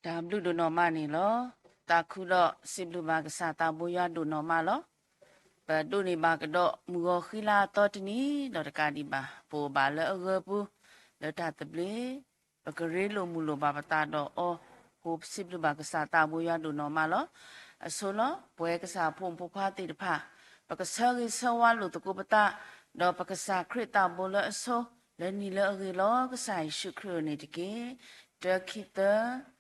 တၢ်ဘျုးဒိၣ်နီၢ်မးန့ၣ်လီၤ. သးခုဒီးစံးဘျုးဘၣ်ကစၢ်သးဘိယွၤဒိၣ်နီၢ်မးလီၤ. ပဒိးန့ၢ်ဘၣ်ကဒီးမုၢ်ဂီၤဃံလၤအသီတနံၤ ဒီးတကးဒံးဘၣ် ပအိၣ်ဘၣ်လၢအဂၢၤပူၤ လၢတၢ်သဘျ့ ပကရ့လိာ်မုာ်လိာ်ဘၣ်ပသးဒီးအီၤ ဃိစံးဘျုးဘၣ်ကစၢ်သးဘိယွၤဒိၣ်နီၢ်မးလီၤ. အဆိလီၤ ပဝဲကစၢ်ဖိမုၣ်ဖိခွါသ့ၣ်တဖၣ် ပကဆၢဂ့ၤဆၢဝါလိာ်သကိးပသး ဒီးပကစၢ်ခရံာ်သးဘိလၢအဆိ လၢနံၤလၢအဂ့ၤလီၤ ကစၢ်ယ့ၣ်ၡူးခရံာ်ဧၢန့ၣ်တက့ၢ်. တၢ ခံ သၢ,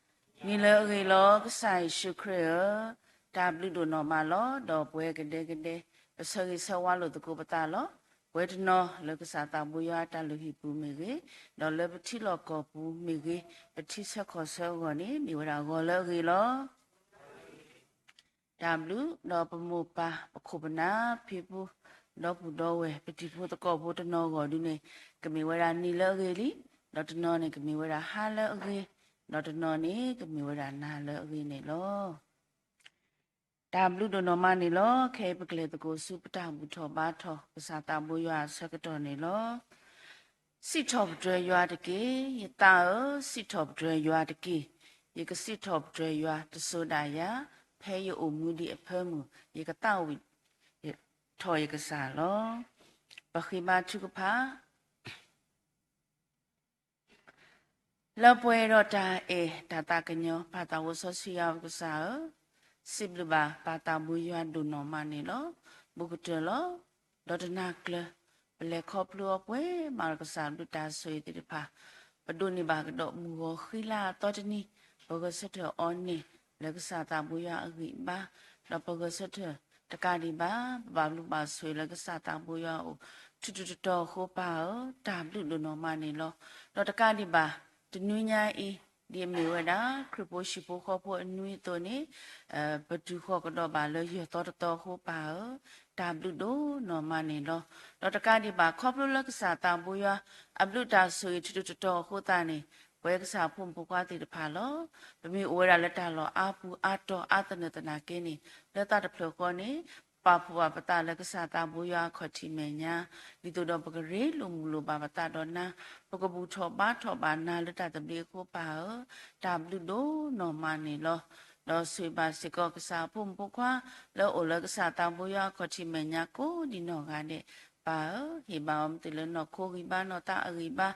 နံၤလၢအဂ့ၤလီၤ ကစၢ်ယ့ၣ်ၡူးခရံာ်ဧၢ, တၢ်ဘျုးဒိၣ်နီၢ်မးလီၤ. ဒီးပဝဲကဒဲကဒဲ ပဆၢဂ့ၤဆၢဝါလိာ်သကိးပသးလီၤ. ပဝဲတနီၤလၢကစၢ်သးဘိယွၤတၢ်လုၢ်ဟံၣ်ပူၤမ့ၢ်ဂ့ၤ, ဒီးလၢပထံလီၢ်ကီၢ်ပူၤမ့ၢ်ဂ့ၤ, ပထံဆၢကီၢ်ဆၢအဂီၢ်န့ၣ် မ့ၢ်ဝဲဒၣ်ဂီၤလၢအဂ့ၤလီၤ. တၢ်ဘျုး ဒီးပမိၢ်ပၢ် ပခိၣ်ပနၢ် ဖံဖု ဒီပုၢ်ဒီဝဲၢ် ပတံၤဖိသကိးဖိတနီၤဂီၢ်ဒုန့ၣ် ကမ့ၢ်ဝဲဒၣ်နံၤလၢအဂ့ၤလံ, ဒီးတနီၤန့ၣ်ကမ့ၢ်ဝဲဒၣ်ဟါလၢအဂ့ၤ, ဒီးတနီၤန့ၣ်ကမ့ၢ်ဝဲဒၣ်နၤလၢအဂ့ၤန့ၣ်လီၤ. တၢ်ဘျုးဒိၣ်နီၢ်မးန့ၣ်လီၤ. ခဲအံၤပကလဲၤသကိးဆူပတၢ်ဘူၣ်ထီၣ်ဘါထီၣ် ကစၢ်သးဘိယွၤအဆၢကတီၢ်န့ၣ်လီၤ. စံးထီၣ်ပတြၢၤယွၤတက့ၢ်, ယသးဧၢ, စံးထီၣ်ပတြၢၤယွၤတက့ၢ်. ယကစံးထီၣ်ပတြၢၤယွၤတစိၤဒၣ်ယၤ, ဖဲယအိၣ်မူဒံးအဖၢမုၢ် ယကသးဝံၣ်ထီၣ်ယကစၢ်လီၤ. ပဃ့ဘါထုကဖၣ် လၢပှဲၤဒီးတၢ်အဲၣ်တၢ်သးကညီၤ ပၢ်သးဝိစီဆှံယွၤပကစၢ်ဧၢ, စံးဘျုးဘၣ်ပၢ်သးဘိယွၤဒိၣ်နီၢ်မးန့ၣ်လီၤ. ဘူးကတၢၢ်လီၤ. ဒီးတနၤကျၢၤ ပလဲၤခီဖျိအီၤပှဲၤမးဒီးကစၢ်ဘျုးတၢ်ဆိၣ်ဂ့ၤသ့ၣ်တဖၣ်, ပဒိးန့ၢ်ဘၣ်ကဒီးမုၢ်ဂီၤဃံလၤအသီတနံၤ, ပဂဲၤဆၢထၢၣ်အီၤန့ၣ် လၢကစၢ်သးဘိယွၤအဂံၢ်အဘါ, ဒီးပဂဲၤဆၢထၢၣ်တကးဒံးဘၣ် ပဘၣ်ဘျုးဘၣ်ဆိၣ်ဂ့ၤလၢကစၢ်သးဘိယွၤအအိၣ် ထူးထူးတီၤတီၤအဃိပၢ်ဧၢ, တၢ်ဘျုးဒိၣ်နီၢ်မးန့ၣ်လီၤ. ဒီးတကးဒံးဘၣ် တနွံညါအံၤ ဒ်အမ့ၢ်ဝဲဒၣ် ခရံာ်ဖိဟံၣ်ဖိဃီဖိအနွံအသိးန့ၣ် ပတုၤဃီၤကဒီးဘၣ်လၢယဲၢ်သီတသီအဃိပၢ်ဧၢ, တၢ်ဘျုးဒိၣ်နီၢ်မးန့ၣ်လီၤ. ဒီးတကးဒံးဘၣ် ခီဖျိလၢကစၢ်သးဘိယွၤ အဘျုးတၢ်ဆိၣ်ဂ့ၤထူးထူးတီၤတီၤအဃိသတးန့ၣ် ပဝဲကစၢ်ဖိမုၣ်ဖိခွါသ့ၣ်တဖၣ်လီၤ. ပမ့ၢ်အိၣ်ဝဲဒၣ်လၢတၢ်လီၢ်အါပူၤအါတီၤအါသနၢၣ်သနာ်က့န့ၣ် လၢသးတဖျၢၣ်ဃီန့ၣ် ပာ်ဖှိၣ်ဘၣ်ပသးလၢကစၢ်သးဘိယွၤအခီၣ်ထံးမဲာ်ညါ, ဒ်သိးဒီးပကရ့လိာ်မုာ်လိာ်ဘၣ်ပသးဒီးနၤ, ပကဘူၣ်ထီၣ်ဘါထီၣ်ဘၣ်နၤလၢတၢ်သဘျ့အဃိပၢ်ဧၢ, တၢ်ဘျုးဒိၣ်နီၢ်မးန့ၣ်လီၤ. ဒီးဆိၣ်ဂ့ၤဘၣ်စ့ၢ်ကီးကစၢ်အဖိမုၣ်ဖိခွါ လၢအအိၣ်လၢကစၢ်သးဘိယွၤအခီၣ်ထံးမဲာ်ညါကိးဒံးနီၢ်ဂၤဒဲးပၢ်ဧၢ, ဟ့ၣ်ဘၣ်အီၤမ့ၢ်တုၤလၢနီၢ်ခိဂံၢ်ဘါနီၢ်သးအဂံၢ်ဘါ,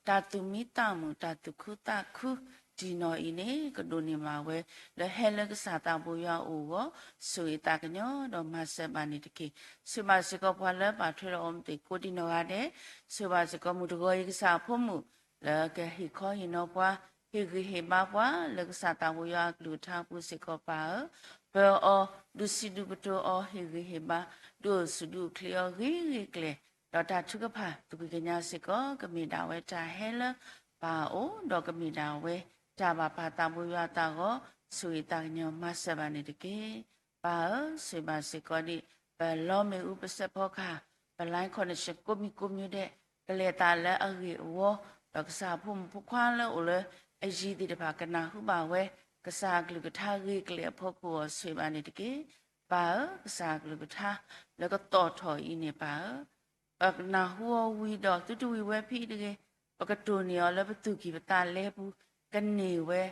တၢ်သူၣ်မံသးမုာ် တၢ်သူၣ်ခုသးခု တံၢ်နီၢ်အံၤန့ၣ် ကဒိးန့ၢ်ဘၣ်ဝဲ လၢဟဲလၢကစၢ်သးဘိယွၤအအိၣ်အဂီၢ် ဆိၣ်ဂ့ၤသးကညီၤဒီးမၤစၢၤဘၣ်န့ၣ်တက့ၢ်. ဆိၣ်ဂ့ၤဘၣ်စ့ၢ်ကီးပှၤလၢပာ်ထွဲဒီးအီၤမ့ၢ်သ့ၣ်ကိးဒံးနီၢ်ဂၤဒဲး, ဆိၣ်ဂ့ၤဘၣ်စ့ၢ်ကီးမုၢ်တဂီၤအံၤကစၢ်အဖိမုၣ် လၢကဟ့ၣ်ခီဟ့ၣ်နီၤပှၤ, ဟ့ၣ်ဂံၢ်ဟ့ၣ်ဘါပှၤ လၢကစၢ်သးဘိယွၤအကလုၢ်ကထါအပူၤစ့ၢ်ကီးပၢ်ဧၢ, ပၢၤအီၤ ဒုးစံးဒုးကတိၤအီၤ ဟ့ၣ်ဂံၢ်ဟ့ၣ်ဘါ, ဒုးအိၣ်ဆူၣ်ဒုးအိၣ်ချ့အီၤဂ့ၤဂ့ၤကျဲၤ, ဒီးတၢ်ထုကဖၣ်သူၣ်ကံၢ်ကညါစ့ၢ်ကီး ကမ့ၢ်ဒၣ်ဝဲတၢ်ဟဲလၢပၢ်အအိၣ်, ဒီးကမ့ၢ်ဒၣ်ဝဲ တၢ်ဘၣ်ပာ်သးဘိယွၤအသးအဂီၢ် ဆိၣ်ဂ့ၤသးကညီၤမၤစၢၤဘၣ်န့ၣ်တက့ၢ်. ပၢ်ဧၢ, ဆိၣ်ဂ့ၤဘၣ်စ့ၢ်ကီးဒံး ပလီမ့ၣ်အူပစဲးဖီကဟၣ်, ပ line connection ကိးမံၤကိးမံၤဒဲး ကလဲၤသးလၢအဂ့ၢ်အဝီ, ဒီးကစၢ်အဖိမုၣ်ဖိခွါလၢအိၣ်လၢအယံၤသ့ၣ်တဖၣ်ကနၢ်ဟူဘၣ်ဝဲ ကစၢ်အကလုၢ်ကထါဂ့ၤကလဲာ်အဖီခိၣ်အဂီၢ် ဆိၣ်ဂ့ၤဘၣ်န့ၣ်တက့ၢ်. ပၢ်ဧၢ, ကစၢ်အကလုၢ်ကထါလၢကသီၣ်ထီၣ်အံၤန့ၣ် ပၢ်ဧၢ, ပကနၢ်ဟူအီၤဝံၤဒီးသုတဝံၤဝဲဖဲအံၤတဂ့ၤ, ပကတိၢ်န့ၢ်အီၤလၢပသူၣ်ကံၢ်ပသးလဲပူၤ ကန့ၢ်ဝဲ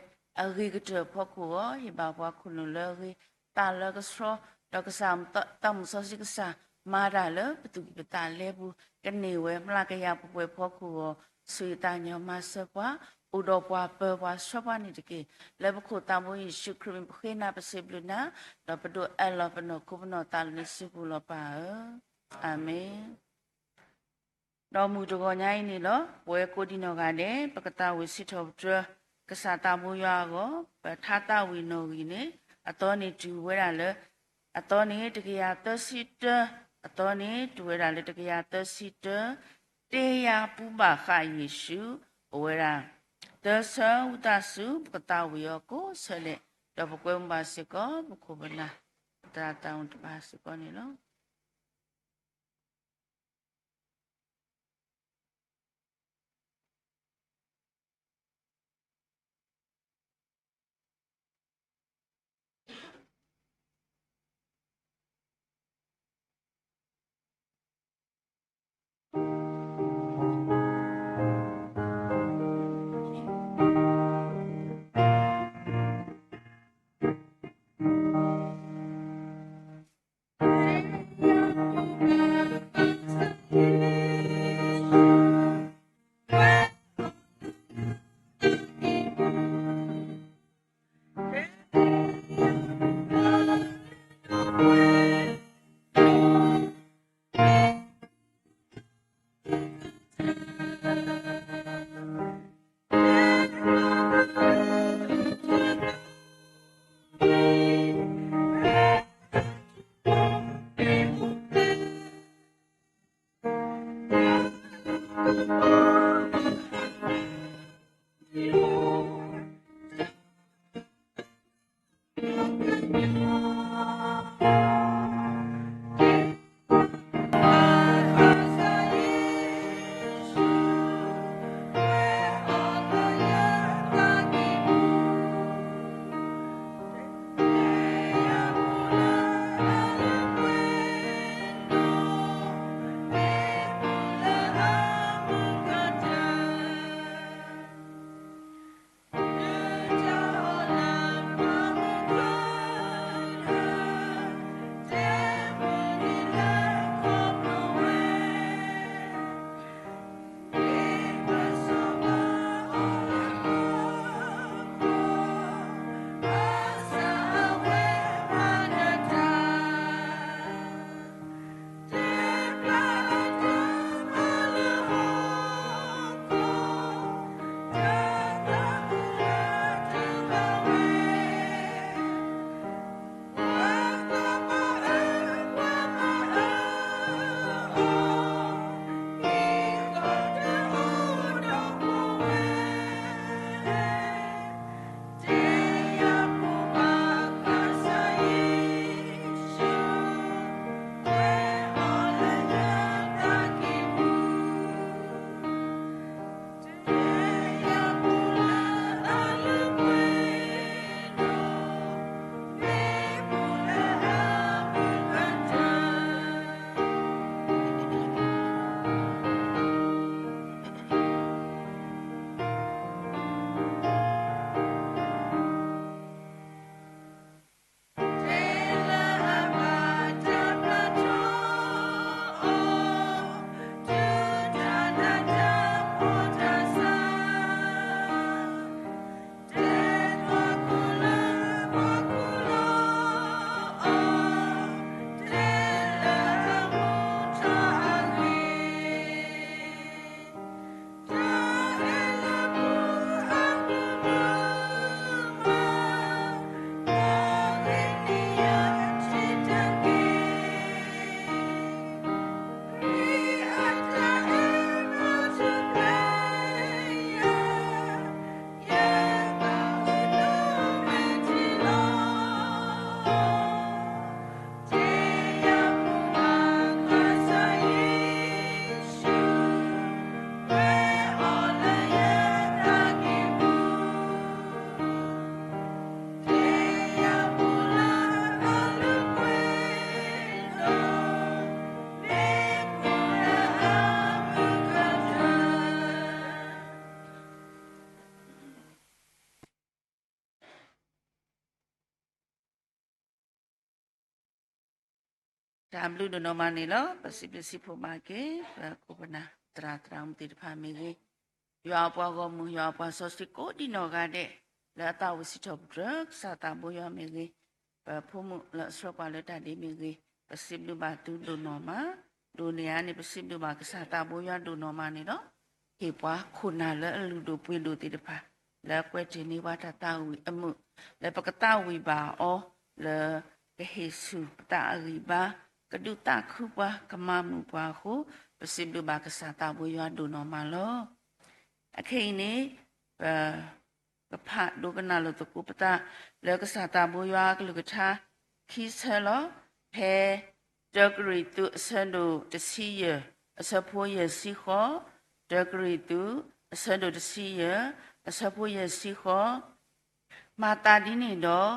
အဂ့ၤကတၢၢ်အဖီခိၣ်အဂီၢ် ဟ့ၣ်ဘၣ်ပှၤခိၣ်နူာ်လၢအဂ့ၤ သးလၢကဆှီ, ဒီးကစၢ်သးမုၢ်စီဆှံကစၢ် မၤတၢ်လၢပသူၣ်ကံၢ်ပသးလဲပူၤ ကန့ၢ်ဝဲမျးကယၤပှဲၤပှဲၤအဖီခိၣ်အဂီၢ် ဆိၣ်ဂ့ၤသးကညီၤမၤစၢၤပှၤ, အိၣ်ဒီးပှၤပၢၤပှၤဆှၢပှၤန့ၣ်တက့ၢ်. လၢပခိၣ်သးဘိယ့ၣ်ၡူးခရံာ်မံၤ ပဃ့နၤပစံးဘျုးနၤ, ဒီးပဒိးအၢၣ်လီၤပနီၢ်ခိပနီၢ်သးလၢနစုပူၤလီၤ ပၢ်ဧၢ, အၤမ့ၣ်. ဒီးမုၢ်တဂီၤညါအံၤန့ၣ်လီၤ ပဝဲကိးဒံနီၢ်ဂၤဒဲး ပကသးဝံၣ်စံးထီၣ်ပတြၢၤ ကစၢ်သးဘိယွၤအဂီၢ် ပထါသးဝံၣ်နီၣ်ဂံၢ်န့ၣ် အသီန့ၣ်တုၤဝဲဒၣ်လၢ အသီန့ၣ်တကယၤသၢဆံတၢ, အသီန့ၣ်တုၤဝဲဒၣ်လၢတကယၤသၢဆံတၢ, တ့ယၤပူဘၣ်ဃးယ့ၣ်ၡူး အိၣ်ဝဲဒၣ် သၢဆၢ ဝံသးစူၤ ပကသးဝံၣ်အီၤကိးဆၢလဲၣ်, ဒီးပကွဲမုာ်ဘၣ်စ့ၢ်ကီး ပခိၣ်ပနၢ် ပသရၣ်သးဝံၣ်တဖၣ်စ့ၢ်ကီးန့ၣ်လီၤ. တၢ်ဘျုးဒိၣ်နီၢ်မးန့ၣ်လီၤ. ပစံးဘျုးစံးဖှိၣ်ဘၣ်က့ၤ ပခိၣ်ပနၢ်သရၣ်သရၣ်မုၣ်သ့ၣ်တဖၣ်မ့ၢ်ဂ့ၤ, ယွၤအပှၤဂီၢ်မုၢ် ယွၤအပှၤစီဆှံကိးဒံနီၢ်ဂၤဒဲး လၢအသးဝံၣ်စံးထီၣ်ပတြၢၤ ကစၢ်သးဘိယွၤမ့ၢ်ဂ့ၤ, ပဖိမုၣ်လၢအဆှၢပှၤလၢတၢ်ဒ့မ့ၢ်ဂ့ၤ, ပစံးဘျုးဘၣ်သုဒိၣ်နီၢ်မး, ဒိၣ်န့ၢ်အါန့ၣ် ပစံးဘျုးဘၣ်ကစၢ်သးဘိယွၤဒိၣ်နီၢ်မးန့ၣ်လီၤ. ဟ့ၣ်ပှၤခိၣ်နၢ်လၢအလုၢ်ဒိၣ်ပှ့ၤဒိၣ်သ့ၣ်တဖၣ် လၢအကွဲးတ့ၢ်န့ၢ်ပှၤတၢ်သးဝံၣ်အမုာ်, လၢပကသးဝံၣ်ဘၣ်အီၤ လၢကဟ့ၣ်ဆူၣ်ပသးအဂံၢ်ဘါ, ကဒုးသးခုပှၤ ကမၤမုာ်ပှၤအဃိ, ပစံးဘျုးဘၣ်ကစၢ်သးဘိယွၤဒိၣ်နီၢ်မးလီၤ. အခဲအံၤန့ၣ် ပ ကဖးဒိကနၣ်လိာ်သကိးပသး လၢကစၢ်သးဘိယွၤအကလုၢ်ကထါ ခံဆၢလီၤ. ဖဲ တၢကရံၣ်သူး အဆၢဒိၣ်တဆံယဲၢ် အဆၢဖိယဲၢ်ဆံဃိး, တၢကရံၣ်သူး အဆၢဒိၣ်တဆံယဲၢ် အဆၢဖိယဲၢ်ဆံဃိး, မၤသးဒ်န့ၣ်ဒီး,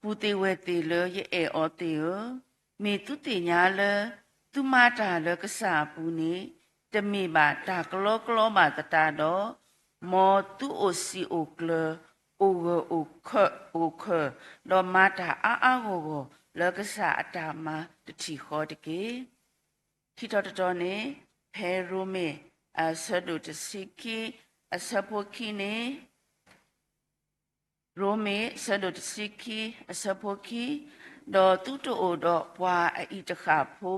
ပုၢ်သ့ၣ်ဝဲၢ်သ့ၣ်လၢယအဲၣ်အီၤသ့ၣ်ဧၢ, မ့ၢ်သုသ့ၣ်ညါလၢ သုမၤတၢ်လၢကစၢ်အပူၤန့ၣ် တမ့ၢ်ဘၣ်တၢ်ကလီကလီဘၣ်သတးဒီး, မ်သုအိၣ်စံာ်အိၣ်ကျၢၤ အိၣ်ဂၢၢ်အိၣ်ခၢၣ်, ဒီးမၤတၢ်အါအါဂီၢ်ဂီၢ် လၢကစၢ်အတၢ်မၤတထံၣ်ဃီတက့ၢ်. ခံထီၣ်တတီၤန့ၣ် ဖဲရိမ့ၤ အဆၢဒိၣ်တဆံခံ အဆၢဖိခံန့ၣ် ရိမ့ၤ အဆၢဒိၣ်တဆံခံ အဆၢဖိခံ, ဒီးသုတအိၣ်ဒီးပှၤအအံၤတဃၣ်ဖိ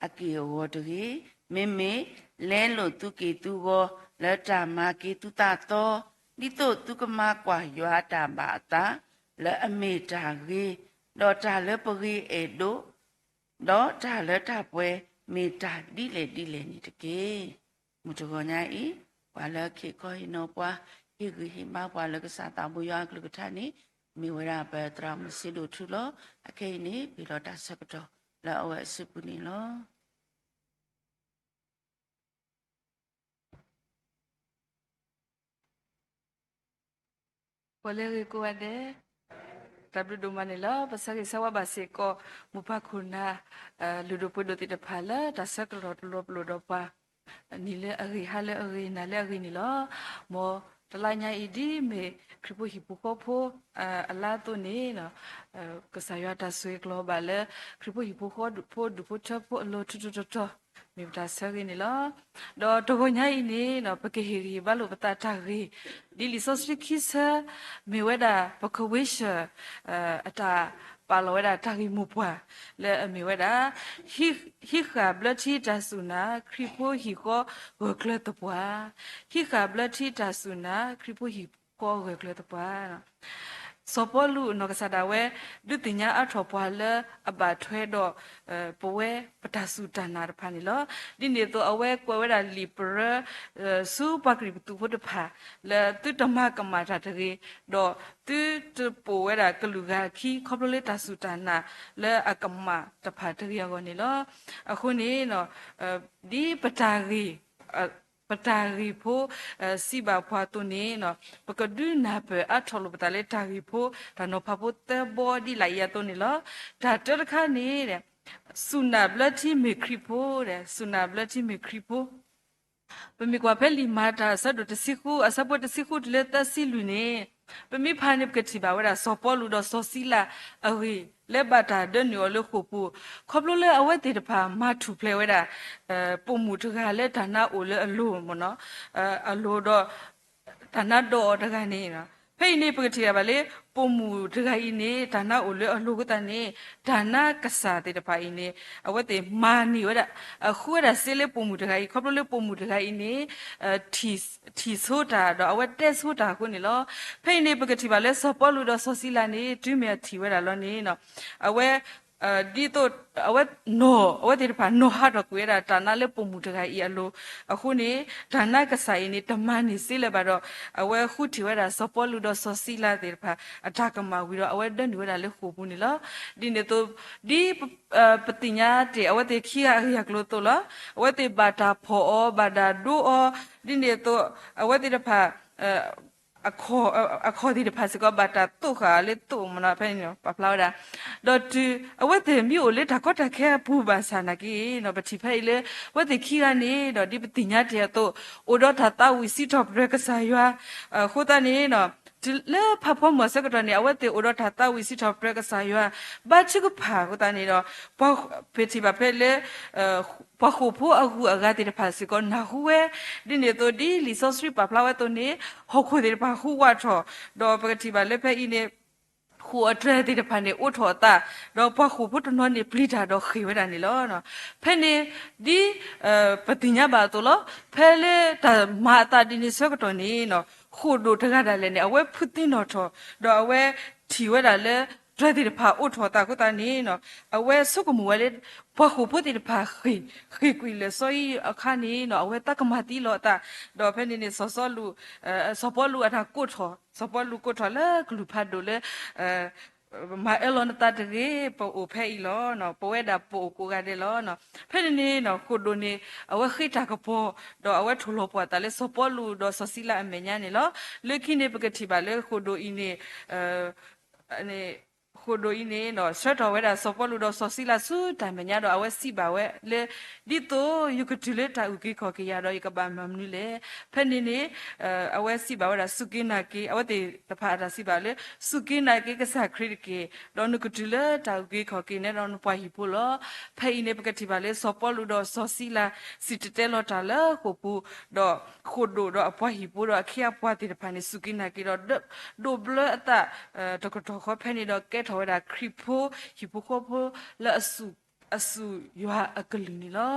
အက့ၢ်အဂီၤတဂ့ၤ. မ့မ့ၢ်လဲလိာ်သုက့ၢ်သုဂီၤ လၢတၢ်မၤက့ၤသုသးသီ, ဒ်သိးသုကမၤကွၢ်ယွၤအတၢ်ဘၣ်အသး လၢအမ့ၢ်တၢ်ဂ့ၤ, ဒီးတၢ်လၢပဂ့ၤအဲၣ်ဒိး ဒီးတၢ်လၢတၢ်ပှဲၤ မ့ၢ်တၢ်ဒ်လဲၣ်ဒ်လဲၣ်န့ၣ်တက့ၢ်. မုၢ်တဂီၤညါအံၤ ပှၤလၢခ့ၣ်ကီဟ့ၣ်နီၤပှၤ ဟ့ၣ်ဂံၢ်ဟ့ၣ်ဘါပှၤလၢကစၢ်သးဘိယွၤအကလုၢ်ကထါန့ၣ် မ့ၢ်ဝဲဒၣ်ပသရၣ်မုၣ်စ့ဒိၣ်ထူလီၤ. အခဲအံၤန့ၣ် ပဟ့ၣ်လီၤတၢ်ဆၢကတီၢ်လၢအဝဲအစုပူၤန့ၣ်လီၤ. ပှၤလၢအဂ့ၤကိးဂၤဒဲး, တၢ်ဘျုးဒိၣ်မးန့ၣ်လီၤ. ပဆၢဂ့ၤဆၢဝါဘၣ်စ့ၢ်ကီး မိၢ်ပၢ်ခိၣ်နၢ် လုၢ်ဒိၣ်ပှ့ၤဒိၣ်သ့ၣ်တဖၣ်လၢ တၢ်ဆၢကတီၢ်တလီၤပလိာ်ဒီးပှၤ နံၤလၢအဂ့ၤ ဟါလၢအဂ့ၤ နၤလၢအဂ့ၤန့ၣ်လီၤ. မ်တလါညါအံၤ ဒ်မ့ၢ်ခရံာ်ဖိဟံၣ်ဖိဃီဖိအလါအသိးန့ၣ် ကစၢ်ယွၤတၢ်ဆိၣ်ဂ့ၤကျီၤဘၣ်လၢ ခရံာ်ဖိဟံၣ်ဖိဃီဖိ ဒူၣ်ဖိထၢဖိအလီၤထူထူတီၤတီၤ မ့ၢ်ပတၢ်ဆၢဂ့ၤန့ၣ်လီၤ. ဒီးတဂီၤညါအံၤန့ၣ် ပကဟ့ၣ်ဂံၢ်ဟ့ၣ်ဘါလိာ်ပသးတၢ်ဂ့ၢ် ဒ်လံာ်စီဆှံခံဆၢ မ့ၢ်ဝဲဒၣ် ပကဝ့ၤဆၢၣ် အတၢ်ပာ်လီၤဝဲဒၣ်တၢ်ဂ့ၢ်မိၢ်ပှၢ် လၢအမ့ၢ်ဝဲဒၣ် ဟံးဃာ်ဘျၢထံတၢ်စူၢ်နာ် ခရံာ်ဖိဟံၣ်ဃီဂၢၢ်ကျၢၤသပှၢ်, ဟံးဃာ်ဘျၢထံတၢ်စူၢ်နာ် ခရံာ်ဖိဟံၣ်ဃီဂၢၢ်ကျၢၤသပှၢ်. စီၤပီလူးအနီၢ်ကစၢ်ဒၣ်ဝဲ ဒုးသ့ၣ်ညါအါထီၣ်ပှၤလၢအဘၣ်ထွဲဒီး ပဝဲပတၢ်စူၢ်တၢ်နာ်တဖၣ်န့ၣ်လီၤ. ဒ်န့ၣ်အသိး အဝဲကွဲးဝဲဒၣ်လံာ်ပရၢ ဆူပှၤကရံၣ်ပသူးဖိတဖၣ် လၢသုတမၤကမၣ်တၢ်တဂ့ၤ, ဒီးသုတပိာ်ဝဲဒၣ်ကလုာ်ဂၤအခံ ခီဖျိလၢတၢ်စူၢ်တၢ်နာ်လၢအကမၣ်တဖၣ်တဂ့ၤအဂီၢ်န့ၣ်လီၤ. အဃိန့ၣ် ဒ်ပတၢ်ဂ့ၢ် ပတၢ်ဂ့ၢ်ဖိ စံးဘၣ်ပှၤအသိးန့ၣ် ပကဒုးနၢ်ပၢၢ်အါထီၣ်လိာ်ပသးလၢတၢ်ဂ့ၢ်ဖိ တၢ်နီၤဖးဖိသၢဘီဒ်လာ်အံၤအသိးန့ၣ်လီၤ. တၢ်တၢတခါန့ၣ် စူၢ်နာ်ဘျၢထံမ့ၢ်ခရံာ်ဖိ, စူၢ်နာ်ဘျၢထံမ့ၢ်ခရံာ်ဖိ ပမ့ၢ်ကွၢ်ဖဲလံာ်မၤတၢ်အဆၢဒိၣ်တဆံဃု အဆၢဖိတဆံဃုတုၤလၢသၢဆံလွံၢ်န့ၣ် ပမ့ၢ်ဖးန့ၣ် ပကထံၣ်ဘၣ်ဝဲဒၣ် စီၤပီလူးဒီးစီၤစံလၤအဂ့ၢ် လၢဘၣ်တၢ်ဒၢနုာ်အီၤလၢဃိာ်ပူၤ, ခီဖျိလၢအဝဲသ့ၣ်တဖၣ်မၤထူၣ်ဖျဲးဝဲဒၣ် ပိာ်မုၣ်တဂၤလၢတၢ်နါအိၣ်လၢအလိၤမ့ၢ်နီၤ, အလိၤဒီး တၢ်နါဒီးအီၤတဂၤန့ၣ်, ဖဲအံၤန့ၣ် ပကထံၣ်ဘၣ်လၢ ပိာ်မုၣ်တဂၤအံၤန့ၣ် တၢ်နါအိၣ်လၢအလိၤအဃိသတးန့ၣ် တၢ်နါကစၢ်သ့ၣ်တဖၣ်အံၤန့ၣ် အဝဲသ့ၣ်မၤန့ၢ်ဝဲဒၣ် အဃုဝဲဒၣ်စ့လၢပိာ်မုၣ်တဂၤအံၤ ခီဖျိလၢပိာ်မုၣ်တဂၤအံၤန့ၣ် ထံၣ်ဆိတၢ်ဒီးအဝဲတဲဆိတၢ်အဃိန့ၣ်လီၤ. ဖဲအံၤန့ၣ် ပကထံၣ်ဘၣ်လၢစီၤပီလူးဒီးစီၤစံလၤန့ၣ် တုၤမ့ၢ်အထံၣ်ဝဲဒၣ်လီၤန့ၣ် အဝဲ ဒ်သိး အဝဲနီၢ် အဝဲသ့ၣ်တဖၣ်နီၢ်ဟးထီၣ်ကွံာ်ဝဲဒၣ်တၢ်နါလၢပိာ်မုၣ်တဂၤအံၤအလိၤအဃိန့ၣ် တၢ်နါကစၢ်အံၤန့ၣ် တမၤန့ၢ်စ့လၢၤဘၣ်ဒီး အဝဲဃုထံၣ်ဝဲဒၣ်စီၤပီလူးဒီးစီၤစံလၤသ့ၣ်တဖၣ် အတၢ်ကမၣ်ဝံၤဒီး အဝဲဒၢနုာ်ဝဲဒၣ်လၢဃိာ်ပူၤန့ၣ်လီၤ. ဒ်န့ၣ်အသိး ဒ် ပသ့ၣ်ညါတ့ၢ် အဝဲသ့ၣ်ခံဂၤအဂ့ၢ်အကျိၤအသိးလီၤ. အဝဲသ့ၣ်ဘၣ်တၢ်ဖီၣ်အီၤ ဘၣ်တၢ်ဒိအီၤ ဒ်န့ၣ်အသိး အဝဲသ့ၣ်တဖၣ် အခီၣ်သ့ၣ်တဖၣ်စ့ၢ်ကီး ဘၣ်တၢ်သိၣ်ဃာ်လၢသိၣ်မ့ၢ်နီၤ ဖဲန့ၣ်ပာ်ဖျါဝဲဒၣ် ဒီးတုၤအဝဲသ့ၣ်မ့ၢ်အိၣ်လၢတၢ်ကီတၢ်ခဲအပူၤဘၣ်ဆၣ်နာ်က့ ပထံၣ်ဖဲအံၤလၢ အဝဲသ့ၣ်ခံဂၤန့ၣ်ဒီး ဒ်ပသ့ၣ်ညါတ့ၢ်အသိး အိၣ်ဒီးတၢ်သးဝံၣ်စံးထီၣ်ပတြၢၤကစၢ်ယွၤ အဃိသတးန့ၣ် လၢဖးဖီမုၢ်အဆၢကတီၢ်န့ၣ် အဝဲသ့ၣ်အိၣ်ဒီးတၢ်သးဝံၣ်စံးထီၣ်ပတြၢၤကစၢ်ယွၤ ဘါထုကဖၣ်အဃိသတးန့ၣ်ဒီး ပထံၣ်ဘၣ်ဖဲလၢ ပှၤဃိာ်ဖိအဂုၤအဂၤသ့ၣ်တဖၣ်စ့ၢ်ကီး နၢ်ဟူဝဲ ဒ်န့ၣ်အသိး ဒ်လံာ်စီဆှံပာ်ဖျါဝဲအသိးန့ၣ် ဟီၣ်ခိၣ်သ့ၣ်တဖၣ်ဟူးဝးထီၣ် ဒီးပကထံၣ်ဘၣ်လၢဖဲအံၤန့ၣ် ဃိာ်အတြဲၤသ့ၣ်တဖၣ်န့ၣ် အိးထီၣ်အသး ဒီးပှၤဃိာ်ဖိတနီၤန့ၣ် ပျံၤတၢ်ဒီးဃ့ၢ်ဝဲဒၣ်န့ၣ်လီၤ. ဖဲန့ၣ် ဒ်ပသ့ၣ်ညါဘၣ်အသိးလီၤ. ဖဲလၢတၢ်မၤအသးဒ်န့ၣ်ဆၢကတီၢ်န့ၣ် ဃိာ်ဒိၣ်တဂၤဒၣ်လဲာ်န့ၣ် အဝဲဖုးသ့ၣ်နီၣ်ထီၣ် ဒီးအဝဲထံၣ်ဝဲဒၣ်လၢ တြဲၤသ့ၣ်တဖၣ်အိးထီၣ်အသးအဃိသတးန့ၣ် အဝဲဆိကမိၣ်ဝဲလၢ ပှၤဃိာ်ဖိသ့ၣ်တဖၣ် ဃ့ၢ်ကွံာ်လၢာ်စီအံအခါန့ၣ် အဝဲသးကမၤသံလီၤအသး ဒီးဖဲန့ၣ်န့ၣ် စီၤစီလူး စီၤပီလူးအတၢ်ကိးထီၣ် စီၤပီလူးကိးထီၣ်လၢကလုာ်ဖးဒိၣ်လၢ မၤအၢလီၤနသးတဂ့ၤ, ပအိၣ်ဖဲအံၤလီၤ. ပဝဲဒၣ်ပအိၣ်ကိးဂၤဒဲးလီၤ. ဖဲန့ၣ်န့ၣ် ဃိာ်ဒိၣ်န့ၣ် အဝဲဃ့တၢ်ကပီၤ ဒီးအဝဲထိၣ်လီၤပှီၢ်အသးလၢစီၤပီလူးဒီးစီၤစံလၤအမဲာ်ညါန့ၣ်လီၤ. လၢခံန့ၣ် ပကထံၣ်ဘၣ်လၢဃိာ်ဒိၣ်အံၤန့ၣ် ဃိာ်ဒိၣ်အံၤန့ၣ် ဆှၢထီၣ်ဝဲဒၣ်စီၤပီလူးဒီးစီၤစံလၤဆူတၢ်မဲာ်ညါဒီး အဝဲစံးဘၣ်ဝဲလၢ ဒ်သိးယကတုၤလၢတၢ်အုၣ်က့ၤခီၣ်က့ၤယၤဒီး ယကဘၣ်မၤမနုၤလဲၣ်. ဖဲန့ၣ်န့ၣ် အဝဲစံးဘၣ်ဝဲဒၣ် စူၢ်က့ၤနာ်က့ၤ အဝဲသ့ၣ်တဖၣ်အတၢ်စံးဘၣ်လၢ စူၢ်က့ၤနာ်က့ၤကစၢ်ခရံာ်တက့ၢ်, ဒီးနကတုၤလၢတၢ်အုၣ်က့ၤခီၣ်က့ၤနၤဒီးနပှၤဟံၣ်ဖိလီၤ. ဖဲအံၤန့ၣ် ပကထံၣ်ဘၣ်လၢစီၤပီလူးဒီးစီၤစံလၤ စံၣ်တဲၤတဲလီၤတၢ်လၢဃိာ်ပူၤ, ဒီးဃိာ်ဒိၣ်ဒီးအပှၤဟံၣ်ဖိဒီးအခ့အပှၤသ့ၣ်တဖၣ်န့ၣ် စူၢ်က့ၤနာ်က့ၤဒီး ဒိးဘျၢအသး တကတီၢ်ဃီဖဲန့ၣ်ဒီး ကဲထီၣ်ဝဲဒၣ်ခရံာ်ဖိဟံၣ်ဖိဃီဖိလၢ အစူၢ်ယွၤအကလုၢ်န့ၣ်လီၤ.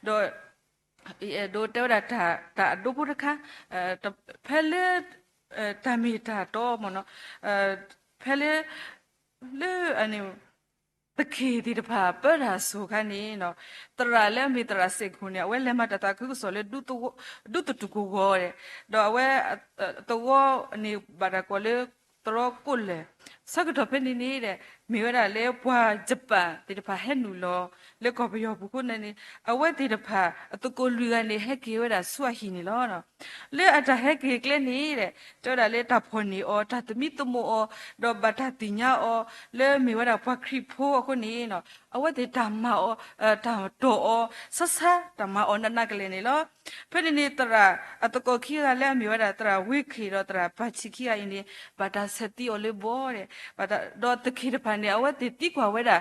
ဒီး ယအဲၣ်ဒိးတဲဝဲဒၣ်တၢ်အဒိဖိတခါ, ဖဲလၢ တၢ်မ့ၢ်တၢ်တီမ့ၢ်နီၤ, ဖဲလၢ လၢ သခ့ၣ်သ့ၣ်တဖၣ်ပၢတၢ်အစိၤအခါန့ၣ် သရၣ်လၢအမ့ၢ်သရၣ်စ့ၢ်ကီးန့ၣ် အဝဲလဲၤမၤတၢ်သးခုကစီၣ်လၢ ဒူသတူၣ်ကိးဂီၤဒီး ဒီးအဝဲ သဝီန့ၣ်ဘၣ်တၢ်ကိးလၢ သရီကိၣ်လဲၣ်, ဆၢကတီၢ်ဖဲန့ၣ်န့ၣ် မ့ၢ်ဝဲဒၣ်လၢပှၤယပၣ်သ့ၣ်တဖၣ်ဟဲနုာ်လီၤ လၢကီၢ်ပယီၤပူၤအဃိန့ၣ် အဝဲသ့ၣ်တဖၣ်အသကိးလွံၢ်ဂၤန့ၣ် ဟဲက့ၤဝဲဒၣ်ဆူအဟံၣ်န့ၣ်လီၤ. လၢအတၢ်ဟဲက့ၤကျဲန့ၣ် တဲဝဲဒၣ်လၢတၢ်ဖီၣ်န့ၢ်အီၤ တၢ်သမံသမိးအီၤ ဒီးဘၣ်တၢ်သ့ၣ်ညါအီၤ လၢမ့ၢ်ဝဲဒၣ်ပှၤခရံာ်ဖိအဃိန့ၣ် အဝဲသ့ၣ်တၢ်မၤအီၤ တၢ်တီၢ်အီၤ ဆါဆါ တၢ်မၤအီၤနးနးကလဲာ်န့ၣ်လီၤ. ဖဲန့ၣ်န့ၣ် သရၣ်အသကိးခံဂၤလၢအမ့ၢ်ဝဲဒၣ် သရၣ်ဝ့ခ့ၣ်ဒီးသရၣ်ပၢ်ဆံးခံဂၤအံၤန့ၣ် ဘၣ်တၢ်ဆဲးသံအီၤလၢဘီဒီး ဒီးသခ့ၣ်တဖၣ်န့ၣ် အဝဲသ့ၣ်သံကွၢ်ဝဲဒၣ်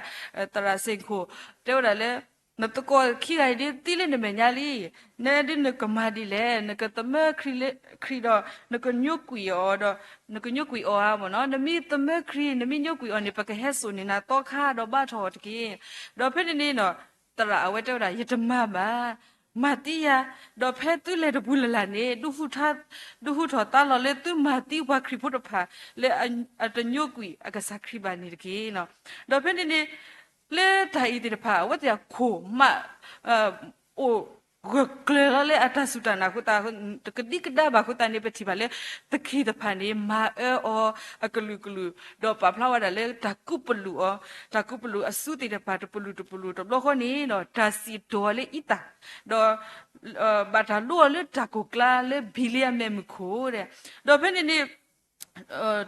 သရၣ်စ့ၢ်ကီး တဲဝဲဒၣ်လၢ နသကိးခံဂၤအံၤဒ်သံလၢနမဲာ်ညါလံ, နဒ်နကမၤဒ်လဲၣ်, နကသမၢခရံာ်ဒီး နကညိကွံာ်အီၤဒီး နကညိကွံာ်အီၤဧါမ့ၢ်နီၤ, နမ့ၢ်သမၢခရံာ် နမ့ၢ်ညိကွံာ်အီၤန့ၣ် ပကဟဲစိာ်န့ၢ်နၤသီခါဒီးဘါထီၣ်အီၤတက့ၢ်. ဒီးဖဲန့ၣ်န့ၣ်နီၤ သရၣ်အဝဲတဲဝဲဒၣ် ယတမၤဘၣ်, မၤသံယၤ, ဒီးဖဲသုလဲၤတပူၤလၢ်လၢ်န့ၣ် ဒုးဟူးထီၣ်သါလီၤလၢ သုမၤသံပှၤခရံာ်ဖိတဖၣ် လၢအတညိကွံာ်အကစၢ်ခရံာ်ဘၣ်န့ၣ်တက့ၢ်. ဒီးဖဲန့ၣ်န့ၣ် လၢတၢ်အံၤသ့ၣ်တဖၣ် အဝဲသ့ၣ်အခိၣ်မး အိၣ်ဂၢၢ်ကျၢၤလီၤလၢအတၢ်စူၢ်တၢ်နာ်အဃိသတး တကဒံကဒါဘၣ်အဃိသတးန့ၣ် ပထံၣ်ဘၣ်လၢ သခ့ၣ်တဖၣ်န့ၣ် မၤအၢအီၤအကလုာ်ကလုာ် ဒီးပာ်ဖျါဝဲဒၣ်လၢတၢ်ကူးပလူးအီၤ, တၢ်ကူးပလူးအစုသ့ၣ်တဖၣ် တပလူးတပလူး တဘျီဃီန့ၣ်ဒီး တၢ်စံၣ်တဲၤအီၤလၢအံသၣ်, ဒီး ဘၣ်တၢ်လိအီၤလၢတၢ်ကိၢ်ကျါလၢဘံၤလ့အမဲၢ်မုၢ်ခိၣ်ဒီး ဒီးဖဲန့ၣ်န့ၣ်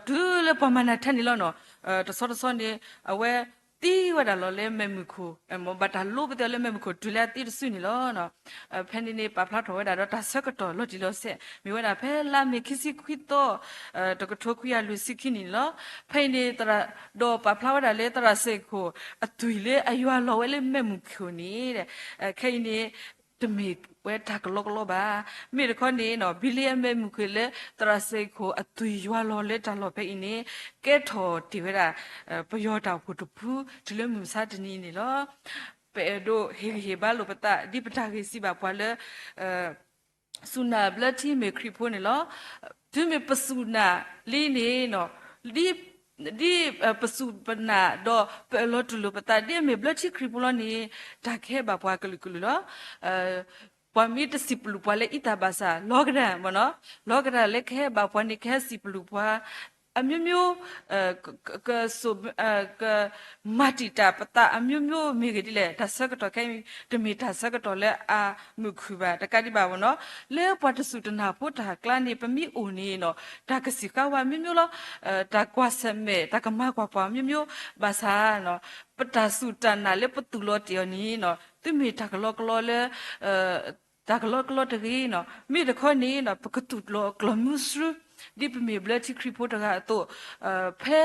တုၤလၢပှၤမၤနၢၤထဲန့ၣ်လီၤနီၤ, တဆီတဆီန့ၣ် အဝဲသံဝဲဒၣ်လီၤလၢမဲၢ်မုၢ်ခိၣ်, ဘၣ်တၢ်လိပသ့ၣ်အီၤလၢမဲၢ်မုၢ်ခိၣ် တုၤလၢအသံတစုန့ၣ်လီၤ. ဖဲန့ၣ်န့ၣ် ပာ်ဖျါထီၣ်ဝဲဒၣ်ဒီးတၢ်ဆၢကတီၢ်လီၤတံၢ်လီၤဆဲး မ့ၢ်ဝဲဒၣ်ဖဲလါမ့ၤခံဆံခွံသီ တကထိခွံကယၤလွံၢ်ဆံခံနံၣ်န့ၣ်လီၤ. ဖဲအံၤန့ၣ် ဒီးပာ်ဖျါဝဲဒၣ်လၢသရၣ်စ့ၢ်ကီး အသွံၣ်လၢအယွၤလီၤဝဲလၢမဲၢ်မုၢ်ခိၣ်န့ၣ် ခဲအံၤန့ၣ် တမ့ၢ်ဝဲတၢ်ကလီကလီဘၣ်. မ့ၢ်တခီန့ၣ်နီၤ ဘံၤလ့အမဲၢ်မုၢ်ခိၣ်လၢ သရၣ်စ့ၢ်ကီးအသွံၣ်ယွၤလီၤလၢတၢ်လီၢ်ဖဲအံၤန့ၣ် ကဲထီၣ်တ့ၢ်ဝဲဒၣ် ပယီၤတၢ်အိၣ်ဖှိၣ်တဖု တုၤလၢမုၢ်မဆါတနံၤအံၤန့ၣ်လီၤ. ပအဲၣ်ဒိးဟ့ၣ်ဂံၢ်ဟ့ၣ်ဘါလိာ်ပသး ဒ်ပတၢ်ဂ့ၢ်စံးဘၣ်ပှၤလၢ စူၢ်နာ်ဘျၢထံမ့ၢ်ခရံာ်ဖိန့ၣ်လီၤ. တုၤမ့ၢ်ပစူၢ်နာ်လံန့ၣ် ဒ် ဒ်ပစူၢ်ပနာ်ဒီးပအၢၣ်လီၤတူၢ်လိာ်ပသး ဒ်အမ့ၢ်ဘျၢထံခရံာ်ဖိလီၤန့ၣ် တၢ်ကဟဲဘၣ်ပှၤကလုာ်ကလုာ်လီၤ. ပှၤမ့ၢ်တစံးပလူးပှၤလၢအံသၣ်ဘၣ်ဆၣ် လီၤကဒၣ်မ့ၢ်နီၤ, လီၤကဒၣ်လၢကဟဲဘၣ်ပှၤန့ၣ် ကဟဲစံးပလူးပှၤ အမျိုးမျိုး က က ကမၤတံာ်တာ်ပသးအမျိုးမျိုးမ့ၢ်ဂ့ၤဒ်လဲၣ်, တၢ်ဆၢကတီၢ်ခဲအံၤ တမ့ၢ်တၢ်ဆၢကတီၢ်လၢအမုာ်ခုၣ်ဘၣ် တကးဒံးဘၣ်မ့ၢ်နီၤ, လၢပှၤတစူၢ်တနာ်ဖိတၢ်ကျါန့ၣ် ပမ့ၢ်အိၣ်န့ၣ်နီၤ တၢ်ကစံၣ်ဃါဝဲအမျိုးမျိုးလီၤ. တၢ်ကွၢ်ဆၢၣ်မဲာ် တၢ်ကမၤကွၢ်ပှၤအမျိုးမျိုး ဘၣ်ဆၣ် ပတၢ်စူၢ်တၢ်နာ်လၢပသူၣ်လီၤတ့ၢ်အီၤန့ၣ်နီၤ သုမ့ၢ်တၢ်ကလီကလီလၢ တၢ်ကလီကလီတဂ့ၤနီၤ, မ့ၢ်တခီန့ၣ်နီၤ ပကသူၣ်လီၤကျီၢ်မုဆူ ဒ်ပမ့ၢ်ဘျၢထံခရံာ်ဖိတဂၤအသိး, ဖဲ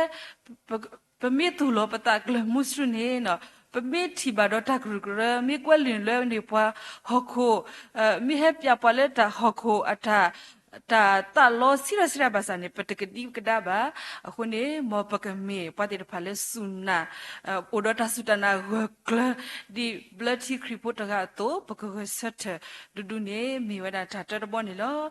ပမ့ၢ်သူၣ်လီၤပသးကျၢၤမုဆူၣ်န့ၣ်, ပမ့ၢ်ထံၣ်ဘၣ်ဒီးတၢ်ကရူၢ်ကရၢ, မ့ၢ်ကွဲးလံာ်လွဲန့ၢ်ပှၤဟီၣ်ခိၣ်, မ့ၢ်ဟဲပျးပှၤလၢတၢ်ဟီၣ်ခိၣ်အတၢ် တၢ်သးလီဆံးဆံးဘၣ်ဆၣ်န့ၣ် ပတကဒံကဒါဘၣ်. အဃိန့ၣ် မ်ပကမ့ၢ်ပှၤသ့ၣ်တဖၣ်လၢစူၢ်နာ်, အိၣ်ဒီးတၢ်စူၢ်တၢ်နာ်ဂၢၢ်ကျၢၤ, ဒ်ဘျၢထံခရံာ်ဖိတဂၤအသိး ပကဂဲၤဆၢထၢၣ်ဒူဒူန့ၣ် မ့ၢ်ဝဲဒၣ်တၢ်တၢတဘီန့ၣ်လီၤ.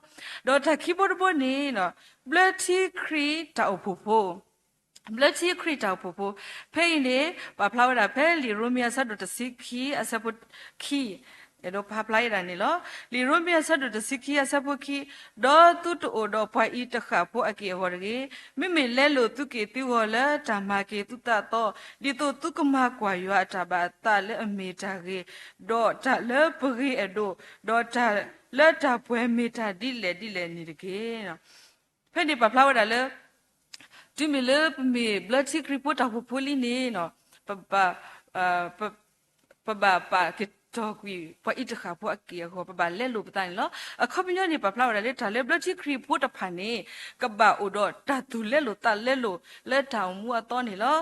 ဒီးတၢ်ခံဘီတဘီန့ၣ်, ဘျၢထံခရံာ်တၢ်အိၣ်ဖှိၣ်ဖိ ဘျၢထံခရံာ်တၢ်အိၣ်ဖှိၣ်ဖိ, ဖဲအံၤန့ၣ် ပာ်ဖျါဝဲဒၣ်ဖဲလံာ်ရိမ့ၤအဆၢဒိၣ်တဆံခံ အဆၢဖိခံ, အဲၣ်ဒိးပာ်ဖျါဝဲဒၣ်န့ၣ်လီၤ. လံာ်ရိမ့ၤအဆၢဒိၣ်တဆံခံအဆၢဖိခံ, ဒီးသုတအိၣ်ဒီးပှၤအံၤတဃၣ်ဖိအက့ၢ်အဂီၤတဂ့ၤ. မ့မ့ၢ်လဲလိာ်သုက့ၢ်သုဂီၤလၢတၢ်မၤက့ၤသုသးသီ, ဒ်သိးသုကမၤကွၢ်ယွၤအတၢ်ဘၣ်အသးလၢအမ့ၢ်တၢ်ဂ့ၤ, ဒီးတၢ်လၢပဂ့ၤအဒိၣ်, ဒီးတၢ်လၢတၢ်ပှဲၤမ့ၢ်တၢ်ဒ်လဲၣ်ဒ်လဲၣ်န့ၣ်တက့ၢ်. ဖဲန့ၣ်ပာ်ဖျါဝဲဒၣ်လၢ တုၤမ့ၢ်လၢပမ့ၢ်ဘျၢထံခရံာ်ဖိတၢ်အိၣ်ဖှိၣ်ဖိလံန့ၣ်, ပဘၣ်, ပဘၣ်ပာ်ကတီၤကွံာ်ပှၤအံၤတဃၣ်ဖိအက့ၢ်အဂီၤ, ပဘၣ်လဲလိာ်ပသးန့ၣ်လီၤ. အခီပညီန့ၣ် ပာ်ဖျါဝဲဒၣ်လၢတၢ်လၢဘျၢထံခရံာ်ဖိတဖၣ်န့ၣ် ကဘၣ်အိၣ်ဒီးတၢ်သူၣ်လဲလိာ်သးလဲလိာ်လၢတၢ်အိၣ်မူအသီန့ၣ်လီၤ.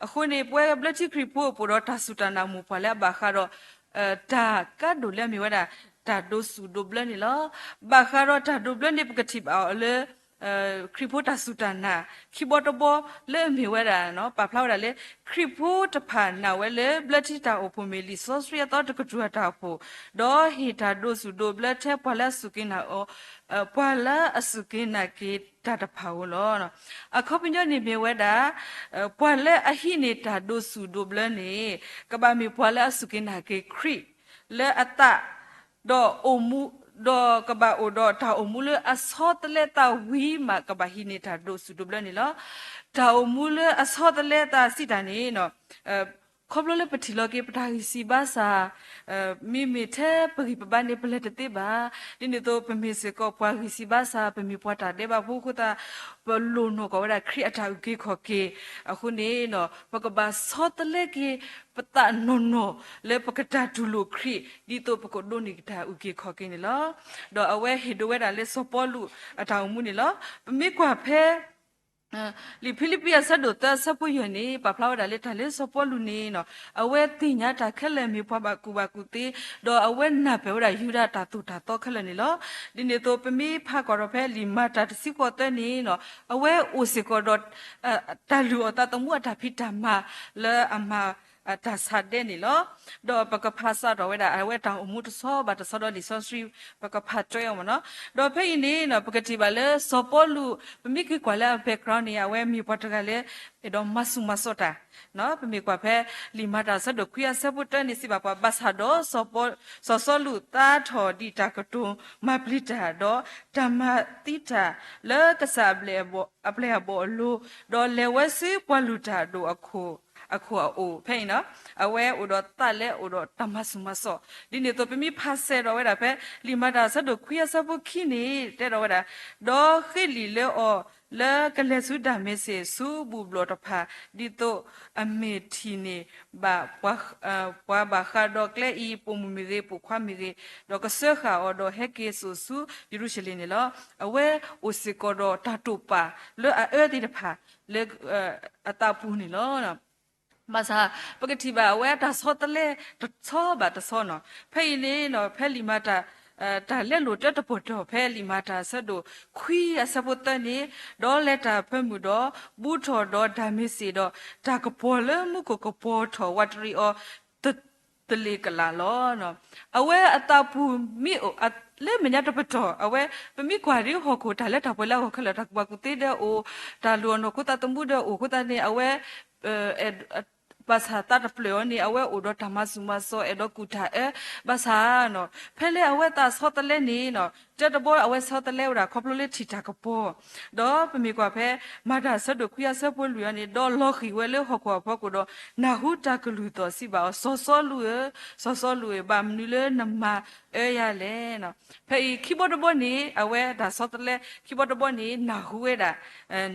အဃိန့ၣ် ပဝဲဘျၢထံခရံာ်ဖိပအိၣ်ဒီးတၢ်စူၢ်တၢ်နာ်မိၢ်ပှၢ်လၢအဘၣ်ဃးဒီး တၢ်ကါဒိၣ်လၢအမ့ၢ်ဝဲဒၣ် တၢ်ဒိးစူၣ်ဒိးဘျၢန့ၣ်လီၤ. ဘၣ်ဃးဒီးတၢ်ဒိးဘျၢန့ၣ် ပကထံၣ်ဘၣ်အီၤလၢ ခရံာ်ဖိတၢ်စူၢ်တၢ်နာ် ခံဘီတဘီလၢအမ့ၢ်ဝဲဒၣ် ပာ်ဖျါဝဲဒၣ်လၢ ခရံာ်ဖိတဖၣ်နာ်ဝဲလၢ ဘျၢထံတၢ်အိၣ်ဖှိၣ်မ့ၢ်လံာ်စီဆှံအသီတကတြူၢ်အတၢ်အိၣ်ဖှိၣ်, ဒီးဟ့ၣ်တၢ်ဒိးစူၣ်ဒိးဘျၢထဲပှၤလၢအစူၢ်က့ၤနာ်အီၤ, ပှၤလၢအစူၢ်က့ၤနာ်က့ၤတၢ်တဖၣ်ဧိၤလီၤ. အခီပညီန့ၣ်မ့ၢ်ဝဲဒၣ် ပှၤလၢအဟံးန့ၢ်တၢ်ဒိးစူၣ်ဒိးဘျၢန့ၣ် ကဘၣ်မ့ၢ်ပှၤလၢအစူၢ်က့ၤနာ်က့ၤခရံာ် လၢအသး ဒီးအိၣ်မူ, ဒီးကဘၣ်အိၣ်ဒီးတၢ်အိၣ်မူလၢအဆီတလဲသးဝံၤမး ကဘၣ်ဟံးန့ၢ်တၢ်ဒိးစူၣ်ဒိးဘျၢန့ၣ်လီၤ. တၢ်အိၣ်မူလၢအဆီတလဲသးစံးတၢ်န့ၣ် ခီဖျိလၢပထံၣ်လီၤက့ၤပတၢ်ဂံၢ်စၢ်ဘါစၢ်, မ့မ့ၢ်ထဲပဂံၢ်ပဘါန့ၣ် ပလဲၤတသ့ဘၣ်. ဒ်န့ၣ်အသိး ပမ့ၢ်စ့ၢ်ကီးပှၤဂံၢ်စၢ်ဘါစၢ်, ပမ့ၢ်ပှၤတၢ်ဒဲးဘးဖိအဃိသတး ပလိၣ်နီၢ်ကီၢ်ဝဲဒၣ်ခရံာ်အတၢ်အုၣ်က့ၤခီၣ်က့ၤ. အဃိန့ၣ် ပကဘၣ်ဆီတလဲက့ၤ ပသးနီၢ်နီၢ်လၢပကတၢ်တူၢ်လိာ်ခရံာ် ဒ်သိးပကဒိးန့ၢ်က့ၤတၢ်အုၣ်က့ၤခီၣ်က့ၤန့ၣ်လီၤ. ဒီးအဝဲဟ့ၣ်ဒိးဝဲဒၣ်လၢစီၤပီလူးအတၢ်အိၣ်မူန့ၣ်လီၤ. ပမ့ၢ်ကွၢ်ဖဲ လံာ်ဖံလံပံအဆၢဒိၣ်သၢအဆၢဖိယဲၢ်န့ၣ် ပာ်ဖျါဝဲဒၣ်လၢတၢ်လၢစီၤပီလူးန့ၣ် အဝဲသ့ၣ်ညါတၢ်ခဲလၢာ်မ့ၢ်ပှၤဘၣ်ကူၣ်ဘၣ်ကူၣ်သ့, ဒီးအဝဲနၢ်ပၢၢ်ဝဲဒၣ်ယူဒၤတၢ်သိၣ်တၢ်သီခဲလၢာ်န့ၣ်လီၤ. ဒ်န့ၣ်အသိး ပမ့ၢ်ဖးကွၢ်ဒီးဖဲလံာ်မၤတၢ်တဆံဃိးသၢန့ၣ် အဝဲအိၣ်စ့ၢ်ကီးဒီး တၢ်လုၢ်အီၣ်သးသမူအတၢ်ဖံးတၢ်မၤလၢအမၤတၢ်ဆါဒဲန့ၣ်လီၤ. ဒီးပကဖးစးထီၣ်ဝဲဒၣ် အဝဲတၢ်အိၣ်မူတဆီဘၣ်တဆီဒီးလံာ်စီဆှံ ပကဖးတြီအီၤမ့ၢ်နီၤ. ဒီးဖဲအံၤန့ၣ် ပကထံၣ်ဘၣ်လၢစီၤပီလူး ပမ့ၢ်က့ၤကွၢ်လၢအ background န့ၣ် အဝဲမ့ၢ်ပှၤတဂၤလၢ အဲၣ်ဒိးမၤဆူၣ်မၤစိးတၢ် ပမ့ၢ်ကွၢ်ဖဲလံာ်မၤတၢ်အဆၢဒိၣ်ခွံအဆၢဖိတၢန့ၣ် စံးဘၣ်ပှၤ ဘၣ်ဆၣ်ဒီး စီၤစီလူးသါထီၣ်ဒံးတၢ်ကတိၤမၤပျံၤတၢ် ဒီးတၢ်မၤသံတၢ်လၢကစၢ်အပျဲၢ်အဘီၣ်အလိၤ, ဒီးလဲၤဝဲဆူပှၤလုၢ်တၢ်အဒိၣ်အခိၣ်အအိၣ်. ဖဲအံၤ အဝဲအိၣ်ဒီးသးလၢအိၣ်ဒီးတၢ်မၤဆူၣ်မၤစိး. ဒ်န့ၣ်အသိး ပမ့ၢ်ဖးစဲဒီးဝဲဒၣ်ဖဲ လံာ်မၤတၢ်အဆၢဒိၣ်ခွံအဆၢဖိခံန့ၣ် တဲဒီးဝဲဒၣ်, ဒီးဃ့လံာ်လၢအီၤ လၢကလဲၤဆူဒၤမ့းစ့း ဆူဘူၣ်ဘျီၣ်တဖၣ် ဒ်သိးအမ့ၢ်ထံၣ်န့ၢ်ဘၣ် ပှၤဘၣ်ဃးဒီးကျဲအံၤ ပိာ်မုၣ်မ့ၢ်ဂ့ၤ ပိာ်ခွါမ့ၢ်ဂ့ၤ, ဒီးကစၢဃာ်အီၤ ဒီးဟဲက့ၤစိာ်ဆူယရူၤၡလ့ၣ်န့ၣ်လီၤ. အဝဲအိၣ်စ့ၢ်ကီးဒီးတၢ်တိာ်ပာ်လၢအအၢသ့ၣ်တဖၣ်လၢအသးပူၤန့ၣ်လီၤ. ဘၣ်ဆၣ် ပကထံၣ်ဘၣ်အဝဲအတၢ်ဆီတလဲတဆီဘၣ်တဆီနီၤ. ဖဲအံၤန့ၣ် ဖဲလံာ်မၤတၢ် တၢ်လဲလိာ်တၢတပတီၢ် ဖဲလံာ်မၤတၢ်အဆၢဒိၣ်ခွံအဆၢဖိသၢန့ၣ်, ဒီးလဲၤတၢ်ဖၢမုၢ်ဒီး ဘူးထီၣ်ဒီးဒၤမ့းစ့းဒီး တၢ်ကပီၤလၢမူခိၣ်ကပီၤထီၣ် ဝးတရံးအီၤ သလ့ၤကလာ်လီၤ. အဝဲအသးပူၤမ့ၢ်အိၣ် လၢမဲာ်ညါတပတီၢ် အဝဲ ပမ့ၢ်ကွၢ်ဒ်ဟီၣ်ခိၣ်တၢ်လၢတၢ်ပှဲၤလၢအဂီၢ်ခဲလၢာ် တၢ်ကူၣ်ဘၣ်ကူၣ်သ့ဒီးအိၣ်, တၢ်လုၢ်အီၣ်နီၢ်ခိသးသမူဒီးအိၣ်အဃိသတးန့ၣ် အဝဲ ဘၣ်ဆၣ်သးတဖျၢၣ်အီၤန့ၣ် အဝဲအိၣ်ဒီးတၢ်မၤဆူၣ်မၤစိး အဲၣ်ဒိးကူၣ်တၢ်အၢ, ဘၣ်ဆၣ် ဖဲလၢအဝဲသးဆီတလဲန့ၣ် တၢတဘီအဝဲဆီတလဲဝဲဒၣ်ခီဖျိလၢထံၣ်တၢ်ကပီၤ, ဒီးပမ့ၢ်ကွၢ်ဖဲ မၤတၢ်အဆၢဒိၣ်ခွံအဆၢဖိလွံၢ်အံၤန့ၣ် ဒီးလီၤဃံၤဝဲလၢဟီၣ်ခိၣ်အဖီခိၣ်ဒီး နၢ်ဟူတၢ်ကလုၢ်သီၣ်စံးဘၣ်အီၤ, စီၤစီလူးဧၢ, စီၤစီလူးဧၢ, ဘၣ်မနုၤလၢနမၤအၢယၤလဲၣ်. ဖဲအံၤခံဘီတဘီန့ၣ် အဝဲတၢ်ဆီတလဲ ခံဘီတဘီန့ၣ် နၢ်ဟူဝဲဒၣ်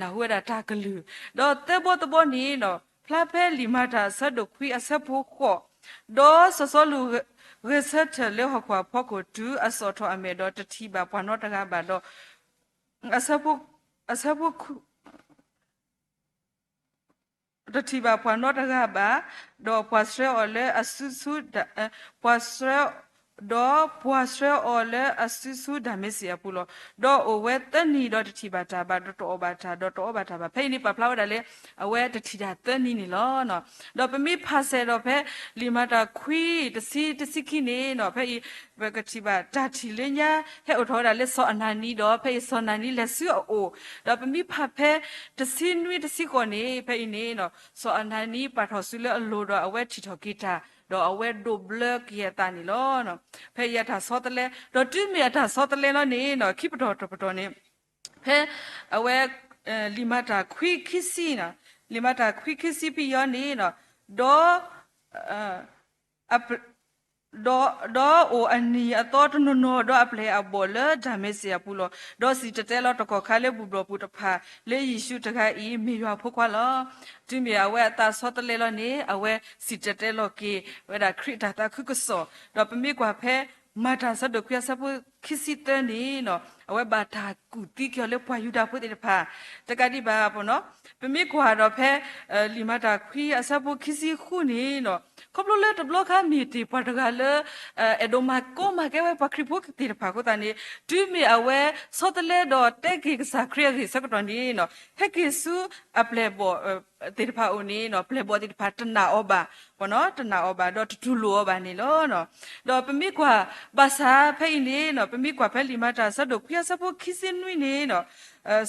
နၢ်ဟူဝဲဒၣ်တၢ်ကလုၢ်, ဒီးသၢဘီတဘီန့ၣ် ဖျါဖဲလံာ်မၤတၢ်အဆၢဒိၣ်ခွံအဆၢဖိဃိး, ဒီးစီၤစီလူးဂဲၤဆၢထၢၣ်လၢဟီၣ်ခိၣ်အဖီခိၣ်တုၤအစိာ်ထီၣ်အမဲာ်ဒီးတထံၣ်ဘၣ်ပှၤနီတဂၤဘၣ်ဒီး အဆၢဖိ အဆၢဖိ တထံၣ်ဘၣ်ပှၤနီတဂၤဘၣ်, ဒီးပှၤဆှၢအီၤလၢအစုဆူ, ပှၤဆှၢ, ဒီးပှၤဆှၢအီၤလၢအစုဆူဒၤမ့းစ့းအပူၤလီၤ. ဒီးအိၣ်ဝဲသၢနံၤဒီးတထံၣ်ဘၣ်တၢ်ဘၣ်, ဒီးတအီၣ်ဘၣ်တၢ်, ဒီးတအီဘၣ်တၢ်ဘၣ်. ဖဲအံၤန့ၣ် ပာ်ဖျါဝဲဒၣ်လၢ အဝဲတထံၣ်တၢ်သၢနံၤန့ၣ်လီၤ. ဒီးပမ့ၢ်ဖးစဲးဒီးဖဲ လံာ်မၤတၢ်ခွံ တဆံ တဆံခံန့ၣ်နီၤ, ဖဲအံၤ ပကထံၣ်ဘၣ်တၢ်ထံၣ်လၢညါ ဟဲအိၣ်ထီၣ်ဝဲဒၣ်လၢစီၤအနၤနံဒီး ဖဲအံၤစီၤနၤနံလဲၤဆူအအိၣ်, ဒီးပမ့ၢ်ဖးဖဲတဆံနွံ တဆံဃိးန့ၣ် ဖဲအံၤန့ၣ်နီၤ စီၤအနၤနံပာ်ထီၣ်ဆူလၢအလိၤဒီးအဝဲထံၣ်ထီၣ်က့ၤတၢ်, ဒီးအဝဲဒိးဘျၢက့ၤအသးန့ၣ်လီၤ. ဖဲအံၤအတၢ်ဆီတလဲ, ဒီးတုၤမ့ၢ်အတၢ်ဆီတလဲလီၤန့ၣ်နီၤ ခံပတီၢ်တပတီၢ်န့ၣ် ဖဲအဝဲ လံာ်မၤတၢ်ခွံခံဆံ, လံာ်မၤတၢ်ခွံခံဆံဖဲအံၤန့ၣ်နီၤ, ဒီး ဒီးအိၣ်အနံၤအသီတနီၤနီၤ ဒီးအပျဲၢ်အဘီၣ်လၢဒၤမ့းစ့းအပူၤလီၤ. ဒီးစံၣ်တဲၤတဲလီၤတကီၢ်ခါလၢဘူၣ်ဘျီၣ်ပူၤတဖၣ် လၢယ့ၣ်ၡူးတဂၤအံၤ မ့ၢ်ယွၤဖိခွါလီၤ. တုၤမ့ၢ်အဝဲအသးဆီတလဲလီၤန့ၣ် အဝဲစံၣ်တဲၤတဲလီၤက့ၤဝဲဒၣ်ခရံာ်အတၢ်သးခုကစီၣ်, ဒီးပမ့ၢ်ကွၢ်ဖဲ မၤတၢ်ဆၢဒိၣ်ခွံအဆၢဖိခံဆံသၢန့ၣ်နီၤ အဝဲဘၣ်တၢ်ကူၣ်သံက့ၤအီၤလၢပှၤယူဒၤဖိသ့ၣ်တဖၣ် တကးဒံးဘၣ်နီၤ, ပမ့ၢ်ကွၢ်ဒီးဖဲ လံာ်မၤတၢ်ခွံအဆၢဖိခံဆံဃုန့ၣ်နီၤ, ခီဖျိလၢတဘျီခါမ့ၢ်တ့ၢ်ပှၤတဂၤလၢ အဲၣ်ဒိးမၤကီမၤကဲဝဲပှၤခရံာ်ဖိသ့ၣ်တဖၣ်အဃိသတးန့ၣ် တုၤမ့ၢ်အဝဲဆီတလဲဒီးတဲက့ၤကစၢ်ခရံာ်အဂ့ၢ်ဆၢကတီၢ်န့ၣ်နီၤ ဟဲက့ၤဆူအပျဲၢ်ဘီၣ်သ့ၣ်တဖၣ်အအိၣ်န့ၣ်နီၤ ပျဲၢ်ဘီၣ်သ့ၣ်တဖၣ်တနာ်အီၤဘၣ်, တနာ်အီၤဘၣ် ဒီးတတူၢ်လိာ်အီၤဘၣ်န့ၣ်လီၤ. ဒီးပမ့ၢ်ကွၢ် ဘၣ်ဆၣ်ဖဲအံၤန့ၣ်နီၤ ပမ့ၢ်ကွၢ်ဖဲလံာ်မၤတၢ်ဆၢဒိၣ်ခွံအဆၢဖိခံဆံနွံန့ၣ်နီၤ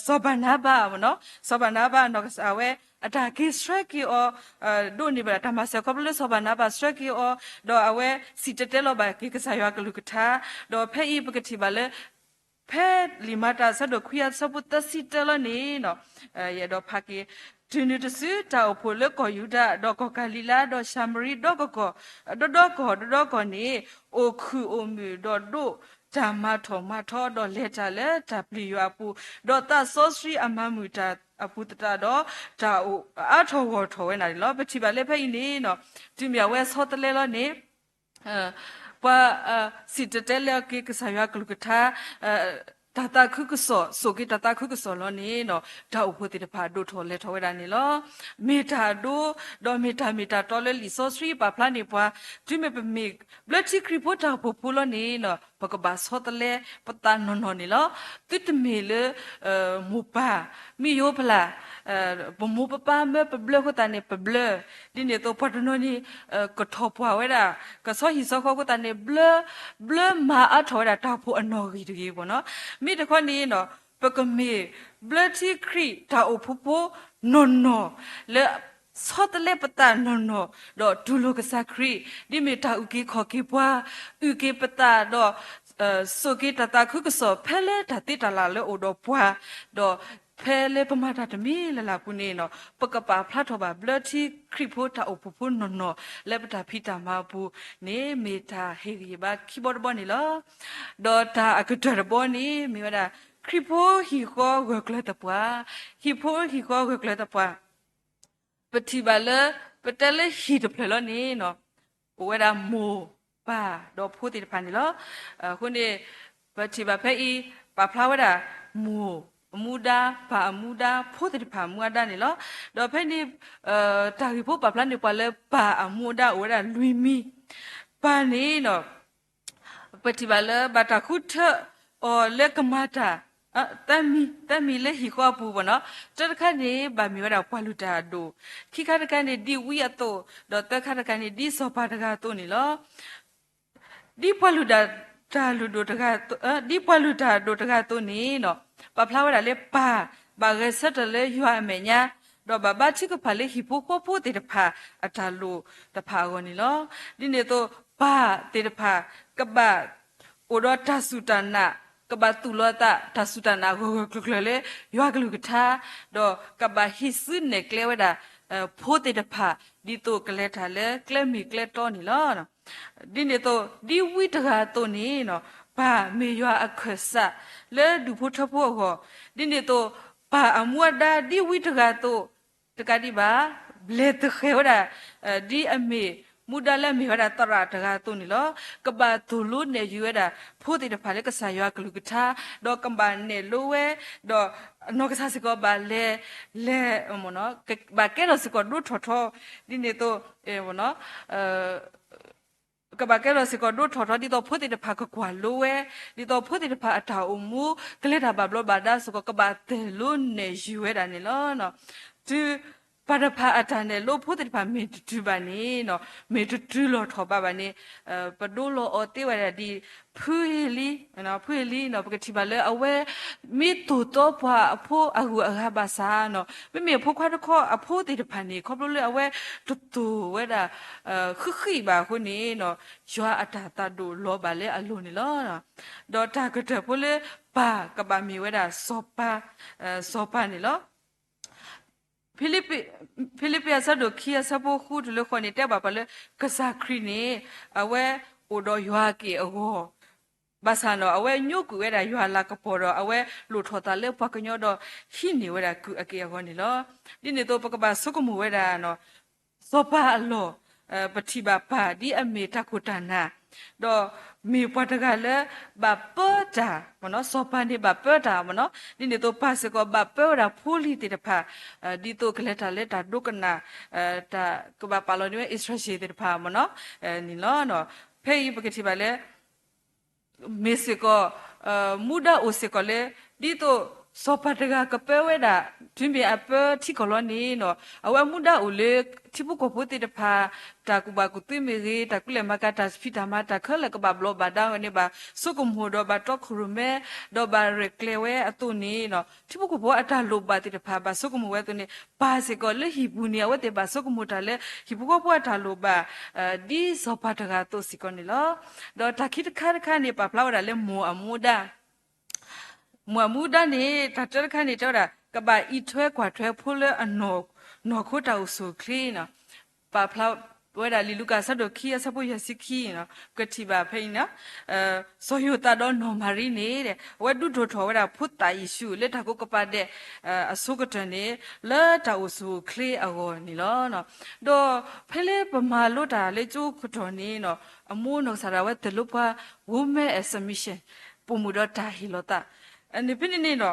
စီၤဘၤနါဘၤနီၤ, စီၤဘၤနါဘၤနီၢ်ကစၢ်ဝဲ အတၢ်က့ၤဆှၢက့ၤအီၤ ဒိးန့ၢ်ဘၣ်တၢ်မၤစၢၤခီဖျိလၢစီၤဘၤနါဘၤဆှၢက့ၤအီၤ, ဒီးအဝဲစံၣ်တဲၤတဲလီၤဘၣ်က့ၤကစၢ်ယွၤကလုၢ်ကထါ, ဒီးဖဲအံၤပကထံၣ်ဘၣ်လၢ ဖဲလံာ်မၤတၢ်ဆၢဒိၣ်ခွံအဆၢဖိသၢဆံတၢလီၤန့ၣ်နီၤ, ယအဲၣ်ဒိးဖးက့ၤ, တုၤနုၤတစုတၢ်အိၣ်ဖှိၣ်လၢကီၢ်ယူဒၤ ဒီးကီၢ်ကၤလံၤလါ ဒီးၡၤမရံဒီကီၢ် ဒီဒီကီၢ် ဒီဒီကီၢ်န့ၣ် အိၣ်ခုၣ်အိၣ်မုာ်ဒီးဒိးတၢ်မၤထီၣ်မၤထီ ဒီးလဲၤတၢ်လၢတၢ်ပျံၤယွၤအပူၤ, ဒီးသးစီဆှံအမၤမုာ်တၢ်အပူၤသတးဒီး တၢ်အါထီၣ်ဂီၢ်ထီၣ်ဝဲနၤန့ၣ်လီၤ. ပထံၣ်ဘၣ်လၢဖဲအံၤန့ၣ်နီၤ, တုၤမ့ၢ်အဝဲဆီတလဲလီၤန့ၣ် ပှၤစံၣ်တဲၤတဲလီၤက့ၤကစၢ်ယွၤကလုၢ်ကထါ တၢ်သးခုကစီၣ် စိာ်က့ၤတၢ်သးခုကစီၣ်လီၤန့ၣ်နီၤ, တၢ်အိၣ်ဖှိၣ်သ့ၣ်တဖၣ်ဒိၣ်ထီၣ်လဲၤထီၣ်ဝဲဒၣ်န့ၣ်လီၤ. မ့ၢ်တၢ်အဒိ ဒီးမ့ၢ်တၢ်မ့ၢ်တၢ်တီလၢလံာ်စီဆှံပာ်ဖျါန့ၢ်ပှၤ, တုၤမ့ၢ်ပမ့ၢ်ဘျၢထံခရံာ်ဖိတၢ်အိၣ်ဖှိၣ်ဖိလီၤန့ၣ်နီၤ, ပကဘၣ်ဆီတလဲပသးနီၢ်နီၢ်န့ၣ်လီၤ. သုတမ့ၢ်လၢ မိၢ်ပၢ် မ့ၢ်ယိၤပလၢ် ပမိၢ်ပပၢ်မၢပဘျၢအဃိသတးန့ၣ် ပဘျၢ, ဒ်န့ၣ်အသိးပှၤတနီၤန့ၣ် ကထီၣ်ပှၢ်ဝဲဒၣ် ကဆီဟံၣ်ဆီဃီအဃိသတးန့ၣ် ဘျၢ ဘျၢမၤအါထီၣ်ဝဲဒၣ်တၢ်အိၣ်ဖှိၣ်အနီၣ်ဂံၢ်တဂ့ၤဘၣ်နီၤ. မ့ၢ်တခီန့ၣ်နီၤ ပကမ့ၢ်ဘျၢထံခရံာ်တၢ်အိၣ်ဖှိၣ်ဖိနီၢ်နီၢ် လၢဆီတလဲပသးနီၢ်နီၢ် ဒီးတူၢ်လိာ်ကစၢ်ခရံာ် ဒ်မ့ၢ်တၢ်အုၣ်က့ၤခီၣ်က့ၤပှၤ အုၣ်က့ၤပသးဒီး စိာ်က့ၤတၢ်သးခုကစီၣ်ဖဲလၢတၢ်သ့တၢ်လၢ်လၢအိၣ်ဒီးပှၤ, ဒီးဖဲလၢပမၤတၢ်တမံၤလၢ်လၢ်ပူၤန့ၣ်နီၤ ပကပာ်ဖျါထီၣ်ဘၣ်ဘျၢထံခရံာ်ဖိတၢ်အိၣ်ဖှိၣ်ဖိနီၢ်နီၢ် လၢပတၢ်ဖံးတၢ်မၤအပူၤန့ၣ် မ့ၢ်တၢ်ဟ့ၣ်ဂံၢ်ဘါခံဘီတဘီန့ၣ်လီၤ. ဒီးတၢ်အကတၢၢ်တဘီန့ၣ် မ့ၢ်ဝဲဒၣ် ခရံာ်ဖိဟံၣ်ဃီဂၢၢ်ကျၢၤသပှၢ်, ဟံၣ်ဖိဟံၣ်ဃီဂၢၢ်ကျၢၤသပှၢ် ပထံၣ်ဘၣ်လၢ ပတဲလၢဟံၣ်တဖျၢၣ်လီၤန့ၣ်နီၤ အိၣ်ဝဲဒၣ်မိၢ်ပၢ်ဒီးဖိသ့ၣ်တဖၣ်န့ၣ်လီၤ. အဃိန့ၣ် ပထံၣ်ဘၣ်ဖဲအံၤ ပာ်ဖျါဝဲဒၣ် မိၢ်အမူဒါ ပၢ်အမူဒါ ဖိသ့ၣ်တဖၣ်အမူအဒါန့ၣ်လီၤ. ဒီးဖဲန့ၣ် တၢ်ဂ့ၢ်ဖိပာ်ဖျါန့ၢ်ပှၤလၢပၢ်အမူအဒါအိၣ်ဝဲဒၣ်လွံၢ်မံၤ, ပၢ်န့ၣ်နီၤ ပထံၣ်ဘၣ်လၢဘၣ်တၢ်ဃုထၢအီၤလၢကမၤတၢ် သၢမံၤ, သၢမံၤလၢဟံၣ်ဃီအပူၤဘၣ်နီၤ. တၢတခါန့ၣ် ဘၣ်မ့ၢ်ဝဲဒၣ်ပှၤလုၢ်တၢ်အဒိၣ်, ခံခါတခါန့ၣ် ဒ်ဝံအသိး, ဒီးသၢခါတခါန့ၣ် ဒ်စီၤပၤတဂၤအသိးန့ၣ်လီၤ. ဒ်ပှၤလုၢ်တၢ်လုၢ်ဒိၣ်တဂၤအသိး, ဒ်ပှၤလုၢ်တၢ်အဒိၣ်တဂၤအသိးန့ၣ်နီၤ ပာ်ဖျါဝဲဒၣ်လၢပၢ် ဘၣ်ဂဲၤဆၢထၢၣ်လၢယွၤအမဲာ်ညါ, ဒီးဘၣ်ဘါထုကဖၣ်လၢဟံၣ်ဖိဃီဖိသ့ၣ်တဖၣ်အတၢ်လိၣ်တဖၣ်အဂီၢ်န့ၣ်လီၤ. ဒ်န့ၣ်အသိး ပၢ်သ့ၣ်တဖၣ် ကဘၣ် အိၣ်ဒီးတၢ်စူၢ်တၢ်နာ်, ကဘၣ်သူၣ်လီၤသး တၢ်စူၢ်တၢ်နာ်ဂၢၢ်ဂၢၢ်ကျၢၤကျၢၤလၢယွၤကလုၢ်ကထါ, ဒီးကဘၣ်ဟံးစုနဲၣ်ကျဲဝဲဒၣ် ဖိသ့ၣ်တဖၣ် ဒ်သိးကလဲၤတၢ်လၢကျဲမ့ၢ်ကျဲတီန့ၣ်လီၤ. ဒ်န့ၣ်အသိး ဒ်ဝံတဂၤအသိးန့ၣ်နီၤ ပၢ်မ့ၢ်ယွၤအခၢၣ်စးလၢဒူၣ်ဖိထၢဖိအဂီၢ်, ဒ်န့ၣ်အသိး ပၢ်အမူအဒါဒ်ဝံတဂၤအသိး တကးဒံးဘၣ် ဘျဲၣ်သဃဲၤဝဲဒၣ် ဒ်အမ့ၢ် မူဒါလၢအမ့ၢ်ဝဲဒၣ်သရၣ်တဂၤအသိးန့ၣ်လီၤ. ကဘၣ်သိၣ်လိနဲၣ်ယုၤဝဲဒၣ် ဖိသ့ၣ်တဖၣ်လၢကစၢ်ယွၤအကလုၢ်ကထါ, ဒီးကဘၣ်နဲၣ်လိဝဲ, ဒီးအနီၢ်ကစၢ်စ့ၢ်ကီးဘၣ်လဲၤ, လဲၤ, ကဘၣ်ကဲထီၣ်စ့ၢ်ကီးဒိထီၣ်ထီ, ဒ်န့ၣ်အသိး ကဘၣ်ကဲထီၣ်စ့ၢ်ကီးဒိထီၣ်ထီ ဒ်သိးဖိသ့ၣ်တဖၣ်ကကွၢ်လိဝဲ, ဒ်သိးဖိသ့ၣ်တဖၣ်အတၢ်အိၣ်မူ ကလဲၤတၢ်ဘၣ်ဘျီးဘၣ်ဒါစ့ၢ်ကီး ကဘၣ်သိၣ်လိနဲၣ်ယုၤဝဲဒၣ်န့ၣ်လီၤ. တုၤပၢ်တဖၣ်အတၢ်နဲၣ်လိဖိသ့ၣ်တဖၣ်မ့ၢ်တတုၤဘၣ်န့ၣ်, မ့ၢ်တတုၤလီၤထီၣ်ဘၣ်ဘၣ်န့ၣ်, ပဒိလီၤအီၤသ့ဝဲဒၣ်ဒ် ဖုဟ့လံ, ဖုဟ့လံန့ၣ် ပကထံၣ်ဘၣ်လၢအဝဲ မ့ၢ်သိၣ်တီပှၤအဖိအဂုၤအဂၤဘၣ်ဆၣ်န့ၣ်, မ့မ့ၢ်အဖိခွါတခီအဖိသ့ၣ်တဖၣ်န့ၣ် ခီဖျိလၢအဝဲတသိၣ်ဝဲဒၣ် ဃံးဃံးဘၣ်အဃိန့ၣ်, ယွၤအတၢ်သးဒိၣ်လီၤဘၣ်လၢအလိၤန့ၣ်လီၤ. ဒီးတၢ်ကတၢၢ်ဖိလၢပၢ်ကဘၣ်မ့ၢ်ဝဲဒၣ်စီၤပၤ, စီၤပၤန့ၣ်လီၤ. ဖံလံးပံးအဆၢဒိၣ်ခံအဆၢဖိဃုတုၤလၢဃိးန့ၣ် တဲဘၣ်ပှၤလၢ ကစၢ်ခရံာ်န့ၣ် အဝဲအိၣ်ဒီးယွၤအက့ၢ်အဂီၤ ဘၣ်ဆၣ်န့ၣ် အဝဲညိကွံာ်ဝဲဒၣ်ယွၤအလၤကပီၤဒီး အဝဲလိၣ်ထီၣ်သးလၢပှၤကညီဒီး ဟံးန့ၢ်ဝဲဒၣ်ကုၢ်အက့ၢ်အဂီၤန့ၣ်လီၤ. ဒ်န့ၣ်အသိး ပကဘၣ်ဆိကမိၣ်ဝဲဒၣ် စီၤပၤအလီၢ်, ပထံၣ်ဘၣ်ပၢ်ဒ်အမ့ၢ်တၢ်ခိၣ်တၢ်နၢ်, ဒီးမ့ၢ်ပှၤတဂၤလၢ ဘၣ်ပၢတၢ်, စီၤပၤန့ၣ်ဘၣ်ပၢတၢ်မ့ၢ်နီၤ, ဒ်န့ၣ်အသိးပၢ်စ့ၢ်ကီးဘၣ်ပၢဝဲဒၣ်ဖိလံၤသ့ၣ်တဖၣ်, ဒ်သိးကလဲၤတၢ်လၢတၢ်ဒိကနၣ်, တၢ်ကဘၣ်ပာ်လီၤန့ၢ်ဝဲအံၣ်စရ့လးသ့ၣ်တဖၣ်မ့ၢ်နီၤ, န့ၣ်လီၤ. ဖဲအံၤပကထံၣ်ဘၣ်လၢ မ့ၢ်စ့ၢ်ကီး မူဒါအိၣ်စ့ၢ်ကီးလၢ ဒ်သိးစီၤပၤတဂၤကပၢဝဲဒၣ် တုၤမ့ၢ်အပၢထံကီၢ်လီၤန့ၣ်နီၤ, အဝဲမူဒါအိၣ်လၢ ထံဖိကီၢ်ဖိသ့ၣ်တဖၣ် တၢ်ကူၣ်ဘၣ်ကူၣ်သ့မ့ၢ်ဂ့ၤ, တၢ်ကူၣ်လဲၤမၤကၤ တၢ်ဖံးတၢ်မၤတၢ်ခဲလၢာ်ကဘၣ်ဘျီးဘၣ်ဒါဝဲန့ၣ် ဘၣ်ဆိကမိၣ်ဒီးဘၣ်တီခိၣ်ရိၣ်မဲ ဒီးဘၣ်ရဲၣ်ကျဲၤဝဲအသိးန့ၣ်နီၤ, ထံဖိကီၢ်ဖိအတၢ်လိၣ်ဘၣ်သ့ၣ်တဖၣ် ဘၣ်ဆိကမိၣ်ဝဲအသိးန့ၣ် ပၢ်စ့ၢ်ကီးလၢဟံၣ်ပူၤန့ၣ် အဝဲသ့ၣ်ဘၣ်ဆိကမိၣ်တၢ်လၢ ဟံၣ်ဖိဃီဖိအတၢ်လိၣ်ဘၣ် ဒ်စီၤပၤတဂၤအသိးစ့ၢ်ကီးန့ၣ်လီၤ. ဒီးတၢ်ခံတခါတခါန့ၣ် ပာ်ဖျါဝဲဒၣ်လၢမိၢ်အမူဒါ, မိၢ်အမူဒါန့ၣ် တၢ်တၢတခါန့ၣ် တဲဝဲဒၣ် ကဘၣ်အံးထွဲကွၢ်ထွဲဖိလၢအနီၢ်ခိတၢ်အိၣ်ဆူၣ်အိၣ်ချ့နီၤ, ပာ်ဖျါဝဲဒၣ်လံာ်လူၤကၣ်အဆၢဒိၣ်ခံအဆၢဖိယဲၢ်ဆံခံနီၤ, ပကထံၣ်ဘၣ်ဖဲအံၤနီၤ, စီၤယိၤသးဒီးနီၢ်မၤရံန့ၣ် အဝဲဒုးဒိၣ်ထီၣ်ဝဲဒၣ်ဖိသၣ်ယ့ၣ်ၡူးလၢတၢ်ကိးကပၤဒဲး အဆိကတၢၢ်န့ၣ် လၢတၢ်အိၣ်ဆူၣ်အိၣ်ချ့အဂီၢ်န့ၣ်လီၤ. ဒီးဖဲလၢပမၤလိတၢ်လၢကၠိကတီၢ်န့ၣ်နီၤ, အမိၢ်နီၢ်ကစၢ်ဒၣ်ဝဲတၢ်လိၣ်ပှၤ women and submission, ပိာ်မုၣ်ဒီးတၢ်ဟ့ၣ်လီၤသး, န့ၣ်ဖဲန့ၣ်န့ၣ်နီၤ,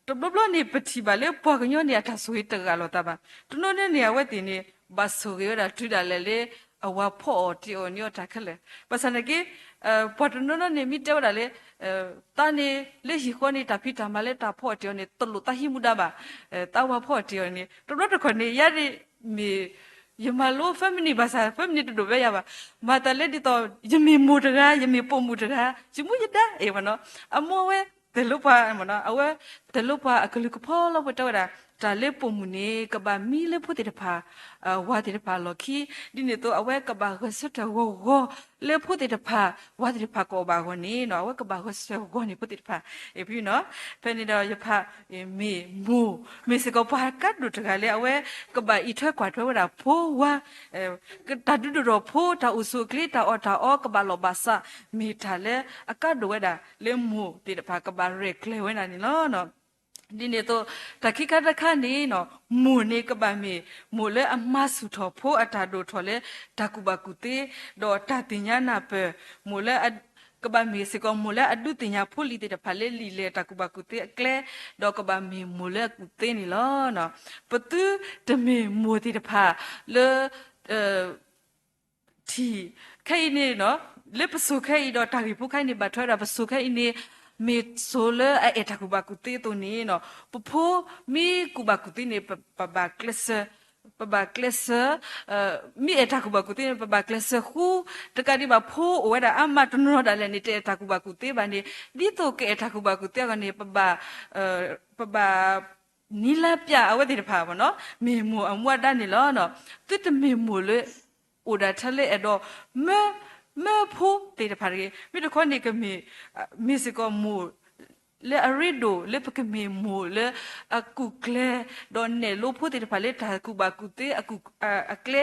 တဘျီဘျီန့ၣ်ပထံၣ်ဘၣ်လၢပှၤကညီန့ၣ် အတၢ်ဆိၣ်ဂ့ၤတဂၤလိာ်သးဘၣ်, တနီၤနီၤန့ၣ် အဝဲသ့ၣ်န့ၣ် ဘၣ်ဆိၣ်ဂ့ၤဝဲဒၣ်တုၤဒၣ်လဲာ်လၢ အဝၤဖီအီၣ်တ့ၢ်အီၤန့ၢ်အီၤတၢ်ခဲလၢာ်, ဘၣ်ဆၣ်နာ်က့ ပှၤတနီၤနီၤန့ၣ် မ့ၢ်တဲဝဲဒၣ်လၢ သးန့ၣ် လၢဟံၣ်ဃီန့ၣ် တၢ်ဖံးတၢ်မၤလၢတၢ်ဖီအီၣ်တ့ၢ်အီၤန့ၣ် တလိၣ်သးဟံးမူဒါဘၣ်, သးဝၤဖီအီၣ်တ့ၢ်အီၤန့ၣ် တဘျီတခီၣ်န့ၣ် ယၤန့ၣ် မ့ၢ် ယမၤလိ family ဘၣ်ဆၣ် family တဒိၣ်ဘၣ်ယၤဘၣ်, မၤသးလၢဒ်သိး ယမ့ၢ်မိၢ်တဂၤ ယမ့ၢ်ပိာ်မုၣ်တဂၤ ယမူယဒါအံၤမ့ၢ်နီၤ, အမိၢ်ဝဲ တၢ်လိၣ်ပှၤမ့ၢ်နီၤ, အဝဲ တၢ်လိၣ်ပှၤအကလုၢ်ကဖီလီၤ ပတဲဝဲဒၣ် တၢ်လၢပိာ်မုၣ်န့ၣ် ကဘၣ်မံလၢဖိသ့ၣ်တဖၣ် ဝၤသ့ၣ်တဖၣ်အလီၢ်ခံ, ဒ်န့ၣ်အသိး အဝဲကဘၣ်ဂဲၤဆၢထၢၣ်ဂီၤဂီၤ လၢဖိသ့ၣ်တဖၣ် ဝၤသ့ၣ်တဖၣ်ကအီၣ်ဘၣ်အဂီၢ်န့ၣ်နီၤ, အဝဲကဘၣ်ဂဲၤဆၢထၢၣ်ဂီၤန့ၢ်ဖိသ့ၣ်တဖၣ်, ဖဲနီၤ, ဖဲန့ၣ်ဒီးယဖး မ့ၢ်မိၢ် မ့ၢ်စ့ၢ်ကီးပှၤကါဒိၣ်တဂၤလၢအဝဲ ကဘၣ်အံးထွဲကွၢ်ထွဲဝဲဒၣ်ဖိဝၤ တၢ်ဒုးဒိၣ်ထီၣ်ဖိ တၢ်အိၣ်ဆူၣ်အိၣ်ချ့ တၢ်အီၣ်တၢ်အီ ကဘၣ်လီၢ်ဘၣ်စး မ့ၢ်တၢ်လၢအကါဒိၣ်ဝဲဒၣ်လၢမိၢ်သ့ၣ်တဖၣ်ကဘၣ်ရဲၣ်ကျဲၤဝဲဒၣ်န့ၣ်လီၤ. ဒ်န့ၣ်အသိး တၢ်ခံခါတခါန့ၣ်နီၤ မိၢ်န့ၣ်ကဘၣ်မ့ၢ် မိၢ်လၢအမၤဆူၣ်ထီၣ်ဖိအတၢ်ဒိၣ်ထီၣ်လၢ တၢ်ကူၣ်ဘၣ်ကူၣ်သ့ ဒီးတၢ်သ့ၣ်ညါနၢ်ပၢၢ်, မိၢ်လၢ ကဘၣ်မ့ၢ်စ့ၢ်ကီး မိၢ်လၢအဒုးသ့ၣ်ညါဖိလံၤသ့ၣ်တဖၣ်လၢလံာ်လဲၢ်တၢ်ကူၣ်ဘၣ်ကူၣ်သ့အကျဲ, ဒီးကဘၣ်မ့ၢ်မိၢ်လၢအကူၣ်သ့န့ၣ်လီၤ. ပသုတမ့ၢ်မိၢ်သ့ၣ်တဖၣ်လၢ ထံၣ်ခဲအံၤန့ၣ်နီၤ, လၢပစိၤခဲအံၤဒီးတၢ်ဂ့ၢ်ဖိခဲအံၤန့ၣ် ဘၣ်ထွဲဝဲဒၣ်ပစိၤခဲအံၤန့ၣ် မ့ၢ်စိၤလၢအအဲၣ်တၢ်ကူၣ်ဘၣ်ကူၣ်သ့အသိးန့ၣ်နီၤ, ပဖိမ့ၢ်ကူၣ်ဘၣ်ကူၣ်သ့န့ၣ် ပဘၣ်ကျဲးစၢး, ပဘၣ်ကျဲးစၢး, မ့ၢ်အဲၣ်တၢ်ကူၣ်ဘၣ်ကူၣ်သ့န့ၣ် ပဘၣ်ကျဲးစၢးဃူ, တကးဒံးဘၣ်ဖိအိၣ်ဝဲဒၣ်အါမးတနီၤဒၣ်လဲာ်န့ၣ် တအဲၣ်တၢ်ကူၣ်ဘၣ်ကူၣ်သ့ဘၣ်န့ၣ်, ဒ်သိးကအဲၣ်တၢ်ကူၣ်ဘၣ်ကူၣ်သ့အဂီၢ်န့ၣ် ပဘၣ် ပဘၣ် နံၤလါပျၢ်အဝဲသ့ၣ်တဖၣ်မ့ၢ်နီၤ, မ့ၢ်မိၢ်အမူအဒါန့ၣ်လီၤ. သုတမ့ၢ်မိၢ်လၢ အိၣ်ဒၣ်ထဲလၢအဲၣ်ဒိး မၢ မၢဖိသ့ၣ်တဖၣ်တဂ့ၤ, မ့ၢ်တခီန့ၣ်ကမ့ၢ် မ့ၢ်စ့ၢ်ကီးမိၢ် လၢအရ့ဒိၣ်လၢပကမ့ၢ်မိၢ်လၢအကူၣ်ကျဲၤ ဒီးနဲၣ်လိဖိသ့ၣ်တဖၣ်လၢတၢ်ကူၣ်ဘၣ်ကူၣ်သ့အကူၣ် အကျဲ,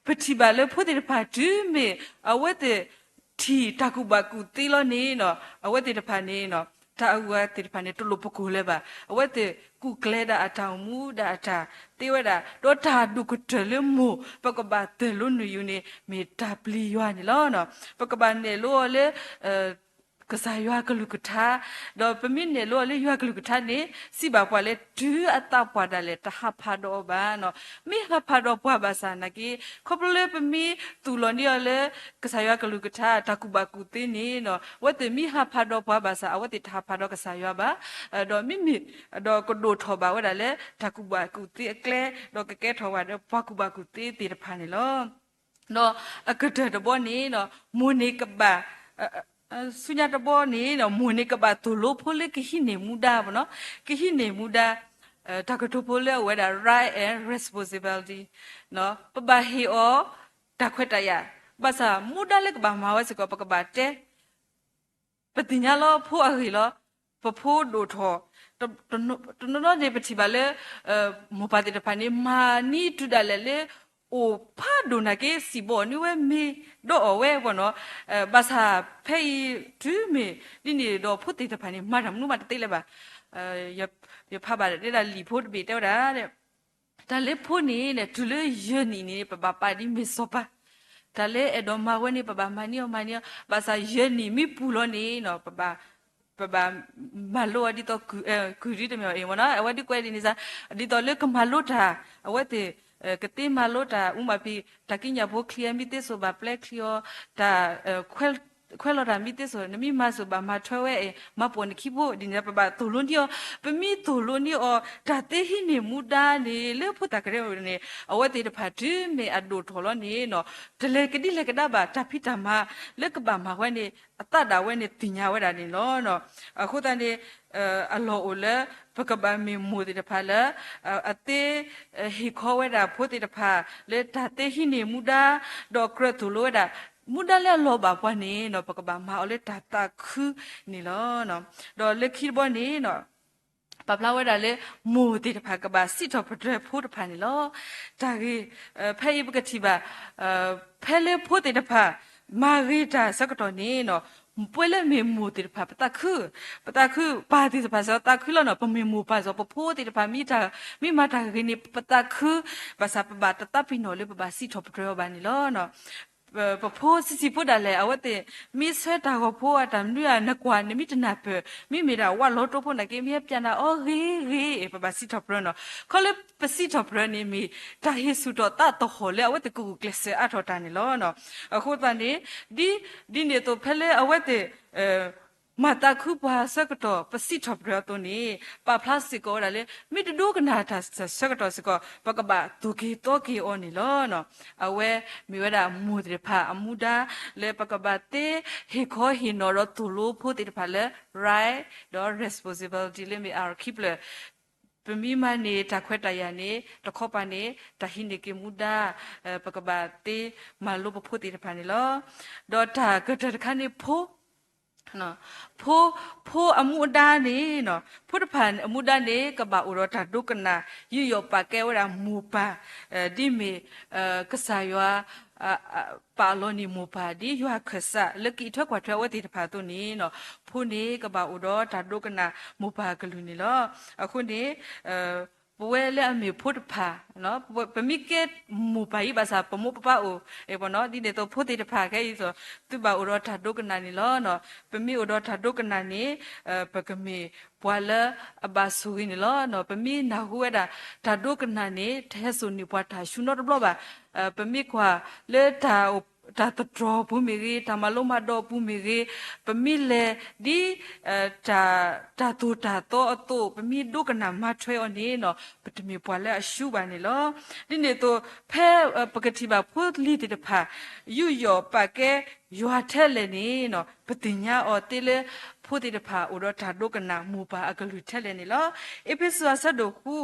ပထံၣ်ဘၣ်လၢဖိသ့ၣ်တဖၣ်တုၤမ့ၢ်အဝဲသ့ၣ် ထံၣ်တၢ်ကူၣ်ဘၣ်ကူၣ်သ့လီၤန့ၣ်နီၤ, အဝဲသ့ၣ်တဖၣ်န့ၣ်နီၤ တၢ်အဂၤသ့ၣ်တဖၣ်န့ၣ် တလိၣ်ပကိၢ်လၢၤဘၣ်. အဝဲသ့ၣ်ကူၣ်ကျဲၤဒၣ်အတၢ်အိၣ်မူဒီးအတၢ်သ့ဝဲဒၣ်, ဒီးတၢ်ဒိၣ်ကတၢၢ်လၢမိၢ် ပကဘၣ်တၢၢ်လိနုာ်ယူၤန့ၣ် မ့ၢ်တၢ်ပျံၤယွၤန့ၣ်လီၤ. ပကဘၣ်နဲၣ်လိအီၤလၢ ကစၢ်ယွၤကလုၢ်ကထါ, ဒီးပမ့ၢ်နဲၣ်လိအီၤလၢယွၤကလုၢ်ကထါန့ၣ် စံးဘၣ်ပှၤလၢ တုၤအသးပှၢ်ဒၣ်လဲာ် တဟးဖးဒီးအီၤဘၣ်. မ့ၢ်ဟးဖးဒီးပှၤဘၣ်ဆၣ်နာ်က့ ခီဖျိလၢပမ့ၢ်သူၣ်လီၤန့ၢ်အီၤလၢ ကစၢ်ယွၤကလုၢ်ကထါ တၢ်ကူၣ်ဘၣ်ကူၣ်သ့န့ၣ် အဝဲသ့ၣ်မ့ၢ်ဟးဖးဒီးပှၤဘၣ်ဆၣ် အဝဲသ့ၣ်တဟးဖးဒီးကစၢ်ယွၤဘၣ်. ဒီးမ့မ့ၢ် ဒီးကဒိၣ်ထီၣ်ဘၣ်ဝဲဒၣ်လၢ တၢ်ကူၣ်ဘၣ်ကူၣ်သ့အကျဲ, ဒီးကကဲထီၣ်ဝဲဒၣ်ပှၤကူၣ်ဘၣ်ကူၣ်သ့သ့ၣ်တဖၣ်န့ၣ်လီၤ. ဒီးအကတၢၢ်တဘီန့ၣ် မိၢ်န့ၣ်ကဘၣ် ဆူညါတဘီန့ၣ် မိၢ်န့ၣ်ကဘၣ်သိၣ်လိဖိလၢကဟံးန့ၢ်မူဒါပနီၤ, ကဟံးန့ၢ်မူဒါ တၢ်ကတိၤဖိလၢအဝဲဒၣ် right and responsibility, ပဘၣ်ဟ့ၣ်အီၤ တၢ်ခွဲးတၢ်ယာ်, ဘၣ်ဆၣ်မူဒါလၢကဘၣ်မၤဝဲစ့ၢ်ကီး ပကဘၣ်တဲ ပသ့ၣ်ညါလီၤ ဖိအဂ့ၢ်လီၤ. ပဖိဒိၣ်ထီၣ် တနီၤနီၤန့ၣ် ပထံၣ်ဘၣ်လၢ မိၢ်ပၢ်သ့ၣ်တဖၣ်န့ၣ် မၤန့ၢ်တုၤဒၣ်လဲာ်လၢ အိၣ်ဖးဒိၣ်နာ်က့ စံၣ်ဘီၣ်န့ၢ်ဝဲမ့ၤ ဒီးအီၣ်ဝဲပနီၤ, ဘၣ်ဆၣ်ဖဲအံၤတုၤမ့ၢ်ဒ်န့ၣ်ဒီး ဖိသ့ၣ်တဖၣ်န့ၣ် မၤတၢ်မနုၤမးတသ့လၢၤဘၣ်. ယဖးဘၣ်ဒၣ်လံာ်ဖိတဘ့ၣ်တဲဝဲဒၣ် တၢ်လၢဖိန့ၣ် တုၤလၢယဲၢ်နံၣ်န့ၣ် ပဘၣ်ပာ်ဒ်မ့ၢ်စီၤပၤ, တၢ်လၢအဲၣ်ဒိးမၤဝဲန့ၣ် ပဘၣ်မၤန့ၢ်အီၤမၤန့ၢ်အီၤ, ဘၣ်ဆၣ်ယဲၢ်နံၣ်မ့ၢ်ပူၤလီၤန့ၣ် ပဘၣ်မၤလိအီၤဒ်သိး ကုၢ်ဒ်တမ့ၢ်အီၤအံၤမနီၤ, အဝဲဒ်ကွဲးဒ်န့ၣ်စ့ၢ်, ဒ်သိးလၢကမၤလိတၢ် အဝဲသ့ၣ် ကသ့မၤလိတၢ် အူမးဖံး တၢ်ကံးညာ်ဖိချံအမ့ၢ်သ့စိၤ ဘၣ်ပျဲချံအီၤ, တၢ် ခွဲးလီၤတၢ်မ့ၢ်သ့စိၤ နမ့ၢ်မၤစိၤ ဘၣ်မၤထွဲဝဲ မၤပိာ်နခံဖိ ဒ်န့ၣ် ပဘၣ်သိၣ်လိန့ၢ်အီၤ, ပမ့ၢ်သိၣ်လိန့ၢ်အီၤ တၢ်သ့ဟံးန့ၢ်မူဒါန့ၣ် လၢဖိသၣ်ကရၢန့ၣ် အဝဲသ့ၣ်တဖၣ်တုၤမ့ၢ်အဒိၣ်ထီၣ်လီၤန့ၣ် တလဲၤကဒံလဲၤကဒါဘၣ် တၢ်ဖံးတၢ်မၤလၢကဘၣ်မၤဝဲန့ၣ် အသးဒၣ်ဝဲန့ၣ်သ့ၣ်ညါဝဲဒၣ်န့ၣ်လီၤ. အဃိသတးန့ၣ် အလီၢ်အိၣ်လၢ ပကဘၣ်မ့ၢ်မိၢ်သ့ၣ်တဖၣ်လၢ အသ့ ဟ့ၣ်ခီဝဲဒၣ်ဖိသ့ၣ်တဖၣ် လၢတၢ်သ့ဟံးန့ၢ်မူဒါ ဒီးကြၢးသိၣ်လိဝဲဒၣ် မူဒါလၢအလီၤဘၣ်ပှၤန့ၣ် ပကဘၣ်မၤအီၤလၢတၢ်သးခုန့ၣ်လီၤ. ဒီးလၢခံတဘီန့ၣ် ပာ်ဖျါဝဲဒၣ်လၢ မိၢ်သ့ၣ်တဖၣ် ကဘၣ်စံးထီၣ်ပတြၢၤဖိတဖၣ်န့ၣ်လီၤ. တၢ်ဂ့ၢ် ဖဲအံၤပကထံၣ်ဘၣ် ဖဲလၢဖိသ့ၣ်တဖၣ် မၤဂ့ၤတၢ်ဆၢကတီၢ်န့ၣ် ပဝဲလၢမ့ၢ်မိၢ်သ့ၣ်တဖၣ် ပသးခု, ပသးခု, ပၢ်သ့ၣ်တဖၣ်စ့ၢ်ကီးသးခုလီၤန့ၣ်, ပမ့ၢ်မိၢ်ပၢ်စ့ၢ်ကီး ပဖိသ့ၣ်တဖၣ် မ့ၢ်မၤတၢ်ဂ့ၤန့ၣ် ပသးခု, ဘၣ်ဆၣ်ပဘၣ်တသးပ့ၤနီၣ်လၢပဘၣ်စံးထီၣ်ပတြၢၤအီၤဘၣ်န့ၣ်လီၤ. ပဖိဆံးဆံးဖိဒၣ်လဲာ် အဝဲသ့ၣ် မ့ၢ်ဆၢတၢ်ဂီၤဖိအတၢ်မနုၤဧါ နကွၢ် နမ့ၢ်တနၢ်ပၢၢ် မ့မ့ၢ်ဒၣ်ဝးလီၤတိဖိနာ်က့ မ့ၢ်ဟဲပျးနၤအီၤဂ့ၤဂ့ၤ ပဘၣ်စံးထီၣ်ပတြၢၤန့ၣ်, ခီလၢပစံးထီၣ်ပတြၢၤန့ၣ်မ့ၢ် တၢ်ဟ့ၣ်ဆူၣ်ထီၣ်သးသဟီၣ်လၢအဝဲသ့ၣ်ကဂုာ်ကျဲးစၢးအါထီၣ်တၢ်န့ၣ်လီၤ. အဃိသတးန့ၣ် ဒ် ဒ်န့ၣ်အသိးဖဲလၢအဝဲသ့ၣ် မၤသးခုပှၤဆၢကတီၢ် ပစံးထီၣ်ပတြၢၤအသိးန့ၣ် ပာ်ဖျါစ့ၢ်ကီးဝဲဒၣ်လၢ မ့ၢ်တဒိကနၣ်တၢ်ဆၢကတီၢ်စ့ၢ်ကီး ပကဘၣ်သိၣ်က့ၤသီက့ၤအီၤန့ၣ်လီၤ. အဝဲမ့ၢ်ဝဲဒၣ်မိၢ်သ့ၣ်တဖၣ်အမူဒါ လၢပကဘၣ်သ့ဟ့ၣ်ခီဟ့ၣ်နီၤဒီးသိၣ်လိဖိသ့ၣ်တဖၣ်လၢ right ဒီး responsibility လၢမ့ၢ်အခံဖျၢၣ် ပမ့ၢ်မၤန့ၢ်တၢ်ခွဲးတၢ်ယာ်န့ၣ် တခီပၤန့ၣ် တၢ်ဟံးန့ၢ်က့ၤမူဒါ ပကဘၣ်သ့မၤလိပဖိသ့ၣ်တဖၣ်န့ၣ်လီၤ. ဒီးတၢ်ကတၢၢ်တခါန့ၣ် ဖိ ဖိ ဖိအမူဒါန့ၣ် ဖိတဖၣ်အမူဒါန့ၣ် ကဘၣ်အိၣ်ဒီးတၢ်ဒိကနၣ် ယူးယီၣ်ပာ်ကဲဝဲဒၣ်မိၢ်ပၢ် ဒ်မ့ၢ် ကစၢ်ယွၤ ပာ်အလီၢ်န့ၢ်မိၢ်ပၢ် ဒ်ယွၤခၢၣ်စးလၢကအံးထွဲကွၢ်ထွဲအဝဲသ့ၣ်တဖၣ်အသိးန့ၣ် ဖိန့ၣ်ကဘၣ်အိၣ်ဒီးတၢ်ဒိကနၣ်မိၢ်ပၢ်အကလုၢ်န့ၣ်လီၤ. အဃိန့ၣ် ပဝဲလၢအမ့ၢ်ဖိတဖၣ် ပမ့ၢ်ကဲမိၢ်ပၢ်အံၤဘၣ်ဆၣ် ပမိၢ်ပပၢ်အိၣ် ဒ်န့ၣ်အသိးဖိသ့ၣ်တဖၣ်ခဲအံၤသိး သုဘၣ်အိၣ်ဒီးတၢ်ဒိကနၣ်န့ၣ်လီၤ. ပမ့ၢ်အိၣ်ဒီးတၢ်ဒိကနၣ်န့ၣ် ပကမ့ၢ်ပှၤလၢအဘၣ်ဆိၣ်ဂ့ၤန့ၣ်လီၤ. ပမ့ၢ်နၢ်ဟူဝဲဒၣ် တၢ်ဒိကနၣ်န့ၣ် တဟဲစိာ်န့ၢ်ပှၤတၢ်ဆူၣ်နီတဘျီဘၣ်. ပမ့ၢ်ကွၢ်လၢ တၢ်သတြီၤပူၤမ့ၢ်ဂ့ၤ, တၢ်မၤလိမၤဒိးပူၤမ့ၢ်ဂ့ၤ, ပမ့ၢ်လဲၤဒ် တၢ်သိၣ်တၢ်သီအသိး ပမ့ၢ်ဒိကနၣ်မၤထွဲအီၤန့ၣ် ပတမ့ၢ်ပှၤလၢအဆူၣ်ဘၣ်န့ၣ်လီၤ. ဒ်န့ၣ်အသိး ဖဲပကထံၣ်ဘၣ်ဖိလံၤသ့ၣ်တဖၣ် ယူးယီၣ်ပာ်ကဲယွၤထဲလဲၣ်န့ၣ် ပသ့ၣ်ညါအီၤသ့လၢ ဖိသ့ၣ်တဖၣ်အိၣ်ဒီးတၢ်ဒိကနၣ်မိၢ်ပၢ်အကလုၢ်ထဲလဲၣ်န့ၣ်လီၤ. အ့းဖ့းစူးအဆၢဒိၣ်ဃု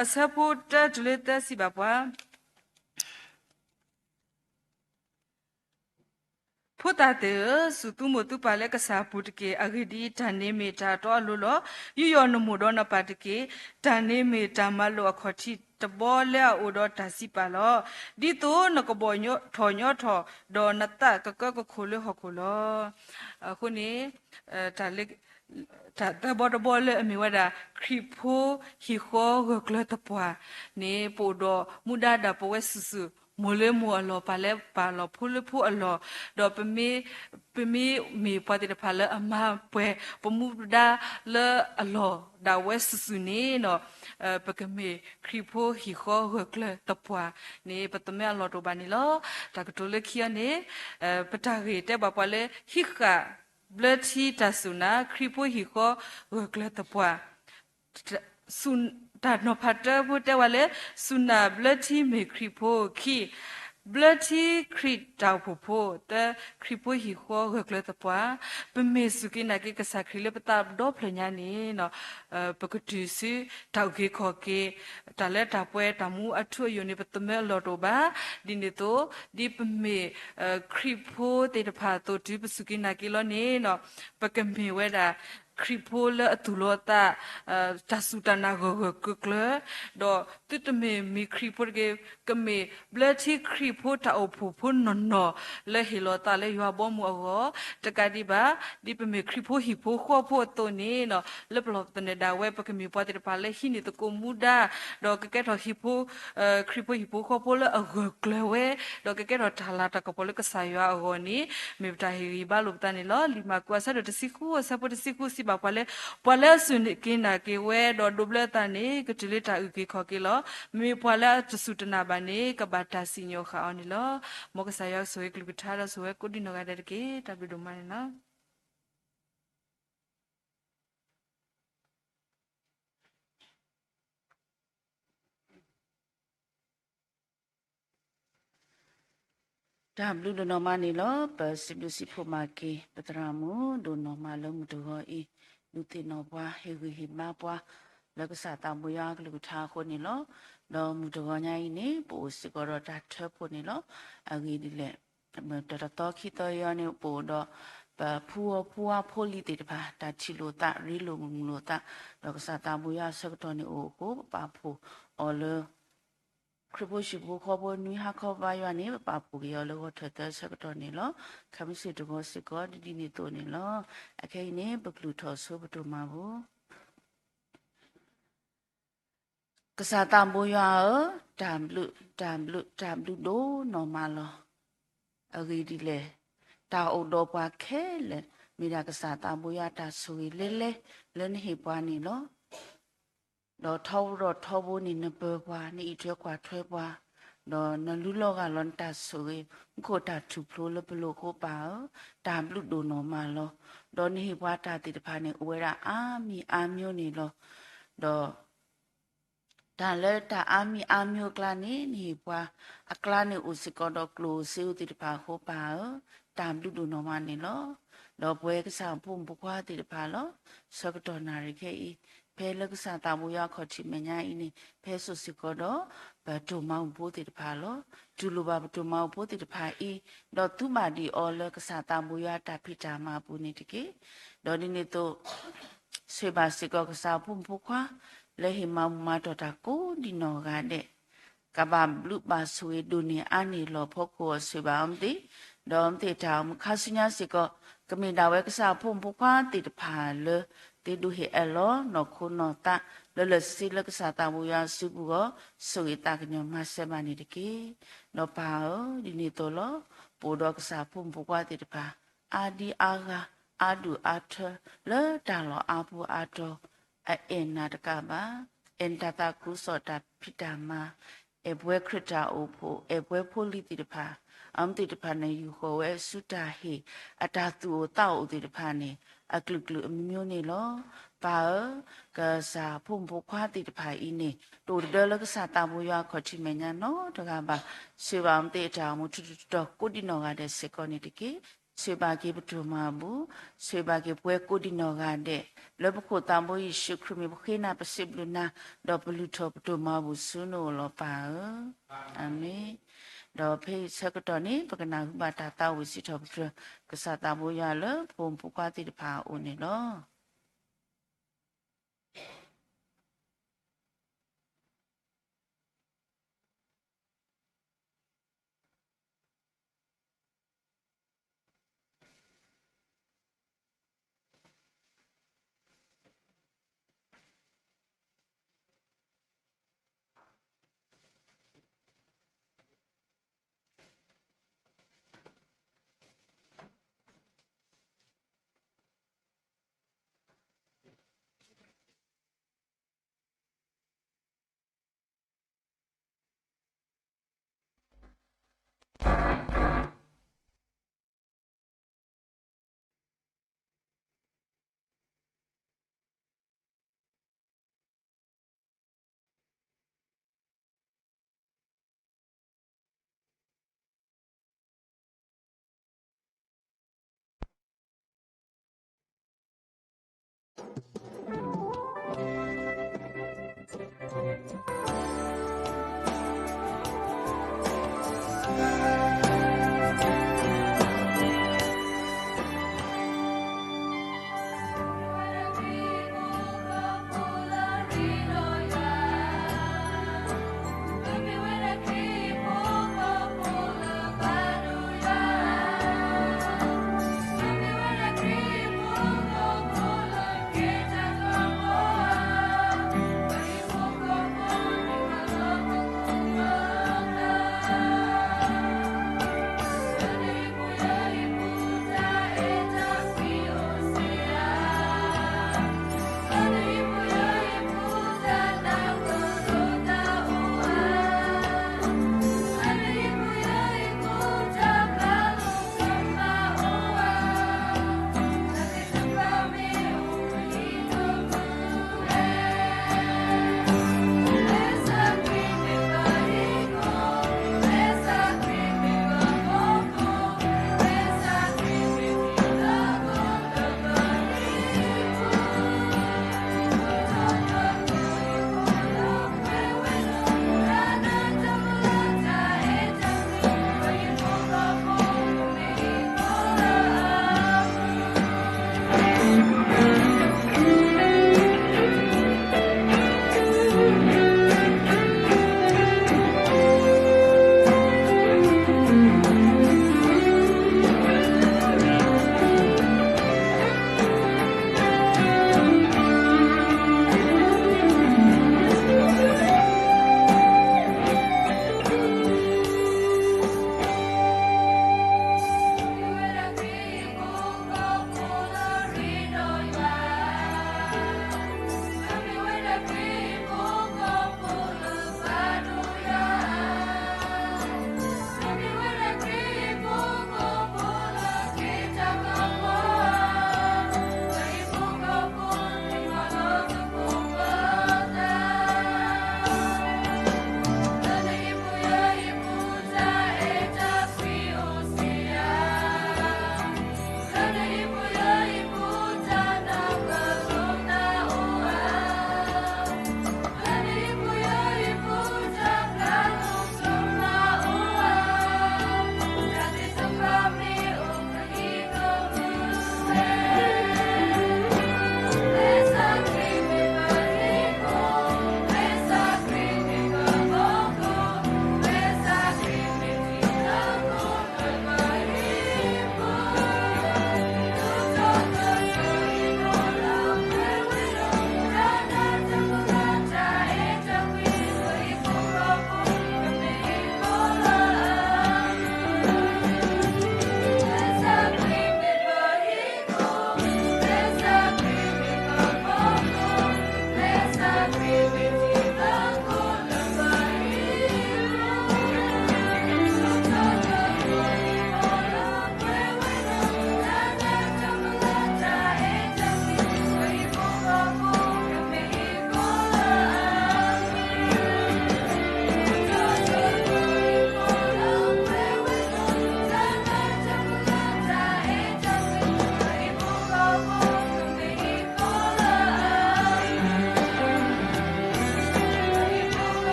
အဆၢဖိတၢတုၤလၢသၢစံးဘၣ်ပှၤ ဖိသၣ်သ့ၣ်ဧၢ, စူၢ်သုမိၢ်သုပၢ်လၢကစၢ်အပူၤတက့ၢ်. အဂ့ၢ်ဒ်အံၤ, တၢ်န့ၣ်မ့ၢ်တၢ်အတီအလိၤလီၤ. ယူးယီၣ်နမိၢ်ဒီးနပၢ်တက့ၢ်. တၢ်န့ၣ်မ့ၢ်တၢ်မၤလိာ်အခီၣ်ထံးတဘီလၢအအိၣ်ဒီးတၢ်စံးပာ်လီၤ. ဒ်သိးနကဘီၣ်ထီၣ်ညီထီၣ်, ဒီးနသးကကၢကခိၣ်လၢဟီၣ်ခိၣ်လီၤ. အဃိန့ၣ် တၢ်လၢ တၢ်သၢဘီတဘီလၢအမ့ၢ်ဝဲဒၣ် ခရံာ်ဖိဟံၣ်ဃီဂၢၢ်ကျၢၤသပှၢ်န့ၣ် ပအိၣ်ဒီးမူဒါဒၣ်ပဝဲစုာ်စုာ်, မိၢ်လၢမိၢ်အလီၢ်, ပၢ်လၢပၢ်အလီၢ်, ဖိလၢဖိအလီၢ်, ဒီးပမ့ ပမ့မ့ၢ်ပှၤသ့ၣ်တဖၣ်လၢအမၤပှဲၤပမူဒါလၢအလီၢ်ဒၣ်ဝဲစုာ်စုာ်န့ၣ်ဒီး ပကမ့ၢ်ခရံာ်ဖိဟံၣ်ဃီဂၢၢ်ကျၢၤသပှၢ်န့ၣ် ပသးမ့ၢ်အလီၢ်တအိၣ်ဘၣ်န့ၣ်လီၤ. တၢ်ကတိၤလၢခံအံၤန့ၣ် ပတၢ်ဂ့ၢ်တဲဘၣ်ပှၤလၢ ဟံးဃာ်ဘျၢထံတၢ်စူၢ်နာ် ခရံာ်ဖိဟံၣ်ဃီဂၢၢ်ကျၢၤသပှၢ် တၢ်နီၤဖးတၢဖိတဲဝဲလၢ စူၢ်နာ်ဘျၢထံမ့ၢ်ခရံာ်ဖိ, ခံ, ဘျၢထံခရံာ်တၢ်အိၣ်ဖှိၣ်ဖိ, သၢ, ခရံာ်ဖိဟံၣ်ဃီဂၢၢ်ကျၢၤသပှၢ်. ပမ့ၢ်စူၢ်က့ၤနာ်က့ၤကစၢ်ခရံာ်လၢပသးဒီဖျၢၣ်ညါန့ၣ် ပကတုၤဆူတၢ်အုၣ်က့ၤခီၣ်က့ၤ တၢ်လၢတၢ်ပှဲၤတၢ်မူအထူအယိာ်န့ၣ် ပသးမ့ၢ်အလီၢ်တအိၣ်ဘၣ်. ဒ်န့ၣ်အသိး ဒ်ပမ့ၢ်ခရံာ်ဖိသ့ၣ်တဖၣ်အသိး တုၤပစူၢ်က့ၤနာ်က့ၤလီၤန့ၣ် ပကမ့ၢ်ဝဲဒၣ် ခရံာ်ဖိလၢအသူၣ်လီၤသး တၢ်စူၢ်တၢ်နာ်ဂၢၢ်ဂၢၢ်ကျၢၤကျၢၤ, ဒီးသုတမ့ၢ်မ့ၢ်ခရံာ်ဖိတဂ့ၤ, ကမ့ၢ်ဘျၢထံခရံာ်ဖိတၢ်အိၣ်ဖှိၣ်ဖိနီၢ်နီၢ် လၢဟ့ၣ်လီၤသးလၢယွၤဘီမုၢ်အဂီၢ်, တကးဒံးဘၣ် ဒ်ပမ့ၢ်ခရံာ်ဖိဟံၣ်ဖိဃီဖိအသိးန့ၣ် လၢပလီၢ်ပသနၢၣ်ဒၣ်ဝဲ ပကမ့ၢ်ပှၤသ့ၣ်တဖၣ်လၢဟံးန့ၢ်သကိးမူဒါ ဒီးကကဲထီၣ်ဟံၣ်ဖိ ခရံာ်ဖိဟံၣ်ဖိဃီဖိလၢအဂၢၢ်ကျၢၤဝဲ, ဒီးကကဲထီၣ်တၢ်လၤတၢ်ကပီၤလၢကစၢ်ယွၤအဂီၢ်န့ၣ် မ့ၢ်ပတၢ်ဟ့ၣ်ဂံၢ်ဘါလိာ်ပသးန့ၣ်လီၤ. လံာ်မၢ်ကူးအဆၢဒိၣ်တဆံဃု အဆၢဖိတဆံဃု စံးဘၣ်ပှၤလၢ ပှၤလၢအစူၢ်က့ၤနာ်က့ၤဝဲ ဒီးဒိးဘျၢအသးန့ၣ် ကတုၤလၢတၢ်အုၣ်က့ၤခီၣ်က့ၤလီၤ. မ့မ့ၢ်ပှၤလၢအတစူၢ်တနာ်ဘၣ်န့ၣ် ကဘၣ်တၢ်စံၣ်ညီၣ်ဃာ်အီၤန့ၣ်လီၤ. မ်ကစၢ်ယွၤကဆိၣ်ဂ့ၤကလုၢ်ကထါဒီးဆိၣ်ဂ့ၤကိးဒံနီၢ်ဂၤဒဲးတက့ၢ်. တၢ်ဘျုးဒိၣ်မးန့ၣ်လီၤ. တၢ်ဘျုးဒိၣ်နီၢ်မးန့ၣ်လီၤ. ပစံးဘျုးစံးဖှိၣ်မၤက့ၤ ပသရၣ်မုၣ်ဒိၣ်နီၢ်မးလၢမုၢ်တဂီၤအံၤ ဒုးသ့ၣ်နီၣ်ပှၤ ဟ့ၣ်ဂံၢ်ဟ့ၣ်ဘါပှၤ လၢကစၢ်သးဘိယွၤအကလုၢ်ကထါအဃိန့ၣ်လီၤ. ဒီးမုၢ်တဂီၤညါအံၤန့ၣ် ပအိၣ်စ့ၢ်ကီးဒီးတၢ်ထၢဖှိၣ်န့ၣ်လီၤ. အဂ့ၢ်ဒ်လဲၣ် တၢ်တသီခံသီအံၤန့ၣ် ပအိၣ်ဒီး ပဖုဝီဖိဝါဖိလံၤသ့ၣ်တဖၣ် တၢ်ထံၣ်လိာ်သး ရ့လိာ်မုာ်လိာ်သး ဒီးကစၢ်သးဘိယွၤအဆၢကတီၢ်န့ၣ်အိၣ်အဃိ ပပာ်ဖှိၣ်အီၤလၢ ခရံာ်ဖိဟံၣ်ဖိဃီဖိနွံဟါခီပၤယွၤန့ၣ် ပပာ်ဖှိၣ်က့ၤအီၤလၢဂီၤထၢၣ်သၢဆၢကတီၢ်န့ၣ်လီၤ. ခဲမုၢ်ဆ့ၣ်တဂီၤစ့ၢ်ကီး ဒ်ဒ်န့ၣ်အသိးန့ၣ်လီၤ. အခဲအံၤန့ၣ် ပကလုၢ်ထီၣ်ဆိပဒိၣ်မးပူၤ ကစၢ်သးဘိယွၤဧၢ, တၢ်ဘျုး တၢ်ဘျုး တၢ်ဘျုးဒိၣ်နီၢ်မးလီၤ. အဂ့ၢ်ဒ်လဲၣ်, တၢ်အိၣ်ဒီးပှၤခဲလၢာ် မ့ၢ်ဒၣ်ကစၢ်သးဘိယွၤတၢ်ဆိၣ်ဂ့ၤလဲၤလဲၤ လၢနဟ့ၣ်ပှၤန့ၣ်လီၤ. ဒီးထီဘိဒီးထီဘိန့ၣ် နပၢၤပှၤ နအံးထွဲကွၢ်ထွဲပှၤ, ဒီးနလူလီၤဂာ်လီၤနတၢ်ဆိၣ်ဂ့ၤ မူခိၣ်တၢ်ထူၣ်ဖျိလၢပလိၤအဃိပၢ်ဧၢ, တၢ်ဘျုးဒိၣ်နီၢ်မးလီၤ. ဒီးနဟ့ၣ်ပှၤတၢ်သ့ၣ်တဖၣ်န့ၣ် အိၣ်ဝဲဒၣ်အါမံၤအါမျိၤန့ၣ်လီၤ. ဒီး တၢ်လၢတၢ်အါမံၤအါမျိၤအကျါန့ၣ် နဟ့ၣ်ပှၤအကျါန့ၣ် အိၣ်စ့ၢ်ကီးဒီးကျိၣ်ဧိၤစ့ဧိၤသ့ၣ်တဖၣ်အဃိပၢ်ဧၢ, တၢ်ဘျုးဒိၣ်နီၢ်မးန့ၣ်လီၤ. ဒီးပဝဲကစၢ်အဖိမုၣ်ဖိခွါသ့ၣ်တဖၣ်လီၤ. ဆၢကတီၢ်နၣ်ရံၣ်ခဲအံၤ ဖဲလၢကစၢ်သးဘိယွၤအခီၣ်ထံးမဲာ်ညါအံၤန့ၣ် ဖဲစိာ်စ့ၢ်ကီးဒီး ပတိၢ်မၤအိၣ်ဖိသ့ၣ်တဖၣ်လီၤ. တူၢ်လိာ်ဘၣ်ပတိၢ်မၤအိၣ်ဖိသ့ၣ်တဖၣ်အံၤ, ဒီးသူဘၣ်ဒံးအီၤလၢကစၢ်သးဘိယွၤအတၢ်ဖံးတၢ်မၤအပူၤန့ၣ်တက့ၢ်. ဒီးဒ်န့ၣ်အသိး ဆိၣ်ဂ့ၤဘၣ်စ့ၢ်ကီးကစၢ်အဖိမုၣ်ဖိခွါ လၢဟ့ၣ်မၤဘူၣ်မၤတီၢ်တၢ်ကိးဒံးနီၢ်ဂၤဒဲး, ကဘၣ်ဘျုးဘၣ်ဆိၣ်ဂ့ၤဒိၣ်န့ၢ်အါန့ၢ်လီၤဖီခိၣ်အီၤ ဆိၣ်ဂ့ၤဘၣ်အီၤမ့ၢ်သ့, ဒီးမ့ၢ်သ့ၣ်တၢ်အိၣ်မူခါဆူညါစ့ၢ်ကီး ကမ့ၢ်ဒၣ်ဝဲကစၢ်အဖိမုၣ်ဖိခွါသ့ၣ်တဖၣ်လၢ သ့ဒိးဟ့ၣ်အၢၣ်လီၤနီၢ်ခိနီၢ်သး လၢလၢာ်ဆ့ဆ့လၢကစၢ်သးဘိယွၤအစုပူၤအဂီၢ် ဆိၣ်ဂ့ၤသးကညီၤမၤစၢၤဘၣ်န့ၣ်တက့ၢ်. ဒီးပၢ်ဧၢ, ဒ်န့ၣ်အသိးလီၤ. ပအိၣ်ဒီးကစၢ်အဖိမုၣ်ဖိခွါသ့ၣ်တဖၣ် အါဒံအါဂၤ အါဒူၣ်အါထၢ လၢတၢ်လီၢ်အါပူၤအါတီၤ အအဲၣ်နၤတကးဘၣ်, အဲၣ်နတၢ်သးခုကစီၣ်တၢ်ဖံးတၢ်မၤ, အဲၣ်ပဝဲခရံာ်တၢ်အိၣ်ဖှိၣ်, အဲၣ်ပဝဲဖိလံၤသ့ၣ်တဖၣ်, အမ့ၢ်သ့ၣ်တဖၣ်န့ၣ် ယူာ်ဃီၤဝဲဆူတၢ်ဟ့ၣ် အတၢ်သူၣ်အိၣ်သးအိၣ်သ့ၣ်တဖၣ်န့ၣ် အကလုာ်ကလုာ်အမံၤမံၤန့ၣ်လီၤ. ပၢ်ဧၢ, ကစၢ်ဖိမုၣ်ဖိခွါသ့ၣ်တဖၣ်အံၤန့ၣ် တအိၣ်တဒၢလၢကစၢ်သးဘိယွၤအခီၣ်ထံးမဲာ်ညါနီတဂၤဘၣ်. ဆိၣ်ဂ့ၤဘၣ်အမ့ၢ်သ့ၣ်အတၢ်အိၣ်မူထူထူတီတီကိးဒံးနီၢ်ဂၤဒဲးစ့ၢ်ကီးန့ၣ်တက့ၢ်. ဆိၣ်ဂ့ၤဘၣ်က့ၤပတိၢ်မၤဘူၣ်, ဆိၣ်ဂ့ၤဘၣ်က့ၤပဝဲကိးဒံးနီၢ်ဂၤဒဲး, လၢပခိၣ်သးဘိယ့ၣ်ၡူးခရံာ်မံၤပဃ့နၤပစံးဘျုးနၤ, ဒီးပလုၢ်ထီၣ်ပတိၢ်မၤဘူၣ်ဆူနအိၣ်လီၤပၢ်ဧၢ. အၤမ့ၣ်. ဒီးဖဲအံၤဆၢကတီၢ်န့ၣ် ပကနၢ်ဟူဘၣ်တၢ်သးဝံၣ်စံးထီၣ်ပတြၢၤ ကစၢ်သးဘိယွၤလၢဖိမုၣ်ဖိခွါသ့ၣ်တဖၣ်အအိၣ်န့ၣ်လီၤ.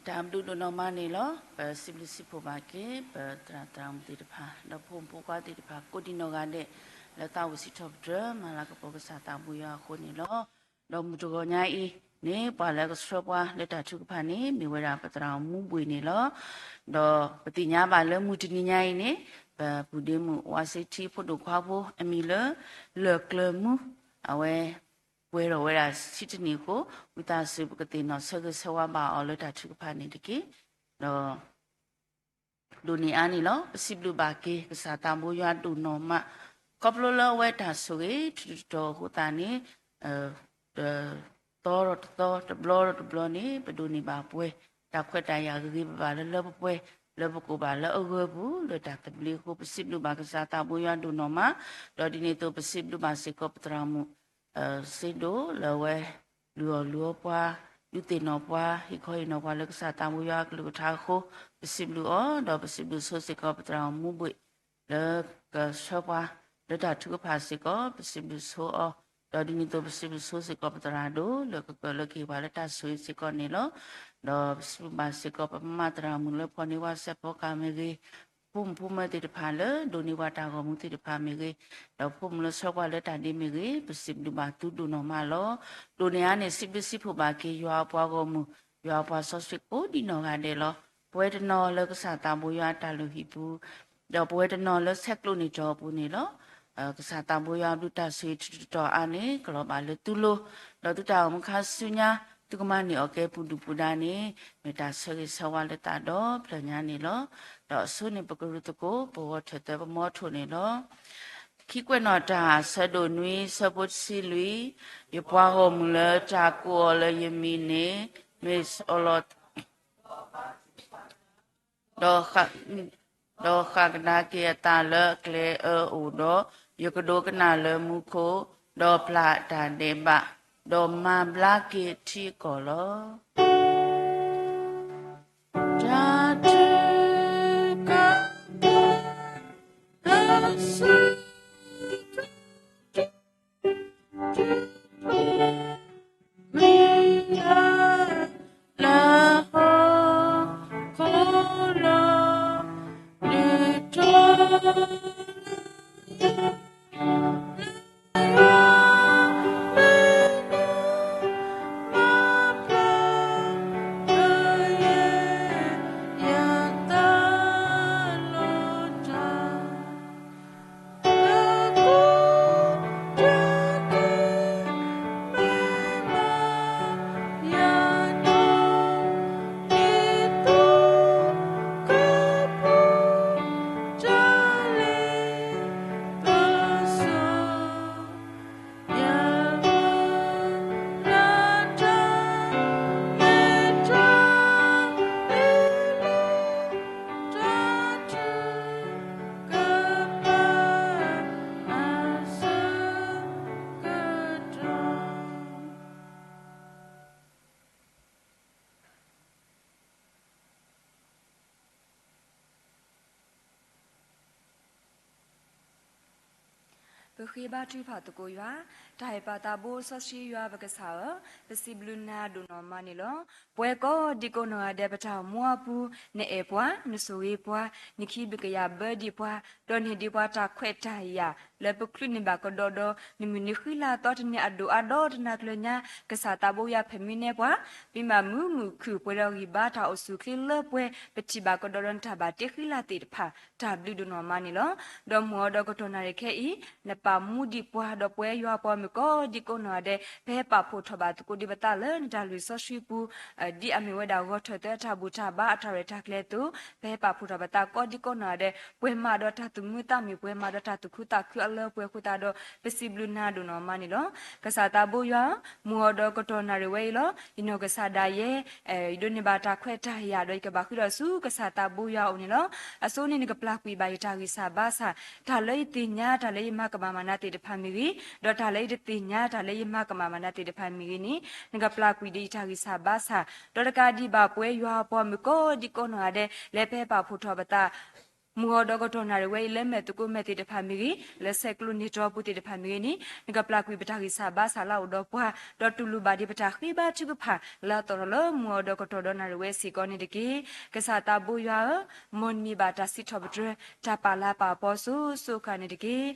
တၢ်ဘျုးဒိၣ်နီၢ်မးန့ၣ်လီၤ. ပစံးဘျုးစံးဖှိၣ်ဘၣ်က့ၤ ပသရၣ်သရၣ်မုၣ်သ့ၣ်တဖၣ် ဒီးဖိမုၣ်ဖိခွါသ့ၣ်တဖၣ် ကိးဒံနီၢ်ဂၤဒဲး လၢသးအိၣ်စံးထီၣ်ပတြၢၤ မၤလၤကပီၤကစၢ်သးဘိယွၤအဃိန့ၣ်လီၤ. ဒီးမုၢ်တဂီၤညါအံၤန့ၣ် ပှၤလၢကဆှၢပှၤလၢတၢ်ထုကဖၣ်န့ၣ် မ့ၢ်ဝဲဒၣ်ပသရၣ်မူဘှ့ၣ်န့ၣ်လီၤ. ဒီးပသ့ၣ်ညါဘၣ်လၢမုၢ်တနံၤညါအံၤန့ၣ် ပပုၢ်ဒ့မုၣ်ဝါစ့ထံဖိဒိၣ်ခွါဖိ အမံၤလၢ လၢၢ်ကျၢၤမူ အဝဲ ပှဲၤထီၣ်ဝဲဒၣ်ဆံတနံၣ်အဃိ ဝံသးစူၤပကသ့ၣ်နီၣ်ဆၢဂ့ၤဆၢဝါဘၣ်အီၤလၢတၢ်ထုကဖၣ်န့ၣ်တက့ၢ်. ဒီး ဒိၣ်န့ၢ်အါန့ၣ်လီၤ. ပစံးဘျုးဘၣ်က့ၤ ကစၢ်သးဘိယွၤဒိၣ်နီၢ်မး ခီဖျိလၢအဝဲတၢ်ဆိၣ်ဂ့ၤထူးထူးတီၤတီၤအဃိသတးန့ၣ် တသီဒီးတသီ တဘျီဒီးတဘျီန့ၣ် ပဒိးန့ၢ်ဘၣ်ပှဲၤ တၢ်ခွဲးတၢ်ယာ်ဂ့ၤဂ့ၤဘၣ်ဘၣ်လၢလၢပှဲၤပှဲၤ လၢပကိးဘၣ်လၢအဂၢၢ်ပူၤ လၢတၢ်သဘျ့အဃိ ပစံးဘျုးဘၣ်ကစၢ်သးဘိယွၤဒိၣ်နီၢ်မး, ဒီးဒ်န့ၣ်အသိးပစံးဘျုးဘၣ်စ့ၢ်ကီးပသရၣ်မုၣ် စ့ဒိၣ်လၢအဝဲ လုၢ်အီၣ်လုၢ်အီပှၤ, ဒုးသ့ၣ်နီၣ်ပှၤ, ဟ့ၣ်ခီဟ့ၣ်နီၤပှၤလၢကစၢ်သးဘိယွၤအကလုၢ်ကထါအဃိ, ပစံးဘျုးအီၤ, ဒီးပစံးဘျုးဆိစ့ၢ်ကီးပသရၣ်မူဘှ့ၣ် လၢကဆှၢပှၤ လၢတၢ်ထုကဖၣ်စ့ၢ်ကီး ပစံးဘျုးဆိအီၤ, ဒီးဒ်န့ၣ်အသိးပစံးဘျုးဆိစ့ၢ်ကီးပသရၣ်ဒိၣ် လၢကကၢၢ်လၢကဟ့ၣ်ပှၤလၢတၢ်ဆိၣ်ဂ့ၤစ့ၢ်ကီးန့ၣ်လီၤ. ဒီးပစံးဘျုးဘၣ်စ့ၢ်ကီးပမါသရၣ်မုၣ်လၢဖီၣ်န့ၢ်ဝဲစဲးဖီကၢ်မ့ၢ်ဂ့ၤ, ဖိမုၣ်ဖိမၢၤသ့ၣ်တဖၣ်လၢဒိးန့ၢ်ပှၤတၢ်ဂီၤမူသ့ၣ်တဖၣ်မ့ၢ်ဂ့ၤ, ဒီးဖိမုၣ်လၢဆှၢပှၤလၢတၢ်ဒ့မ့ၢ်ဂ့ၤ, ပစံးဘျုးဘၣ်သုဒိၣ်နီၢ်မးလီၤ. ဒိၣ်န့ၢ်အါန့ၣ် စံးဘျုးစံးဖှိၣ်ဘၣ်က့ၤယွၤအပှၤဂီၢ်မုၢ်, ယွၤအပှၤစီဆှံကိးဒံနီၢ်ဂၤဒဲးလီၤ. ပဝဲတနီၤလၢကစၢ်သးဘိယွၤအတၢ်လုၢ်ဟံၣ်ပူၤ, ဒီးပဝဲတနီၤလၢဆဲးကျိးန့ၢ်တီၤအပူၤန့ၣ်လီၤ. ကစၢ်သးဘိယွၤအဘျုးတၢ်ဆိၣ်ဂ့ၤထူးထူးတီၤတီၤအါန့ၣ် ကလီၤဘၣ်လၢသုလိၤ, ဒီးသုတၢ်အိၣ်မူခါဆူညါ သုကမၤန့ၢ်အီၣ်ကဲပူၤဒုၣ်ပူၤဒါန့ၣ် မ့ၢ်တၢ်ဆၢဂ့ၤဆၢဝါလၢသးဒီဖျၢၣ်ညါန့ၣ်လီၤ. ဒီးအဆိန့ၣ် ပကရူၢ်သကိး ပဂီၤထၢၣ်သၢပမီထိၣ်န့ၣ်လီၤ. ခံကွဲးနီၣ်တၢ် ဆၢဒိၣ်နွံ ဆၢဖိတဆံလွံၢ်, ယပှၤဂီၢ်မုၢ်လၢတၢ်ကိးအီၤလၢယမံၤန့ၣ် မ့ၢ်အီၤလီၤ ဒီးဃၣ်ကဒါက့ၤအသးလၢအကျဲအၢအိၣ်ဒီး, ယကဒိကနၣ်လၢမူခိၣ်, ဒီးပျၢ်တၢ်ဒဲးဘး, ဒီးမၤဘျါက့ၤထံအကီၢ်လီၤ. တၢ်ထုကဖၣ် အဆၢ ပဃ့ဘါထုကဖၣ်သကိးယွၤ, တၢ်ဟ့ၣ်ပာ်သးဘိစီဆှံယွၤပကစၢ်ဧၢ, ပစံးဘျုးနၤဒိၣ်နီၢ်မးန့ၣ်လီၤ. ပဝဲကိးဒံကိးနီၢ်ဂၤဒဲးပတၢ်အိၣ်မူအပူၤ, နအဲၣ်ပှၤ, နဆိၣ်ဂ့ၤပှၤ, နခံဘျုးကယာ်ဘၢဒံးပှၤ, ဒီးန့ၢ်ဒံးပှၤတၢ်ခွဲးတၢ်ယာ် လၢပချုးန့ၢ်ဘၣ်ကဒီးဒီး နမုၢ်နံၤဃံလၤသီတနံၤအဒိၣ်အါဒီးတနၤကျၢၤညါ, ကစၢ်သးဘိယွၤဖဲမုၢ်နံၤပှၤ ပမၤမုာ်မုာ်ခုၣ်ပှဲၤဒီးဂံၢ်ဘါတၢ်အိၣ်ဆူၣ်ချ့လၢပှဲၤ ပထံၣ်ဘၣ်ကဒီးဒီးနတၢ်ဘၣ်တ့ဃံလၤသ့ၣ်တဖၣ် တၢ်ဘျုးဒိၣ်နီၢ်မးန့ၣ်လီၤ. ဒီးမုၢ်အီၤဒီးကတီၢ်နၣ်ရံၣ်ခဲအံၤ နပာ်မူဒံးပှၤဒီးပဝဲယွၤပှၤမုၣ်ကိးဒံကိးနီၢ်ဂၤဒဲး ပဟဲပာ်ဖှိၣ်ထီၣ်ဘၣ်သကိးဒံးပသးလၢနတၢ်လုၢ်စီဆှံပူၤ ဒ်အမ့ၢ်ဝဲဒၣ်ဂီၤထၢၣ်သၢတၢ်ဘူၣ်တၢ်ဘါအတၢ်ရဲၣ်တၢ်ကျဲၤအသိး ပဟဲပာ်ဖှိၣ်ထီၣ်ပသးကိးဒံကိးနီၢ်ဂၤဒဲး ပှဲၤမးဒီးတၢ်သူၣ်မုာ်သးမုာ် ပှဲၤမးဒီးတၢ်သူၣ်ခုသးခုအလၢပှဲၤအဃိသတးဒီး ပစံးဘျုးနၤဒိၣ်နီၢ်မးန့ၣ်လီၤ. ကစၢ်သးဘိယွၤဧၢ, မုၢ်အီၤဒီးကတီၢ်နၣ်ရံၣ်ဝဲအံၤလီၤ. ယနီၢ်ကစၢ်ဒၣ်ယဲ ယဒိးန့ၢ်ဘၣ်တၢ်ခွဲးတၢ်ယာ်ဒီးယကဘၣ်ဃုထီၣ်ဆူကစၢ်သးဘိယွၤအအိၣ်န့ၣ်လီၤ. အဆိန့ၣ်နကပျၢ်ကွံာ်ဘၣ်ယတၢ်ဂံၢ်စၢ်ဘါစၢ်, တၢ်လၢယသ့ၣ်ညါ တၢ်လၢယမၤကမၣ်မၤနၤသ့ၣ်တဖၣ်မ့ၢ်ဂ့ၤ, ဒီးတၢ်လၢယတသ့ၣ်ညါ တၢ်လၢယမၤကမၣ်မၤနၤသ့ၣ်တဖၣ်မ့ၢ်ဂ့ၤန့ၣ် နကပျၢ်ကွံာ်ဒီးယတၢ်ဂံၢ်စၢ်ဘါစၢ်, ဒီးတကးဒံးဘၣ်ပဝဲယွၤပှၤမုၣ်ကိးဒံကိးနီၢ်ဂၤဒဲး လၢပဟဲပာ်ဖှိၣ်ထီၣ်ပသး မုၢ်ဂီၤဒီးကတီၢ်နၣ်ရံၣ်ဝဲအံၤ လၢမဲာ်သကိးမဲာ်သ့ၣ်တဖၣ်မ့ၢ်ဂ့ၤ, လၢဆဲးကျိးန့ၢ်တီၢ်ပူၤသ့ၣ်တဖၣ်မ့ၢ်ဂ့ၤန့ၣ် နကပျၢ်ကွံာ်ပတၢ်ဂံၢ်စၢ်ဘါစၢ်လၢအအိၣ်ဒီးပှၤ, ဒီးတူၢ်လိာ်ဘၣ်ဒံးပတၢ်ဃ့ဘါထုကဖၣ်လၢအသီၣ်ထီၣ်လၢမုၢ်ဂီၤဒီးကတီၢ်ဒီးနၣ်ရံၣ်ဝဲစ့ၢ်ကီးန့ၣ်တက့ၢ်. ကစၢ်သးဘိယွၤဧၢ, မ်နမံၤဘၣ်တၢ်စံးထီၣ်ပတြၢၤ တၢ်ပာ်လၤပာ်ပီစိၤစိၤဃၣ်န့ၣ်တက့ၢ်.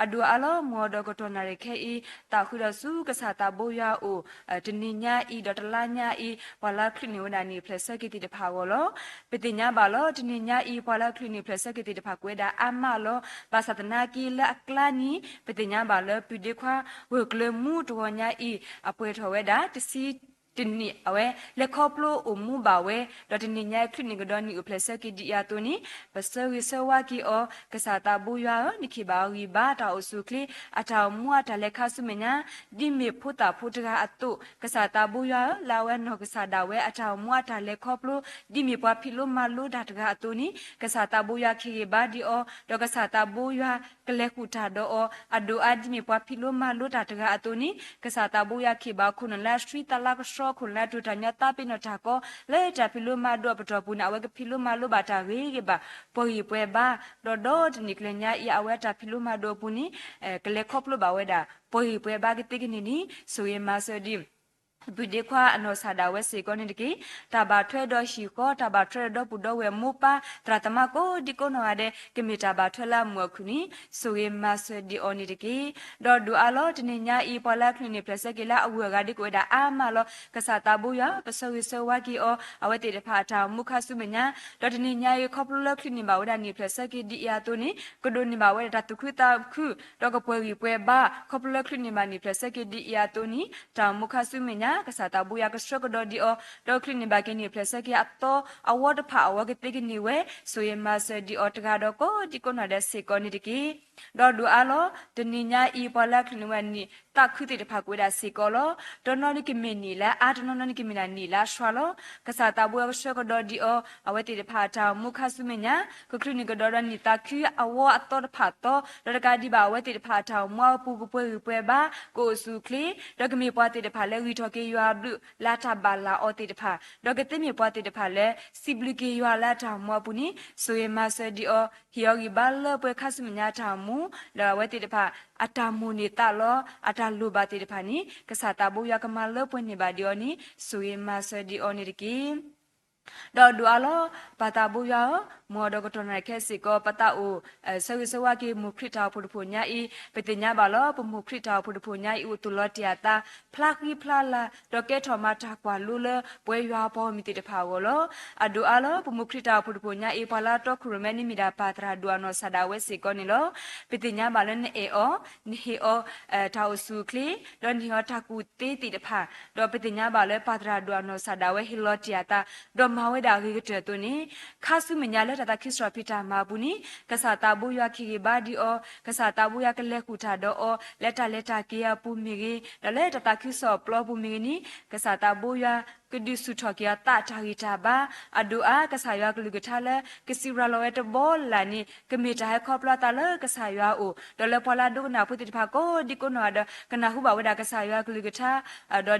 အဒိၣ်အါလီၤ မုၢ်ဂီၤဒီးကတီၢ်နၣ်ရံၣ်ခဲအံၤ သးဃုဒီးဆူကစၢ်သးဘိယွၤအအိၣ် တနံၤညါအံၤ ဒီးတလါညါအံၤ ပှၤလၢအချုးန့ၢ်ဝဲဒၣ်န့ၣ် ဖျၢၣ်ဆၢက့ၤသ့ၣ်တဖၣ်အဂီၢ်လီၤ. ပသ့ၣ်ညါဘၣ်လၢ တနံၤညါအံၤ ပှၤလၢအချုးန့ၢ်ဖျၢၣ်ဆၢက့ၤသ့ၣ်တဖၣ်ကွဲးဒၣ်အါမးလီၤ. ဘၣ်ဆၣ်သနာ်က့လၢအကျါန့ၣ် ပသ့ၣ်ညါဘၣ်လၢ ပုၢ်ဒ့ခွါ ဂၢၢ်ကျၢၤမူတဂီၤညါအံၤ အပှဲၤထီၣ်ဝဲဒၣ် တဆံ တနံၣ်အဝဲ လဲၤခီဖျိအိၣ်မူဘၣ်ဝဲ, ဒီးတနံၤညါအံၤ ချုးန့ၢ်ကဒီးန့ၣ်အိၣ်ဖျဲၣ်ဆၢက့ၤဒ်အံၤအသိးန့ၣ် ပဆၢဂ့ၤဆၢဝါက့ၤအီၤ, ကစၢ်သးဘိယွၤဧၢ, နခ့ၣ်ဘၣ်အီၤဂံၢ်ဘါ တၢ်အိၣ်ဆူၣ်အိၣ်ချ့ အတၢ်အိၣ်မူအတၢ်လဲၤခါဆူမဲာ်ညါ, ဒ်မ့ၢ်ဖိသၣ်ဖိတဂၤအသိး, ကစၢ်သးဘိယွၤဧၢ, လၢအဝဲနီၢ်ကစၢ်ဒၣ်ဝဲအတၢ်အိၣ်မူအတၢ်လဲၤခီဖျိ ဒ်မ့ၢ်ပှၤဖံးလိမၤလိတၢ်တဂၤအသိးန့ၣ် ကစၢ်သးဘိယွၤခ့ၣ်ဂ့ၢ်ဘါဒံးအီၤ, ဒီးကစၢ်သးဘိယွၤ ကလဲၤဃုာ်တၢ်ဒီးအီၤ, အဒိၣ်အါဒ်မ့ၢ်ပှၤဖံးလိမၤလိတၢ်တဂၤအသိးန့ၣ် ကစၢ်သးဘိယွၤခ့ၣ်ဘၣ်အီၤခိၣ်နၢ်လၢအဆှံသးလၢကဆှီ ခိၣ်နၢ်လၢအတိၢ်တၢ်ညီသးပ့ၤနီၣ်တၢ်ကီ လၢတၢ်ဖံးလိမၤဒိးအပတီၢ်ပူၤန့ၣ် အဝဲကဖံးလိမၤလိဘၣ်တၢ်ဂ့ၤဂ့ၤဘၣ် ပှဲၤဂံၢ်ပှဲၤဘါ, ဒီးဒီတနံၣ်ကျၢၤညါအံၤ အဝဲတၢ်ဖံးလိမၤဒိးအပူၤန့ၣ် ကလဲၤခီဖျိဘၣ်ဝဲဒၣ် ပှဲၤဂံၢ်ပှဲၤဘါကသ့ကန့ၢ်န့ၣ် ဆိၣ်ဂ့ၤမၤစၢၤဒံး ပုၢ်ဒ့ခွါအနီၢ်ကစၢ်ဒၣ်ဝဲစ့ၢ်ကီးန့ၣ်တက့ၢ်. တၢ်ဘၣ်ထွဲဒီးဟံၣ်ဃီ တၢ်ဘၣ်ထွဲဒီးဒီပုၢ်ဒီဝဲၢ်မိၢ်ပၢ် သရၣ်သမါကိးဒံကိးနီၢ်ဂၤဒဲး ကမ့ၢ်တၢ်ဘၣ်ထွဲလၢအမုာ်အခုၣ်န့ၣ် ဆိၣ်ဂ့ၤမၤစၢၤဒံးအီၤန့ၣ်တက့ၢ်. ဒီးဒိၣ်အါလီၤ တနံၤညါအံၤ ပှၤလၢအချုးန့ၢ်ဖျဲၣ်ဆၢက့ၤလၢအဂုၤအဂၤဒ်ကအိၣ်ဝဲဒၣ်အါမးလီၤ. ကစၢ်သးဘိယွၤ ပဆၢဂ့ၤဆၢဝါက့ၤအီၤ အဝဲသ့ၣ်တဖၣ်အတၢ်အိၣ်မူခါဆူမဲာ်ညါ, ဒီးတနံၤညါအံၤ ခီဖျိလၢချုးန့ၢ်ဘၣ်ဝဲဒၣ်န့ၣ် ဖျဲၣ်ဆၢက့ၤဒ်အံၤအသိးန့ၣ် ကဒိးန့ၢ်ဘၣ်ဝဲဒၣ်တၢ်သူၣ်ခုသးခု ဒီးကပှဲၤဂံၢ်ပှဲၤဘါ ခီဖျိလၢချုးန့ၢ်ဘၣ်န့ၣ် ဖျဲၣ်ဆၢက့ၤဒ်အံၤအသိးန့ၣ် တၢ်အိၣ်မူခါဆူမဲာ်ညါ ကစၢ်သးဘိယွၤကဆှၢကဒီးဒံးအီၤ, ဒီးချုးန့ၢ်ဘၣ်က့ၤန့ၣ် ဖျဲၣ်ဆၢက့ၤအသီအဝီတဖၣ်အဝဲကသ့ကန့ၢ်ဝဲ ဆိၣ်ဂ့ၤမၤစၢၤဒံးအီၤတဂၤဒီးကိးဒံကိးနီၢ်ဂၤဒဲးစ့ၢ်ကီးန့ၣ်တက့ၢ်. ဒီးဒိၣ်အါလီၤ တနံၤညါအံၤ ပှၤလၢအချုးန့ၢ်ဝဲဒၣ်န့ၣ် သးခုသ့ၣ်တဖၣ်ကအိၣ်ဝဲဒၣ်စ့ၢ်ကီးလီၤ. တနီၤန့ၣ်ကမ့ၢ်နံၣ်လၢအါ တနီၤနီၤန့ၣ်ကမ့ၢ်ဒၣ်နံၣ်လၢအဆှါလီၤ. ကစၢ်သးဘိယွၤကဆှၢကဒီးဒံးအီၤ အဝဲသ့ၣ်တဖၣ်အတၢ်အိၣ်မူခါဆူမဲာ်ညါ ကချုးန့ၢ်ကဒီးဒီးနံၣ်သးခုအဝီအသီတဖၣ်အသီ ဒီးတကးဒံးဘၣ် အဝဲသ့ၣ်တဖၣ်အတၢ်အိၣ်မူအပူၤကပှဲၤဂံၢ်ပှဲၤဘါ ကအိၣ်ဆူၣ်အိၣ်ချ့ ဒီးကမ့ၢ်ပှၤသ့ၣ်တဖၣ်လၢဂံၢ်ထီၣ်က့ၤယွၤအဘျုးလၢအတၢ်ဘၣ်လၤအီၤသ့ၣ်တဖၣ် ဒီးကသ့မ့ၢ်ပှၤသ့ၣ်တဖၣ်လၢ စံးဘျုးက့ၤယွၤလၢအတၢ်အိၣ်မူအပူၤန့ၣ် ဆိၣ်ဂ့ၤမၤစၢၤဒံးအီၤ ဟ့ၣ်အီၤဂံၢ်ဘါလၢပှဲၤခါဆူမဲာ်ညါအတၢ်အိၣ်မူ ဒီးအဝဲသ့ၣ်တဖၣ် အတၢ်မိၣ်န့ၢ်သးလီ အတၢ်လိၣ်ဘၣ်သ့ၣ်တဖၣ်န့ၣ် ကစၢ်သးဘိယွၤကမၤလၢပှဲၤန့ၢ်ဘၣ်ဒံးအီၤန့ၣ် ဆိၣ်ဂ့ၤမၤစၢၤဒံးအီၤန့ၣ်တက့ၢ်. ဒီးဒိၣ်အါလီၤ ပၢ်သးဘိယွၤဧၢ, မုၢ်ဂီၤဒီးကတီၢ်နၣ်ရံၣ်ခဲအံၤစ့ၢ်ကီး ပသးအိၣ် ဆၢဂ့ၤဆၢဝါက့ၤ မိၢ်ခရံာ်တၢ်အိၣ်ဖှိၣ်တဖှိၣ်ညါအံၤ ပသ့ၣ်ညါဘၣ်လီၤ ပမိၢ်ခရံာ်တၢ်အိၣ်ဖှိၣ်တဖှိၣ်ညါအံၤ အိၣ်သူၣ်လီၤတံၢ်အသး ဖျါဃံဖျါလၤ ဒီးကဲထီၣ်မၤတၢ်ကွၢ်လိလၢ ပဝဲယွၤအပှၤဂီၢ်မုၢ်သ့ၣ်တဖၣ်အဂီၢ်လီၤ. အဒိၣ်အါလီၤ ပမိၢ်ခရံာ်တၢ်အိၣ်ဖှိၣ်တဖှိၣ်ညါအံၤ ပှၤလၢအတီခိၣ်ရိၣ်မဲန့ၣ်မ့ၢ်ဒၣ်ပၢ်သရၣ်ဒိၣ်အနီၢ်ကစၢ်ဒၣ်ဝဲစ့ၢ်ကီးန့ၣ်လီၤ. ပသ့ၣ်ညါဘၣ်လၢနအဲၣ်အီၤ နဟ့ၣ်အီၤ တၢ်အိၣ်ဆူၣ်အိၣ်ချ့ ဒီးနဟ့ၣ်အီၤတၢ်ကူၣ်သ့သ့ၣ်တဖၣ် ဒီးပသ့ၣ်ညါဘၣ်လၢပၢ်သရၣ်ဒိၣ်အနီၢ်ကစၢ်ဒၣ်ဝဲဟ့ၣ်လီၤတံၢ်အသး ဒီးမၤဝဲဒၣ်အဂ့ၤကတၢၢ်အသိးန့ၣ် ခါဆူမဲာ်ညါလၢတၢ်သးခုကစီၣ်ဖံးတၢ်မၤအပူၤန့ၣ် ကစၢ်သးဘိယွၤခ့ၣ်ဂ့ၢ်ဘါဒံးအီၤ, ကစၢ်သးဘိယွၤကလဲၤဃုာ်တၢ်ဒီးအီၤ လၢတၢ်လဲၤတၢ်က့ၤအပူၤမ့ၢ်ဂ့ၤ, ဒီးလၢတၢ်သးခုကစီၣ်အပျီပူၤမ့ၢ်ဂ့ၤန့ၣ် ကစၢ်သးဘိယွၤ ကဒုးဆူၣ်ထီၣ်က့ၤအီၤသးအတၢ်ဂံၢ်တၢ်ဘါ, အဒိၣ်အါ ကစၢ်ယွၤကလုၢ်ကထါလၢ ကစံးရၤလီၤဝဲတဘီလၢ်န့ၣ် ကမ့ၢ်တၢ်ဟဲခီဖျိအသးလၢကစၢ်ယွၤအအိၣ်, ဒီးလၢပှၤလၢအဒိကနၣ်ဖိသ့ၣ်တဖၣ်ကိးဒံကိးနီၢ်ဂၤဒီး ကနၢ်ဟူဘၣ်ဝဲဒၣ်ကစၢ်ယွၤကလုၢ်ကထါ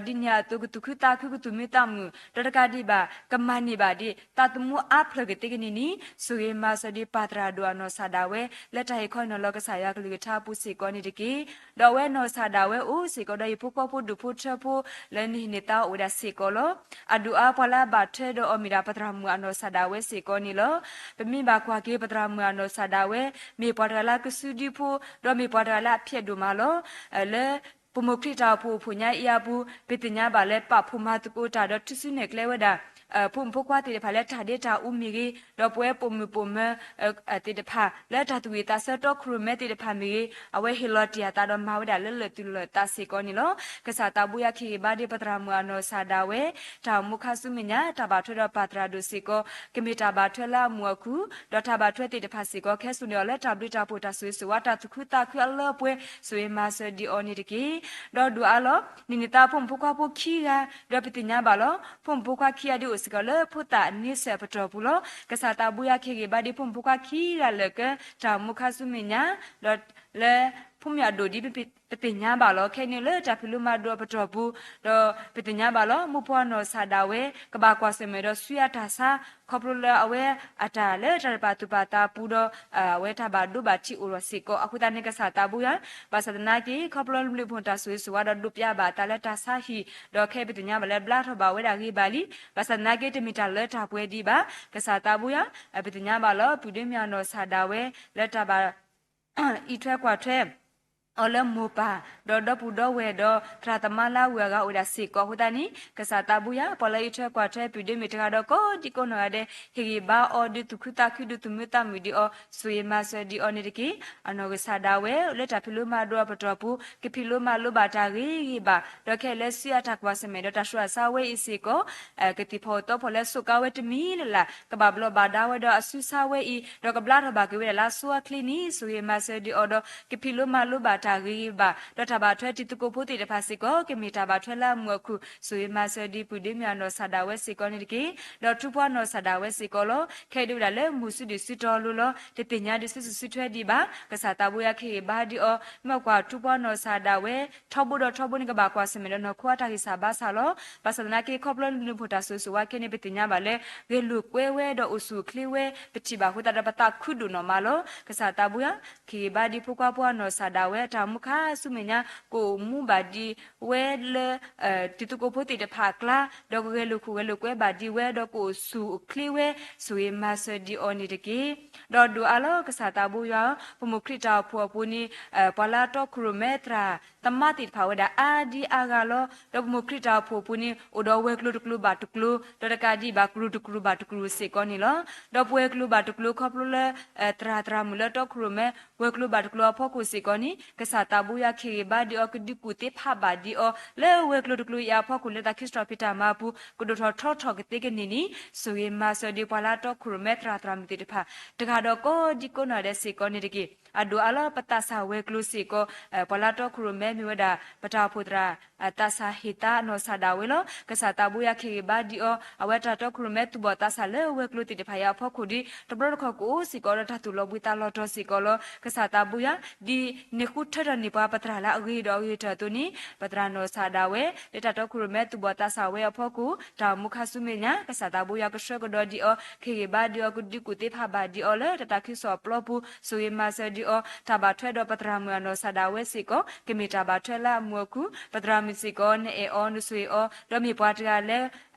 ဒီးဒ်န့ၣ်အသိးကသူၣ်ခုသးခု ကသူၣ်မံသးမုာ် ဒီးတကးဒံးဘၣ် ကမၤန့ၢ်ဘၣ်ဒ် သးသမူအါဖျၢၣ်ကသ့ကန့ၢ်န့ၣ် ဆိၣ်ဂ့ၤမၤစၢၤဒံးပၢ်သရၣ်ဒိၣ်အနီၢ်ကစၢ်ဒၣ်ဝဲ လၢတၢ်ဟ့ၣ်ခီဟ့ၣ်နီၤလီၤကစၢ်ယွၤကလုၢ်ကထါအပူၤစ့ၢ်ကီးန့ၣ်တက့ၢ်. ဒီးအဝဲနီၢ်ကစၢ်ဒၣ်ဝဲအိၣ်စ့ၢ်ကီးဒီးဟံၣ်ဖိဃီဖိဒူၣ်ဖိထၢဖိ လၢနဟံးန့ၢ်သါအိၣ်ဝဲဒၣ်စ့ၢ်ကီးလီၤ. အဒိၣ်အါပှၤလၢအဘၣ်ထွဲဒီးအီၤမ့ၢ်ဒၣ်ပၢ်သရၣ်မုၣ်အနီၢ်ကစၢ်ဒၣ်ဝဲစ့ၢ်ကီးန့ၣ်လီၤ. ပမ့ၢ်ဘၣ်ကွၢ်က့ၤပၢ်သရၣ်မုၣ်အနီၢ်ကစၢ်ဒၣ်ဝဲ မ့ၢ်ပှၤတဂၤလၢအကစုဒုဖိ ဒီးမ့ၢ်ပှၤတဂၤလၢအဖျဲးဒိၣ်မးလီၤ. လၢ ပမိၢ်ခရံာ်တၢ်အိၣ်ဖှိၣ်အိၣ်ဖှိၣ်ညါအံၤအပူၤ ပသ့ၣ်ညါဘၣ်လၢ ပာ်ဖှိၣ်မၤသကိးတၢ်ဒီးထုးစုနဲၣ်ကျဲဝဲဒၣ် ဖိမုၣ်ဖိခွါသ့ၣ်တဖၣ်လၢတၢ်ဒ့တၢ်အူမ့ၢ်ဂ့ၤ, ဒီးပဝဲပိာ်မုၣ်ပိာ်မၢၤ သ့ၣ်တဖၣ် လၢတၢ်သူၣ်ဝံၣ်သးဆၢတီခိၣ်ရိၣ်မဲသ့ၣ်တဖၣ်မ့ၢ်ဂ့ၤ, အဝဲဟ့ၣ်လီၤတံၢ်အသးဒီးမၤဝဲဒၣ်လၢလၢာ်သူၣ်လၢာ်သးစ့ၢ်ကီးန့ၣ်လီၤ. ကစၢ်သးဘိယွၤခ့ၣ်ဂ့ၢ်ဘါဒံးပၢ်သရၣ်မုၣ်အနီၢ်ကစၢ်ဒၣ်ဝဲ တၢ်အိၣ်မူခါဆူမဲာ်ညါ တၢ်ဘၣ်ထွဲဒီးပၢ်သရၣ်ဒိၣ်စ့ၢ်ကီး ကမ့ၢ်တၢ်ဘၣ်ထွဲလၢအမုာ်အခုၣ်, ဒီးတၢ်ဘၣ်ထွဲသ့ၣ်တဖၣ်စ့ၢ်ကီး ကဟဲစိာ်န့ၢ်အီၤလၢတၢ်ဘျုးတၢ်ဖှိၣ် တၢ်ဆိၣ်ဂ့ၤဆိၣ်ဝါ တၢ်သူၣ်ခုသးခုအလၢအပှဲၤ ဆိၣ်ဂ့ၤမၤစၢၤဒံးအီၤန့ၣ်တက့ၢ်. ဒီးဒိၣ်အါလီၤ နံၣ်နသးဖိမုၣ်ဖိခွါဖိခံဂၤ, ဒီးပသ့ၣ်ညါဘၣ်လီၤ ဖိမုၣ်ဖိခွါခံဂၤဒ်အိၣ်စ့ၢ်ကီးလၢဖိသၣ်န့ဆၢၣ်အပတီၢ်ပူၤလီၤ. ကစၢ်သးဘိယွၤခ့ၣ်ဂ့ၢ်ဘါဒံးဖိမုၣ်ဖိခွါခံဂၤလၢာ်ကၢ တၢ်အိၣ်မူခါဆူမဲာ်ညါ, ဒီးလၢ ဖိမုၣ်အဒိၣ်ဒ်ပသ့ၣ်ညါဘၣ်လီၤ. ခဲအံၤန့ၣ်လၢတၢ်ဖံးလိမၤဒိးအပတီၢ်ပူၤ, ဒီးပသ့ၣ်ညါဘၣ်လီၤ မိၢ်ပှၢ်နီၢ်သးဒၣ်ဝဲ ကဘၣ်ကွၢ်ဆၢၣ်မဲာ်ဒီးဆူအတၢ်ဆါ ခီဖျိလၢအဝဲအတၢ်လၢတၢ်တပာ်သူၣ်ပာ်သးပူၤဒီး အဝဲတၢ်ဘၣ်ဒိဘၣ်ထံးအိၣ်ထီၣ်စ့ၢ်ကီး. အဃိသတးန့ၣ် ကစၢ်သးဘိယွၤ ဘၣ်ဆၣ်သနာ်က့ ခီဖျိလၢမုၢ်နံၤဖိတၢ်ဆိၣ်ဂ့ၤဆိၣ်ဝါဒီးဒိးပျၢ်ဘၣ်အသးလၢတၢ်ဆါဟံၣ်, ဒီးခဲအံၤပသ့ၣ်ညါဘၣ်လၢဘျါထီၣ်ဘၣ်ဝဲဒၣ်ဂ့ၤဘၣ်လံ. ဘၣ်ဆၣ်သနာ်က့ တမ့ၢ်တၢ်လၢတၢ်ပှဲၤဒံးဘၣ်. ကစၢ်သးဘိယွၤ ပသ့ၣ်ညါဘၣ်လီၤ ပုၢ်ဒ့မ့ၢ်အနီၢ်သးဒၣ်ဝဲ လၢတၢ်ဘၣ် အံးထွဲကွၢ်ထွဲ အီၤလၢမိၢ်ပၢ် ဒီးဒီပုၢ်ဒီဝဲၢ်ဒီးသရၣ်သမါလၢအဂုၤအဂၤအိၣ်ဝဲဒၣ်စ့ၢ်ကီး. အဃိသတးန့ၣ် ကစၢ်သးဘိယွၤ ပှၤလၢအံးထွဲကွၢ်ထွဲပုၢ်ဒ့မ့ၢ်တဂၤဒီးကိးဒံကိးနီၢ်ဂၤဒဲး ဟ့ၣ်ဂံၢ်ဘါအီၤ ဒုးသူၣ်ခုသးခု ဒုးသူၣ်မုာ်သးမုာ်ဒံးအီၤ ဆိၣ်ဂ့ၤမၤစၢၤဒံးအီၤန့ၣ်တက့ၢ်. အနီၢ်ကစၢ်ဒၣ်ဝဲ လၢတၢ်ဖံးလိမၤဒိးအပတီၢ်ပူၤ ကဖံးလိမၤလိဘၣ်တၢ်ဂ့ၤဂ့ၤဘၣ်, ဒီးခဲအံၤလၢဆူအတၢ်ကွၢ်ဆၢၣ်မဲာ်ဒီးတၢ်ဆူးတၢ်ဆါဝဲအံၤစ့ၢ်ကီး ကသံၣ်ဖီၣ်သီဖီၣ်လၢစိာ်ကါဝဲတမံၤလၢ်လၢ် ကဘၣ်ဘျီးဘၣ်ဒါဝဲဒီးအစုဆါဝဲအံၤ ဒီးကဘျါထီၣ်ဘၣ်က့ၤဝဲဒၣ်လၢအဆိအချ့န့ၣ် ဆိၣ်ဂ့ၤမၤစၢၤဒံးအီၤဒီး ကဖံးလိမၤလိဘၣ်တၢ်ဂ့ၤဂ့ၤဘၣ်, ဒီးတၢ်ဘၣ်ထွဲတံၤသကိးဖိသ့ၣ်တဖၣ်စ့ၢ်ကီး ကမ့ၢ်တၢ်ဘၣ်ထွဲလၢအမုာ်အီၣ်ခုၣ် ဆိၣ်ဂ့ၤမၤစၢၤဒံး ပုၢ်ဒ့မ့ၢ်အနီၢ်သးဒၣ်ဝဲစ့ၢ်ကီးန့ၣ်တက့ၢ်. ဒီးထူပှၢ်နီၢ်သးဒၣ်ဝဲစ့ၢ်ကီးလီၤ. ခဲအံၤဒုးဝဲဒၣ်လၢမုၢ်ဆူၣ်ဒံးဆူၣ်တီၤလိၤလီၤ. တသ့ၣ်ညါဒံးဆူၣ်ဆူၣ်ဆူၣ်ထွဲဒံးဘၣ်. ကစၢ်သးဘိယွၤ ကဟ့ၣ်ဂံၢ်ဘါဒံးအီၤ မ့ၢ်ကွၢ်ထူပှၢ်နီၢ်သးဒၣ်ဝဲ ထီဘိဒီးထီဘိန့ၣ် ကဘၣ်ကွၢ်ဆၢၣ်မဲာ်ဒီးနီၢ်ခိအတၢ်ဂံၢ်စၢ်ဘါစၢ်လီၤ. ဘၣ်ဆၣ်သနာ်က့ ခီဖျိလၢမုၢ်နံၤဖိတၢ်ဆိၣ်ဂ့ၤဆိၣ်ဝါခဲအံၤန့ၣ် ပသ့ၣ်ညါဘၣ်လၢ ဂဲၤလိာ်ကွဲဝဲဒီးအိၣ်ဆူၣ်အိၣ်ချ့ဝဲ ပထံၣ်ဘၣ်အဃိသတးဒီး ပသးခုဒိၣ်နီၢ်မးလီၤ. ကစၢ်သးဘိယွၤ ကဟ့ၣ်ဂံၢ်ဘါဒံးဖိခွါဖိအနီၢ်သးဒၣ်ဝဲ တၢ်မူခါဆူမဲာ်ညါ ကအိၣ်မူဘၣ်ဒံးဝဲလၢ တံၤသကိးဖိသ့ၣ်တဖၣ်အကျါ, ဒီးကဂဲၤလိာ်ခိၣ်ဂဲၤလိာ်ကွဲဘၣ်ဒံးဝဲ ဒီးကအိၣ်ဆူၣ်အိၣ်ချ့ဝဲ ဆိၣ်ဂ့ၤမၤစၢၤဒံးအီၤန့ၣ်တက့ၢ်. ဒီးဒိၣ်အါလီၤ ကစၢ်သးဘိယွၤဧၢ, ပမိၢ်ခရံာ်တၢ်အိၣ်ဖှိၣ်အပူၤန့ၣ် ပှၤလၢအတီခိၣ်ရိၣ်မဲသရၣ်သမါသ့ၣ်တဖၣ်ဝဲဒၣ်အါဒံအါဂၤလီၤ. ဒီးပမိၢ်ခရံာ်တၢ်အိၣ်ဖှိၣ်အပူၤန့ၣ် အိၣ်ဒီးဝဲၤကျိၤတကျိၤဘၣ်တကျိၤ, ဒီးတကးဒံးဘၣ် ကရူၢ်တကရူၢ်ဘၣ်တကရူၢ်စ့ၢ်ကီးန့ၣ်လီၤ. ဒီးပဝဲၤကျိၤဘၣ်တကျိၤ ခီဖျိလၢ သရၣ်သရၣ်မုၣ်လၢတီခိၣ်ရိၣ်မဲ ဝဲၤကျိၤဘၣ်တကျိၤအဖီခိၣ်စ့ၢ်ကီးန့ၣ် ကစၢ်သးဘိယွၤ ကဟ့ၣ်ဂံၢ်ဘါဒံးအီၤ ကဒုးကူၣ်သ့ဖးဘၣ်ဒံးအီၤ လၢဝဲၤကျိၤတကျိၤအံၤအဖီခိၣ် လၢတၢ်ခံစထီၣ်ဖံးတၢ်မၤအပူၤ ကဒိၣ်ထီၣ်ထီထီၣ်ကသ့ကန့ၢ်န့ၣ် ဆိၣ်ဂ့ၤမၤစၢၤဒံးပှၤလၢအတီခိၣ်ရိၣ်မဲသရၣ်သရၣ်မုၣ်သ့ၣ်တဖၣ် တဂၤဒီးကိးဒံကိးနီၢ်ဒဲးစ့ၢ်ကီးန့ၣ်တက့ၢ်. အဒိၣ်အါလီၤ ပသးစၢ်ဝဲၤကျိၤစ့ၢ်ကီး ပှၤလၢအတီခိၣ်ရိၣ်မဲမ့ၢ်ဝဲဒၣ် ပတၢ်အိၣ်ဖှိၣ်သရၣ် သးစၢ်ဟ့ၣ်သါအနီၢ်သးဒၣ်ဝဲလီၤ. ကစၢ်သးဘိယွၤ ကဟ့ၣ်ဂံၢ်ဘါဒံးအီၤ အဝဲတၢ်တီခိၣ်ရိၣ်မဲသူၣ်ဘီၣ်သးစၢ်လၢဝဲၤကျိၤသ့ၣ်တဖၣ်အံၤအဖီခိၣ်ဒီး တဘျီတခီၣ်ကအိၣ်စ့ၢ်ကီးဒီးတၢ်သူၣ်လီၤဘှံးသးလီၤတီၤစ့ၢ်ကီးလီၤ. ကစၢ်သးဘိယွၤ ဒ်န့ၣ်ဃုထၢထီၣ်န့ၢ်ပှၤပသရၣ်လၢအဂ့ၤဒီးအဂ့ၤကတၢၢ်အသိးန့ၣ် ပသရၣ်နီၢ်သးဒၣ်ဝဲ လၢတၢ်တီခိၣ်ရိၣ်မဲသူၣ်ဘီၣ်သးစၢ်ဝဲအဖီခိၣ် တၢ်အိၣ်မူခါဆူမဲာ်ညါ ကစၢ်သးဘိယွၤ ကဆှၢကဒီးဒံးအီၤ ကဟ့ၣ်ဂံၢ်ဘါဒံးအီၤ ကဒုးကူၣ်သ့ဖးဘၣ်ဒံးအီၤလၢတၢ်သးခုကစီၣ်အပျီပူၤ ဆိၣ်ဂ့ၤမၤစၢၤဒံးအီၤ တၢ်ဘၣ်ထွဲဒီးပသရၣ်မုၣ်အနီၢ်သးဒၣ်ဝဲစ့ၢ်ကီး ကမ့ၢ်တၢ်ဘၣ်ထွဲလၢအမုာ်အီၣ်ခုၣ် ပသရၣ်မုၣ်စ့ၢ်ကီး နအဲၣ်အီၤနဆိၣ်ဂ့ၤအီၤ ဒီးမ့ၢ်ပှၤတဂၤလၢ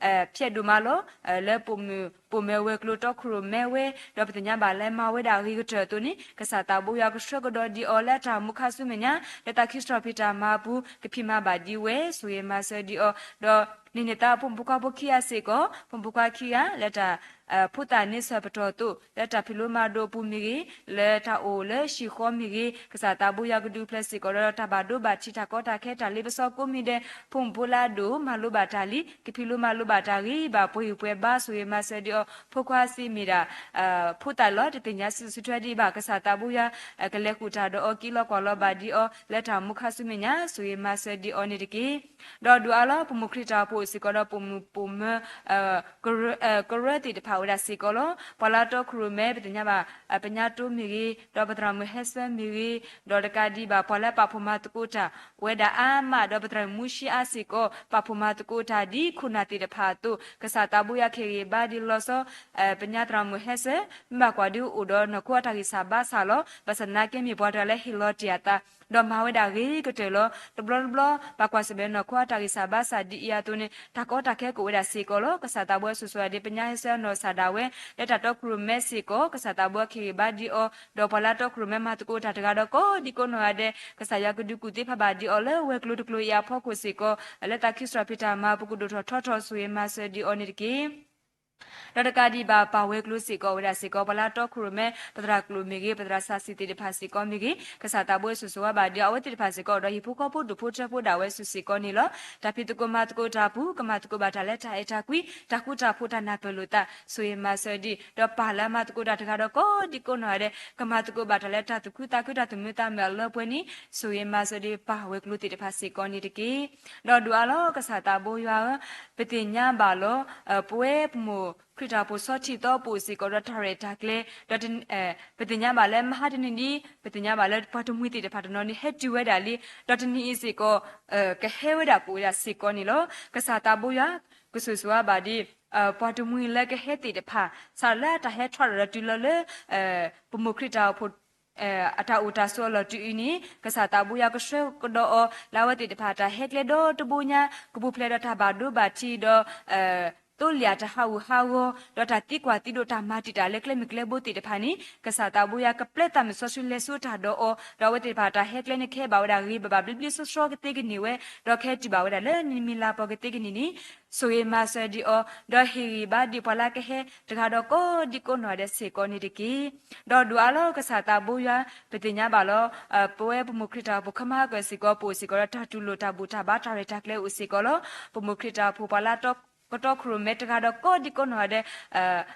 ဖျဲးဒိၣ်မးလီၤ. လၢပိာ်မုၣ်ပိာ်မၢၤဝဲၤကျိၤတီခိၣ်ရိၣ်မဲဝဲ ဒီးပသ့ၣ်ညါဘၣ်လၢမၤဝဲဒၣ်အဂ့ၤကတၢၢ်အသိးန့ၣ် ကစၢ်သးဘိယွၤကဆှၢကဒီးဒံးအီၤလၢတၢ်အိၣ်မူခါဆူမဲာ်ညါ လၢတၢ်ခံစထီၣ်ဖံးတၢ်မၤအပူၤ ကဖံးမၤဘၣ်ဒံးဝဲ ဆိၣ်ဂ့ၤမၤစၢၤဒံးအီၤ ဒီးန့ၣ်န့ၣ်သး ဖိမုၣ်ဖိခွါဖိခံဂၤစ့ၢ်ကီး ဖိမုၣ်ဖိခွါခံဂၤ လၢတၢ် ဖိသၣ်န့ဆၢၣ်ပတီၢ်သိး လၢတၢ်ဖံးလိမၤဒိးအပူၤမ့ၢ်ဂ့ၤ, လၢတၢ်အိၣ်လၢဟံၣ်ဃီမ့ၢ်ဂ့ၤ, ကစၢ်သးဘိယွၤကဒုးဖျဲးစ့ၢ်ကီးဒီးတၢ်ဘၣ်ဒိဘၣ်ထံး တၢ်ကီတၢ်ခဲ တၢ်လ့ပစီကိးမံၤဒဲး ဖိမုၣ်ဖိလၢအဒိၣ်မၤလိဘၣ်တၢ်လံ, ကဖံးလိမၤလိဘၣ်တၢ်ဂ့ၤဘၣ် ပှဲၤဂံၢ်ပှဲၤဘါ ဆိၣ်ဂ့ၤမၤစၢၤဒံးအီၤ ဖိခွါစ့မ့ၢ်ဒၣ် ဖိသၣ်လီၤ တသ့ၣ်ညါစုဆူထွဲဒံးဘၣ် ကစၢ်သးဘိယွၤ ကလဲၤဃုာ်တၢ်ဒီးအီၤက့ၤလီၤကွၢ်လီၤဘၣ်ဒံးအီၤ လၢတၢ်အိၣ်မူခါဆူမဲာ်ညါ ဆိၣ်ဂ့ၤမၤစၢၤဒံးအီၤန့ၣ်တက့ၢ်. ဒီးဒိၣ်အါလီၤ ပမိၢ်ခရံာ်တၢ်အိၣ်ဖှိၣ်စ့ၢ်ကီးဒီး ပိာ်မုၣ်ပိာ်မၢၤ ကရၢသ့ၣ်တဖၣ်ဝဲဒၣ်စ့ၢ်ကီးလီၤ. ပှၤလၢတီခိၣ်ရိၣ်မဲ ပသ့ၣ်ညါဘၣ် ပညါတိမ့ၢ်ဂ့ၤ, ဒီးပသရၣ်မုၣ်ဟဲဆၢမ့ၢ်ဂ့ၤ, ဒီးတကးဒံးဘၣ် ပှၤလၢပာ်ဖှိၣ်မၤသကိးတၢ်ဝဲဒၣ်အါမး ဒီးပသရၣ်မုၣ်မူၡံအါစ့ၢ်ကီး ပာ်ဖှိၣ်မၤသကိးတၢ်ဒ်ခိၣ်နၢ်သ့ၣ်တဖၣ်အသိး ကစၢ်သးဘိယွၤ ကဟ့ၣ်ဂံၢ်ဘါဒံးလီၤဆီ ပညါသရၣ်မုၣ်ဟဲဆၢ မ့ၢ်ဘၣ်ကွၢ်ဒုးအိၣ်ဒီးနီၢ်ခိအတၢ်ဂံၢ်စၢ်ဘါစၢ်လီၤ. ဘၣ်ဆၣ်သနာ်က့ မ့ၢ်ပှၤတဂၤလၢဟ့ၣ်လီၤတ့ၢ်အသး ဒီးမၤဝဲဒၣ်ဂ့ၤကတၢၢ်လီၤ. တဘျီတဘျီ ဘၣ်ကွၢ်ဆၢၣ်မဲာ်နီၢ်ခိအတၢ်ဂံၢ်စၢ်ဘါစၢ်ဒ်အံၤအသိးန့ၣ် တၢ်ကီတၢ်ခဲကအိၣ်ဝဲဒၣ်စ့ၢ်ကီးလီၤ. ကစၢ်သးဘိယွၤ ဆိၣ်ဂ့ၤဒံး ပညါဟဲဆၢအနီၢ်သးဒၣ်ဝဲ လၢတၢ်တီခိၣ်ရိၣ်မဲစ့ၢ်ကီး ကစၢ်သးဘိယွၤ ကဟ့ၣ်ဂံၢ်ဘါဒံးအီၤ ဒီးပှၤလၢတီခိၣ်ရိၣ်မဲမၤသကိးတၢ်တဂၤဒီး ကိးဒံးကိးနီၢ်ဂၤဒဲး ကစၢ်ယွၤကဒုးကူၣ်သ့ဖးဘၣ်ဒံးအီၤလၢဝဲၤကျိၤတကျိၤအံၤအဖီခိၣ်စ့ၢ်ကီး လၢတၢ်ခံစထီၣ်ဖံးတၢ်မၤအပူၤ ကဒိၣ်ထီၣ်ထီထီၣ် ဆိၣ်ဂ့ၤမၤစၢၤဒံးအီၤန့ၣ်တက့ၢ်. ဒီးတကးဒံးဘၣ် ပၢ်ဝဲၤကျိၤစ့ၢ်ကီးဝဲဒၣ်စ့ၢ်ကီး ပှၤလၢတီခိၣ်ရိၣ်မဲ ပသရၣ်ကျိာ်မ့ၢ်ဂ့ၤ ပသရၣ်စၢ်စံၣ်သ့ၣ်တဖၣ်စ့ၢ်ကီးမ့ၢ်ဂ့ၤ ကစၢ်သးဘိယွၤ ဆိၣ်ဂ့ၤဘၣ်ဒံးအဝဲသ့ၣ်တဖၣ်စ့ၢ်ကီး ဒီးဟံၣ်ဖိဃီဖိဒူၣ်ဖိထၢဖိဒၣ်ဝဲဆူစ့ၢ်ကီးန့ၣ်လီၤ. တၢ်ဖံးသကိးမၤသကိးတၢ်အပူၤ ကမၤသကိးဘၣ်တၢ်လၢတၢ်အဲၣ်တၢ်ကွံ တၢ်ဃူတၢ်ဖိး တၢ်နၢ်ပၢၢ်လိာ်သး ဆိၣ်ဂ့ၤမၤစၢၤဒံး ဒီးပၢ်လၢအမၤသကိးတၢ်တဂၤဒီး ကိးဒံးကိးနီၢ်ဂၤဒဲး ကမၤသကိးဘၣ်တၢ်လၢတၢ်သူၣ်ခုသးခု တၢ်သူၣ်မံသးမုာ်အလၢပှဲၤန့ၣ် ဆိၣ်ဂ့ၤမၤစၢၤဒံး ပၢ်ဝဲၤကျိၤသ့ၣ်တဖၣ်စ့ၢ်ကီးန့ၣ်တက့ၢ်. ဒီးဒိၣ်အါလီၤ ကစၢ်သးဘိယွၤဧၢ, ပသ့ၣ်ညါဘၣ်လီၤ ပဝဲပမိၢ် ခရံာ်တၢ်အိၣ်ဖှိၣ်ဆီထံသီပူၤစ့ၢ်ကီးဒီးတၢ်ရဲၣ်တၢ်ကျဲၤ, ဒီး ပသ့ၣ်ညါဘၣ်လၢမဟါတနံၤဒ် ပသ့ၣ်ညါဘၣ်လၢပှၤတမှံၤသ့ၣ်တဖၣ်တနီၤန့ၣ် ဟဲတုၤဝဲဒၣ်လံ, ဒီးတနံၤအံၤစ့ၢ်ကီး ကဟဲဝဲဒၣ်ပူၤဝဲဒၣ်စ့ၢ်ကီးန့ၣ်လီၤ. ကစၢ်သးဘိယွၤ ကဆိၣ်ဂ့ၤဆိၣ်ဝါဘၣ်ဒ် ပှၤတမှံၤလၢကဟဲသ့ၣ်တဖၣ် စးထီၣ်လၢတၢ်ဟဲထီၣ်ဒီးတုၤလီၤလၢ ပမိၢ်ခရံာ်တၢ်အိၣ်ဖှိၣ် အတၢ်အိၣ်တၢ်ဆိးအလီၢ်တုၤအံၤန့ၣ် ကစၢ်သးဘိယွၤကဆှၢကဒီးအီၤ လၢအဝဲသ့ၣ်တဖၣ်တၢ်ဟဲကျဲဒီတဘိညါ ကပူၤဖျဲးဒီးတၢ်ဘၣ်ဒိဘၣ်ထံးဒီး သိလ့ၣ်အတၢ်ဟးဂူာ်ဟးဂီၤ ဒီးတၢ်သံကွၢ်သံဒိးတၢ်မၤတံာ်တာ်လၢကျဲမုၢ်ကျဲဘိသ့ၣ်တဖၣ်န့ၣ် ကစၢ်သးဘိယွၤကပျဲသးမုၢ်စီဆှံလဲၤဆူတၢ်ဒီးအီၤ ဒီးအဝဲသ့ၣ်တဖၣ်တၢ်ဟဲကျဲန့ၣ်ကဟဲဘၣ်ဝဲဒၣ်ဂ့ၤဘၣ်ဘၣ်ဘျ့ဘျ့ဆှီဆှီကသ့ကန့ၢ်ဝဲ ဒီးကဟဲတုၤဘၣ်ဝဲဒၣ်လၢနံၤမံၤလၤပီၤကသ့ကန့ၢ်န့ၣ် ဆိၣ်ဂ့ၤမၤစၢၤဒံးအီၤ ဒီးဟ့ၣ်ဂံၢ်ဘါဒံးပှၤလၢကဟဲတဂၤဒီးကိးဒံကိးနီၢ်ဂၤဒဲးစ့ၢ်ကီးန့ၣ်တက့ၢ်. ဒီးဒုးအါလီၤကစၢ်သးဘိယွၤ ပသ့ၣ်ညါဘၣ်လီၤ ပဝဲပမိၢ်ခရံာ်တၢ်အိၣ်ဖှိၣ်ခမါကၢၢ်စ့ၢ်ကီး ပအိၣ်စ့ၢ်ကီးဒီးတၢ်တူၢ်လိာ်တၢ်ဘူၣ်တၢ်ဘါတၢ်ရဲၣ်တၢ်ကျဲၤအိၣ်စ့ၢ်ကီးလီၤ. ပမိၢ်ခရံာ်တၢ်အိၣ်ဖှိၣ်ပှၤလၢအတီကတီၢ်ခိၣ်ရိၣ်မဲတဂၤဒီးကိးဒံကိးနီၢ်ဂၤဒဲး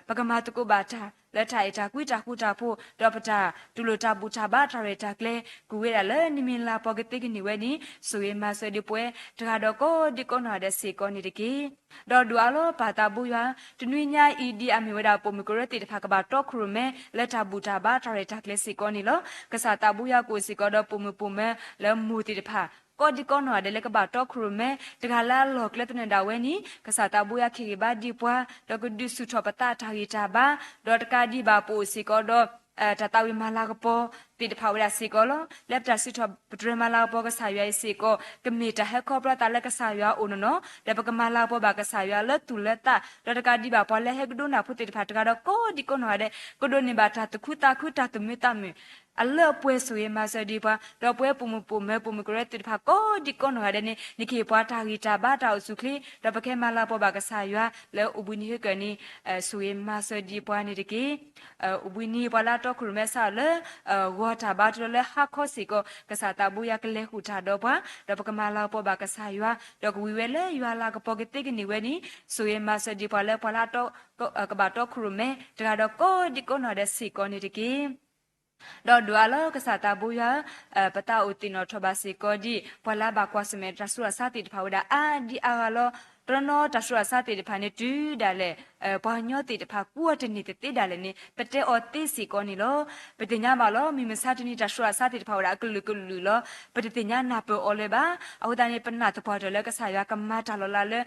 ပကမၤသကိးဘၣ်တၢ်လၢတၢ်အဲၣ်တၢ်ကွံတၢ်ဃူတၢ်ဖိး ဒီးပတၢ်တူၢ်လိာ်တၢ်ဘူၣ်တၢ်ဘါတၢ်ရဲၣ်တၢ်ကျဲၤ ကွံာ်ဝဲဒၣ်လၢနံၤမံၤလၤပီၤကသ့ကန့ၢ်ဝဲန့ၣ် ဆိၣ်ဂ့ၤမၤစၢၤဒံးပဝဲတဂၤဒီးကိးဒံကိးနီၢ်ဂၤဒဲးစ့ၢ်ကီးန့ၣ်တက့ၢ်. ဒီးဒုးအါလီၤပၢ်သးဘိယွၤ တနွံညါအံၤဒ်အမ့ၢ်ဝဲဒၣ်ပိာ်မုၣ်ကရၢသ့ၣ်တဖၣ် ကဘၣ်တီခိၣ်ရိၣ်မဲလၢတၢ်ဘူၣ်တၢ်ဘါတၢ်ရဲၣ်တၢ်ကျဲၤစ့ၢ်ကီးန့ၣ်လီၤ. ကစၢ်သးဘိယွၤကအိၣ်စ့ၢ်ကီးဒီးပိာ်မုၣ်ပိာ်မၢၤလၢမိၢ်သ့ၣ်တဖၣ် ကိးဒံကိးနီၢ်ဂၤဒဲးလၢကဘၣ်တီခိၣ်ရိၣ်မဲ တဂၤလၢအလီၢ်ကျဲသနၢၣ်ဒၣ်ဝဲန့ၣ် ကစၢ်သးဘိယွၤကဟ့ၣ်ဂံၢ်ဘါဒံးပှၤ ဒီးကဒုးဆူၣ်ထီၣ်ပသးတၢ်ဂံၢ်တၢ်ဘါ ဒီးတကးဒံးဘၣ်ပအိၣ်စ့ၢ်ကီးဒီး တၢ်သးဝံၣ်မၤလၤကပီၤသ့ၣ်တဖၣ်ဝဲဒၣ်စ့ၢ်ကီးလီၤ. လၢပတၢ်စံးထီၣ်ပတြၢၤမၤလၤကပီၤကစၢ်ယွၤအံၤစ့ၢ်ကီး ကမ့ၢ်တၢ်ဟဲခီဖျိသးလၢကစၢ်ယွၤအအိၣ်နီၢ်နီၢ် ဒီးပကမၤလၤကပီၤဘၣ်ကစၢ်ယွၤလၢသူၣ်လၢသး ဒီးတကးဒံးဘၣ်ပှၤလၢဟဲကဒိကနၣ်ဖိသ့ၣ်တဖၣ်တဂၤဒီးကိးဒံကိးနီၢ်ဂၤဒဲး ကဒိးန့ၢ်ဘၣ်တၢ်သူၣ်ခုသးခုတၢ်သူၣ်မံသးမုာ် အလၢအပှဲၤ ဆိၣ်ဂ့ၤမၤစၢၤဒံးပှၤ ဒီးပဝဲပိာ်မုၣ်ပိာ်မၢၤပိာ်မုၣ်ကရၢသ့ၣ်တဖၣ်ကိးဒံကိးနီၢ်ဂၤဒဲးန့ၣ် နကဟ့ၣ်ပှၤတၢ်ဂံၢ်တၢ်ဘါတၢ်အိၣ်ဆူၣ်ချ့ ဒီးပကဟဲမၤလၤကပီၤဘၣ်ကစၢ်ယွၤလၢအိၣ်ဘှံးနံၤဟ့ကၢၢ်န့ၣ် ဆိၣ်ဂ့ၤမၤစၢၤဒံးပှၤန့ၣ်တက့ၢ်. အိၣ်ဘှံးနံၤပှၤလၢအတီခိၣ်ရိၣ်မဲစးထီၣ်လၢ ဂီၤတၢ်ဘါထုလီၤလၢဟါခီစ့ၢ်ကီး ကစၢ်သးဘိယွၤကလဲၤဃုာ်တၢ်ဒီးပှၤ ဒီးပကမၤလၤကပီၤဘၣ်ကစၢ်ယွၤ ဒီးကဝံၤဝဲလၢယွၤလၤကပီၤကသ့ကန့ၢ်ဝဲန့ၣ် ဆိၣ်ဂ့ၤမၤစၢၤဒံးပှၤလၢပှၤလၢအတီ ကဘၣ်တီခိၣ်ရိၣ်မဲ တဂၤဒီးကိးဒံကိးနီၢ်ဂၤဒဲးစ့ၢ်ကီးန့ၣ်တက့ၢ်. ဒီးဒုးအါလီၤကစၢ်သးဘိယွၤဧၢ, ပသးအိၣ်သ့ၣ်နီၣ်ထီၣ်ဘၣ်စ့ၢ်ကီးဒ် ပှၤလၢအဘၣ်ကွၢ်ဆၢၣ်မဲာ်တၢ်ဆူးတၢ်ဆါသ့ၣ်တဖၣ်ဝဲဒၣ်အါဒံအါဂၤလီၤ. တနီၤနီၤတၢ်ဆူးတၢ်ဆါသ့ၣ်တဖၣ်န့ၣ်တုၤဒၣ်လဲာ် ပှၤကညီသ့ၣ်တဖၣ်ကူအီၤတန့ၢ်သ့သ့ဒၣ်လဲာ်န့ၣ် ပတဲအီၤသ့စ့ၢ်ကီးန့ၣ်လီၤ. ပသ့ၣ်ညါဘၣ်လီၤ မုၢ်မဆါတနံၤတၢ်ဆူးတၢ်ဆါသ့ၣ်တဖၣ်ဝဲဒၣ်အကလုာ်ကလုာ်လီၤ. ပတသ့ၣ်ညါနၢ်ပၢၢ်အီၤလၢၤဘၣ်. အဃိသတးန့ၣ် ပနာ်သပှၢ်တၢၢ်လၢကစၢ်ယွၤကမၤတၢ်လီၤလးလၢ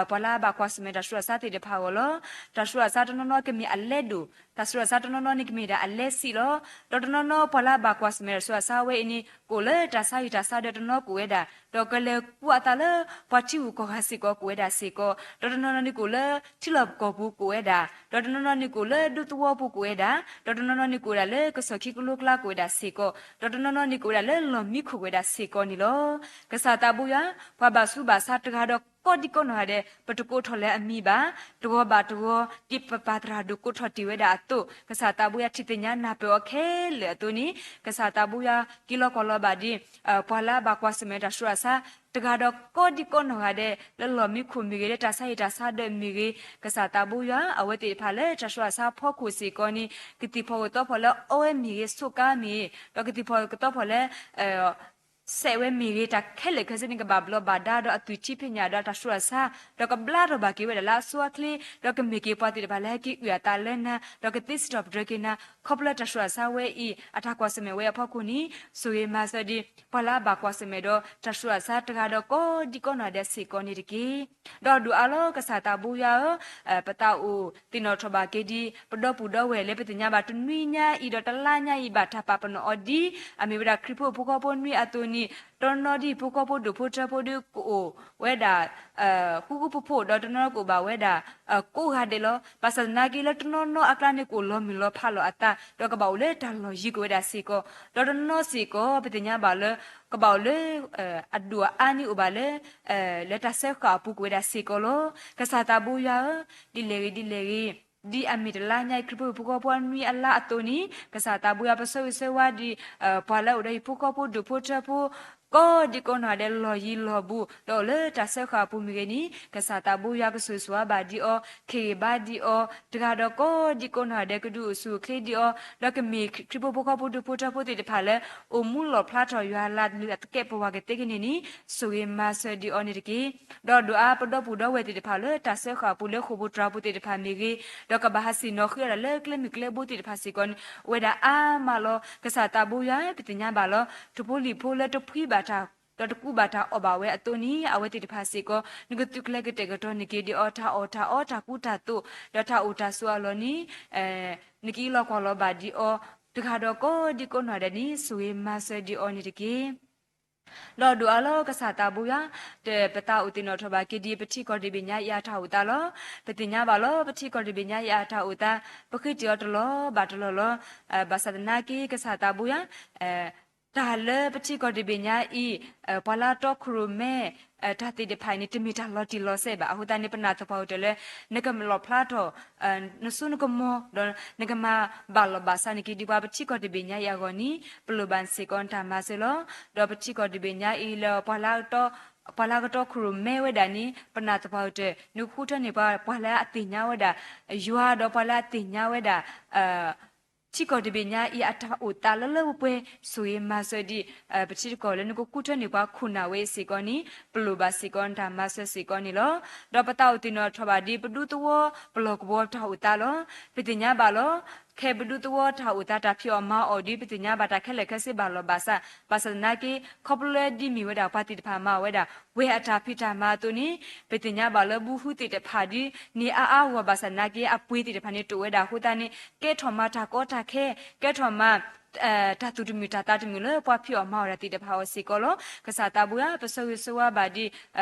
ပှၤလၢအဘၣ်ကွၢ်ဆၢၣ်မဲာ်တၢ်ဆူးတၢ်ဆါသ့ၣ်တဖၣ်အဂီၢ်လီၤ. တၢ်ဆူးတၢ်ဆါတနီၤနီၤကမ့ၢ်အလဲဒိၣ်, တၢ်ဆူးတၢ်ဆါတနီၤနီၤန့ၣ်ကမ့ၢ်ဒၣ်အလဲစံးလီၤ. ဒီးတနီၤနီၤပှၤလၢအဘၣ်ကွၢ်ဆၢၣ်မဲာ်တၢ်ဆူးတၢ်ဆါဝဲအံၤန့ၣ် ကအိၣ်လၢတၢ်ဆါဟံၣ်တၢ်ဆါဒၢးတနီၤကအိၣ်ဝဲဒၣ်, ဒီးကလဲၤကူအသးလၢပှၤထံဂုၤကီၢ်ဂၤစ့ၢ်ကီးကအိၣ်ဝဲဒၣ်စ့ၢ်ကီး, ဒီးတနီၤနီၤန့ၣ်ကအိၣ်လၢထံလီၢ်ပကီၢ်ပူၤကအိၣ်ဝဲဒၣ်, ဒီးတနီၤနီၤန့ၣ်ကအိၣ်လၢဒူသဝီပူၤကအိၣ်ဝဲဒၣ်, ဒီးတနီၤနီၤန့ၣ်ကအိၣ်ဝဲဒၣ်လၢကစီၣ်ခံကလိကျါကအိၣ်ဝဲဒၣ်စ့ၢ်ကီး, ဒီးတနီၤနီၤန့ၣ်ကအိၣ်ဝဲဒၣ်လၢလီၢ်မံခိၣ်ကအိၣ်ဝဲဒၣ်စ့ၢ်ကီးန့ၣ်လီၤ. ကစၢ်သးဘိယွၤ ပှၤဘၣ်ဆူးဘၣ်ဆါတဂၤဒီးကိးဒံကိးနီၢ်ဂၤဒဲး ပတကိးထီၣ်လၢအမံၤဘၣ်, တဂီၤဘၣ်တဂီၤ ဒ်ပပၢ်သရၣ်ဒိၣ်ကိးထီၣ်တ့ၢ်ဝဲဒၣ်အသိး ကစၢ်သးဘိယွၤထံၣ်သ့ၣ်ညါနၢ်ပၢၢ်အီၤခဲလၢာ်အသိးန့ၣ် ကစၢ်သးဘိယွၤက့ၤလီၤကွၢ်လီၤဘၣ်ဒ် ပှၤလၢအဘၣ်ကွၢ်ဆၢၣ်မဲာ်တၢ်ဆူးတၢ်ဆါ တဂၤဒီးကိးဒံကိးနီၢ်ဂၤဒဲး လၢလီၢ်မံခိၣ်မ့ၢ်ဂ့ၤ လၢတၢ်ဆါဟံၣ်တၢ်ဆါဒၢးမ့ၢ်ဂ့ၤ, ကစၢ်သးဘိယွၤ အဝဲသ့ၣ်တဖၣ်လၢတၢ်ဆူးတၢ်ဆါဖီခိၣ်စ့ၢ်ကီးန့ၣ် ကသံၣ်ဖီၣ်ကသီဖီၣ်လၢအီဝဲမ့ၢ်ဂ့ၤ ဆိးကါမ့ၢ်ဂ့ၤ ဒီးကသံၣ်ဖီၣ်ကသီဖီၣ်လၢ စဲးဝဲမ့ၢ်ဂ့ၤ တၢ်ခဲလၢာ်ခဲဆ့န့ၣ် ကဘၣ်ဘျီးဘၣ်ဒါဒီးအသွံၣ်ထံဖံးညၣ်ဒီးတၢ်ဆူးတၢ်ဆါ, ဒီးကဘျါထီၣ်ဘၣ်က့ၤဝဲဒၣ်လၢအဆိအချ့, ဒီးကမ့ၢ်က့ၤပှၤသ့ၣ်တဖၣ်လၢဟဲက့ၤအုၣ်အသးလၢနၤ, ဒီးကသ့စံးထီၣ်ပတြၢၤက့ၤနၤ, ခီဖျိတၢ်ဆူးတၢ်ဆါဝဲအံၤ အတၢ်ကွၢ်ဆၢၣ်မဲာ်ဝဲအဖီခိၣ်န့ၣ် ဆိၣ်ဂ့ၤမၤစၢၤဒံး ပှၤလၢအဘၣ်ကွၢ်ဆၢၣ်မဲာ်ဒီးတၢ်ဆူးတၢ်ဆါတဂၤဒီးကိးဒံကိးနီၢ်ဂၤဒဲးစ့ၢ်ကီးန့ၣ်တက့ၢ်. ဒီးဒုးအါလီၤကစၢ်သးဘိယွၤဧၢ, ပသးအိၣ်သ့ၣ်နီၣ်ထီၣ်ဘၣ်က့ၤဒ် ပဒီပုၢ်ဒီဝဲၢ်လၢပသ့ၣ်ညါဘၣ်တနွံညါအံၤဒီးတလါညါအံၤ ဘၣ်တၢ်ပာ်ပနီၣ်အီၤဒ် အမ့ၢ်ဝဲဒၣ်ခရံာ်ဖိဟံၣ်ဖိဃီဖိနွံအသိးန့ၣ် တနီၤနီၤဒ်ဟံၣ်ဖိဃီဖိဒိၣ်ဖိထၢဖိဒီးကအိၣ်ဝဲဒၣ် ဃူဃူဖိးဖိး ဒီးတနီၤနီၤကအိၣ်ဘၣ်ဝဲဒၣ် ကိးဂၤဒဲးလီၤ. ဘၣ်ဆၣ်သနာ်က့လၢတနီၤနီၤအကျါန့ၣ် ကအိၣ်လီၤမုၢ်လီၤဖးလီၤအသး ဒီးကဘၣ်အိၣ်လၢတၢ်လီၢ်ယံၤကအိၣ်ဝဲဒၣ်စ့ၢ်ကီး, ဒီးတနီၤစ့ၢ်ကီး ပသ့ၣ်ညါဘၣ်လၢ ကဘၣ်အိၣ်လၢ အဒိၣ်အအါန့ၣ်အိၣ်ဘၣ်လၢ လၢတၢ်စၢဃာ်အပူၤကအိၣ်ဝဲဒၣ်စ့ၢ်ကီးလီၤ. ကစၢ်သးဘိယွၤဧၢ, ဒ်လဲၣ်ဂ့ၤဒ်လဲၣ်ဂ့ၤ, ဒ်အမ့ၢ်တလါညါအံၤ ခရံာ်ဖိဟံၣ်ဖိဃီဖိအနွံအလါအသိးန့ၣ် ကစၢ်သးဘိယွၤ ပဆၢဂ့ၤဆၢဝါဒ် ပှၤလၢအအိၣ်ဒီးဟံၣ်ဖိဃီဖိဒိၣ်ဖိထၢဖိ တၢ်လၢပတၢ်အိၣ်သးကိးဒံကိးနီၢ်ဂၤဒဲး လီၢ်ယံၤလီၢ်ဘူး ဒီးအိၣ်လၢတၢ်စၢဃာ်အပူၤမ့ၢ်ဂ့ၤန့ၣ် ကစၢ်သးဘိယွၤကဆိၣ်ဂ့ၤဆိၣ်ဝါဘၣ်ဒံးအီၤ, ခ့ၣ်ဂ့ၤဘါဒံးအီၤ, တဂၤဒီးကိးဒံကိးနီၢ်ဂၤဒဲး ကဒုးအိၣ်ဆူၣ်အိၣ်ချ့ဒံးအီၤ, ဒီးကမ့ၢ်ခရံာ်ဖိဖိဃီဖိဒူဖိထၢဖိသ့ၣ်တဖၣ်လၢ အိၣ်မူလီၣ်ဖျါထီၣ်ယွၤလၤကပီၤဝဲကသ့ကန့ၣ်န့ၣ် ဆိၣ်ဂ့ၤမၤစၢၤဒံးအီၤန့ၣ်တက့ၢ်. ဒီးဒိးအါပဒီပုၢ်ဒီဝဲၢ်သ့ၣ်တဖၣ်လၢတၢ်စၢဃာ်အပူၤလၢဃိာ်ပူၤတြၤပူၤသ့ၣ်တဖၣ်မ့ၢ်ဂ့ၤ, ဒီးကဘၣ်ဟးဆ့ၣ်နီၤဃုအီၣ်ဒၣ်လၢကျဲမုၢ်ကျဲဘိသ့ၣ်တဖၣ်စ့ၢ်ကီးန့ၣ် အိၣ်ဝဲဒၣ်အါမးလီၤ. ကစၢ်သးဘိယွၤ ပသ့ၣ်ညါဘၣ်လီၤ. တဖိလံၤဖိလၢတဖှံဘၣ်တၢ် ဒီးတကူးဘၣ်တၢ်အီၣ်ဘၣ်ဝဲအသိးန့ၣ် အဝဲသ့ၣ်တဖၣ်စ့ၢ်ကီး နကသုးကျဲၤကတဲာ်ကတီၤန့ၢ်က့ၤဒံးအီၤ တၢ်အီၣ်တၢ်အီတၢ်ကူတၢ်သိး ဒီးတၢ်အိၣ်တၢ်ဆိးအလီၢ်န့ၣ် နကအံးလီၤကွၢ်လီၤဘၣ်ဒံးအီၤ, တဂၤဒီးကိးဒံကိးနီၢ်ဂၤဒဲးန့ၣ် ဆိၣ်ဂ့ၤမၤစၢၤဒံးအီၤန့ၣ်တက့ၢ်. ဒီးဒိးအါလီၤကစၢ်သးဘိယွၤ, ပသးအိၣ်သ့ၣ်နီၣ်ထီၣ်ဘၣ်က့ၤဒံးပထံကီၢ်တဘ့ၣ်ညါအံၤအတၢ်အိၣ်သးလီၤ. ပသ့ၣ်ညါဘၣ်လီၤ ပထံကီၢ်တဘ့ၣ်ညါအံၤအတၢ်အိၣ်သး ပဃ့တ့ၢ်အီၤတလီၢ်ဘၣ်တလီၢ်လီၤ. ဘၣ်ဆၣ်သနာ်က့ ကစၢ်သးဘိယွၤ တၢ်လၢပထံကီၢ်တဘ့ၣ်ညါအံၤ ပှၤလၢတီခိၣ်ရိၣ်မဲ တၢ်သ့ၣ်တဖၣ်အံၤန့ၣ် တမ့ၢ်တၢ်လီၤတံၢ်လီၤဆဲးဘၣ်. အဃိသတးန့ၣ် ပနာ်သပှၢ်ကတၢၢ်လၢ နကလီၣ်ဖျါထီၣ် နစိနကမီၤ ဒီးနကမၤဘၣ်လီၢ်ဘၣ်စးန့ၢ်က့ၤဒံးပှၤပထံကီၢ်တဘ့ၣ်ညါအံၤအဂီၢ်န့ၣ် ပလိၣ်ဘၣ်စ့ၢ်ကီးနတၢ်မၤစၢၤလီၤ. ဒီးပထံကီၢ်တဘ့ၣ်ညါအံၤလၢ ပှၤလၢကတီခိၣ်ရိၣ်မဲဝဲဒၣ်န့ၣ် ပနာ်သပှၢ်ကတၢၢ် နကဃုထၢန့ၢ်ပှၤ ပှၤလၢအသ့ၣ်ညါဝဲဒၣ် ယွၤဒီးပှၤလၢအသ့ၣ်ညါဝဲဒၣ် ထံကီၢ်တဘ့ၣ်ညါအံၤအတၢ်အိၣ်သးလၢလၢပှဲၤပှဲၤ ဆိၣ်ဂ့ၤမၤစၢၤဒံး ပထံတကီၢ်လၢနကဃုထၢန့ၢ်ပှၤခိၣ်နၢ်ဝဲအံၤစ့ၢ်ကီးန့ၣ် ပလိၣ်ဘၣ်စ့ၢ်ကီးနတၢ်မၤစၢၤစ့ၢ်ကီးန့ၣ်လီၤ. ဒီးပသးအိၣ်သ့ၣ်နီၣ်ထီၣ်ဘၣ်ဒံး ပဒူသဝီပလီၢ်ကဝီၤတၢ်အိၣ်သးလီၤ. ပသ့ၣ်ညါဘၣ်လီၤ ခဲပဒူသဝီတၢ်အိၣ်သးတၢ်ဖံးအီၣ်မၤအီၣ်ဒီး ပသ့ၣ်ညါဘၣ်တၢ်ခဲလၢာ်ခဲဆ့ဘၣ်လီၢ်ဘၣ်စး, ဘၣ်ဆၣ်သနာ်က့ ခီဖျိလၢဒ်မ့ၢ်ဝဲဒၣ်ပှၤသ့ၣ်တဖၣ်မၤအီၣ်ဝဲဒၣ် ဝဲအတၢ်ဖံးတၢ်မၤအသိးန့ၣ် ပသ့ၣ်ညါဘၣ်လၢဘုဟုသ့ၣ်တဖၣ်ဒ်န့ၣ်အါအါဂီၢ် ဘၣ်ဆၣ်သနာ်က့ အပှ့ၤသ့ၣ်တဖၣ်န့ၣ်တအိၣ်ဝဲဒၣ်အဃိသတးန့ၣ် ကဲထီၣ်မၤတၢ်ကီတၢ်ခဲ ကဲထီၣ်မၤ တၢ်သူၣ်တမုာ်တၢ်သးတမုာ်လၢပှၤဖံးအီၣ်မၤအီၣ်တၢ်သ့ၣ်တဖၣ်အဂီၢ်စ့ၢ်ကီးလီၤ. ကစၢ်သးဘိယွၤ ပဆၢဂ့ၤဆၢဝါဘၣ်ဒံး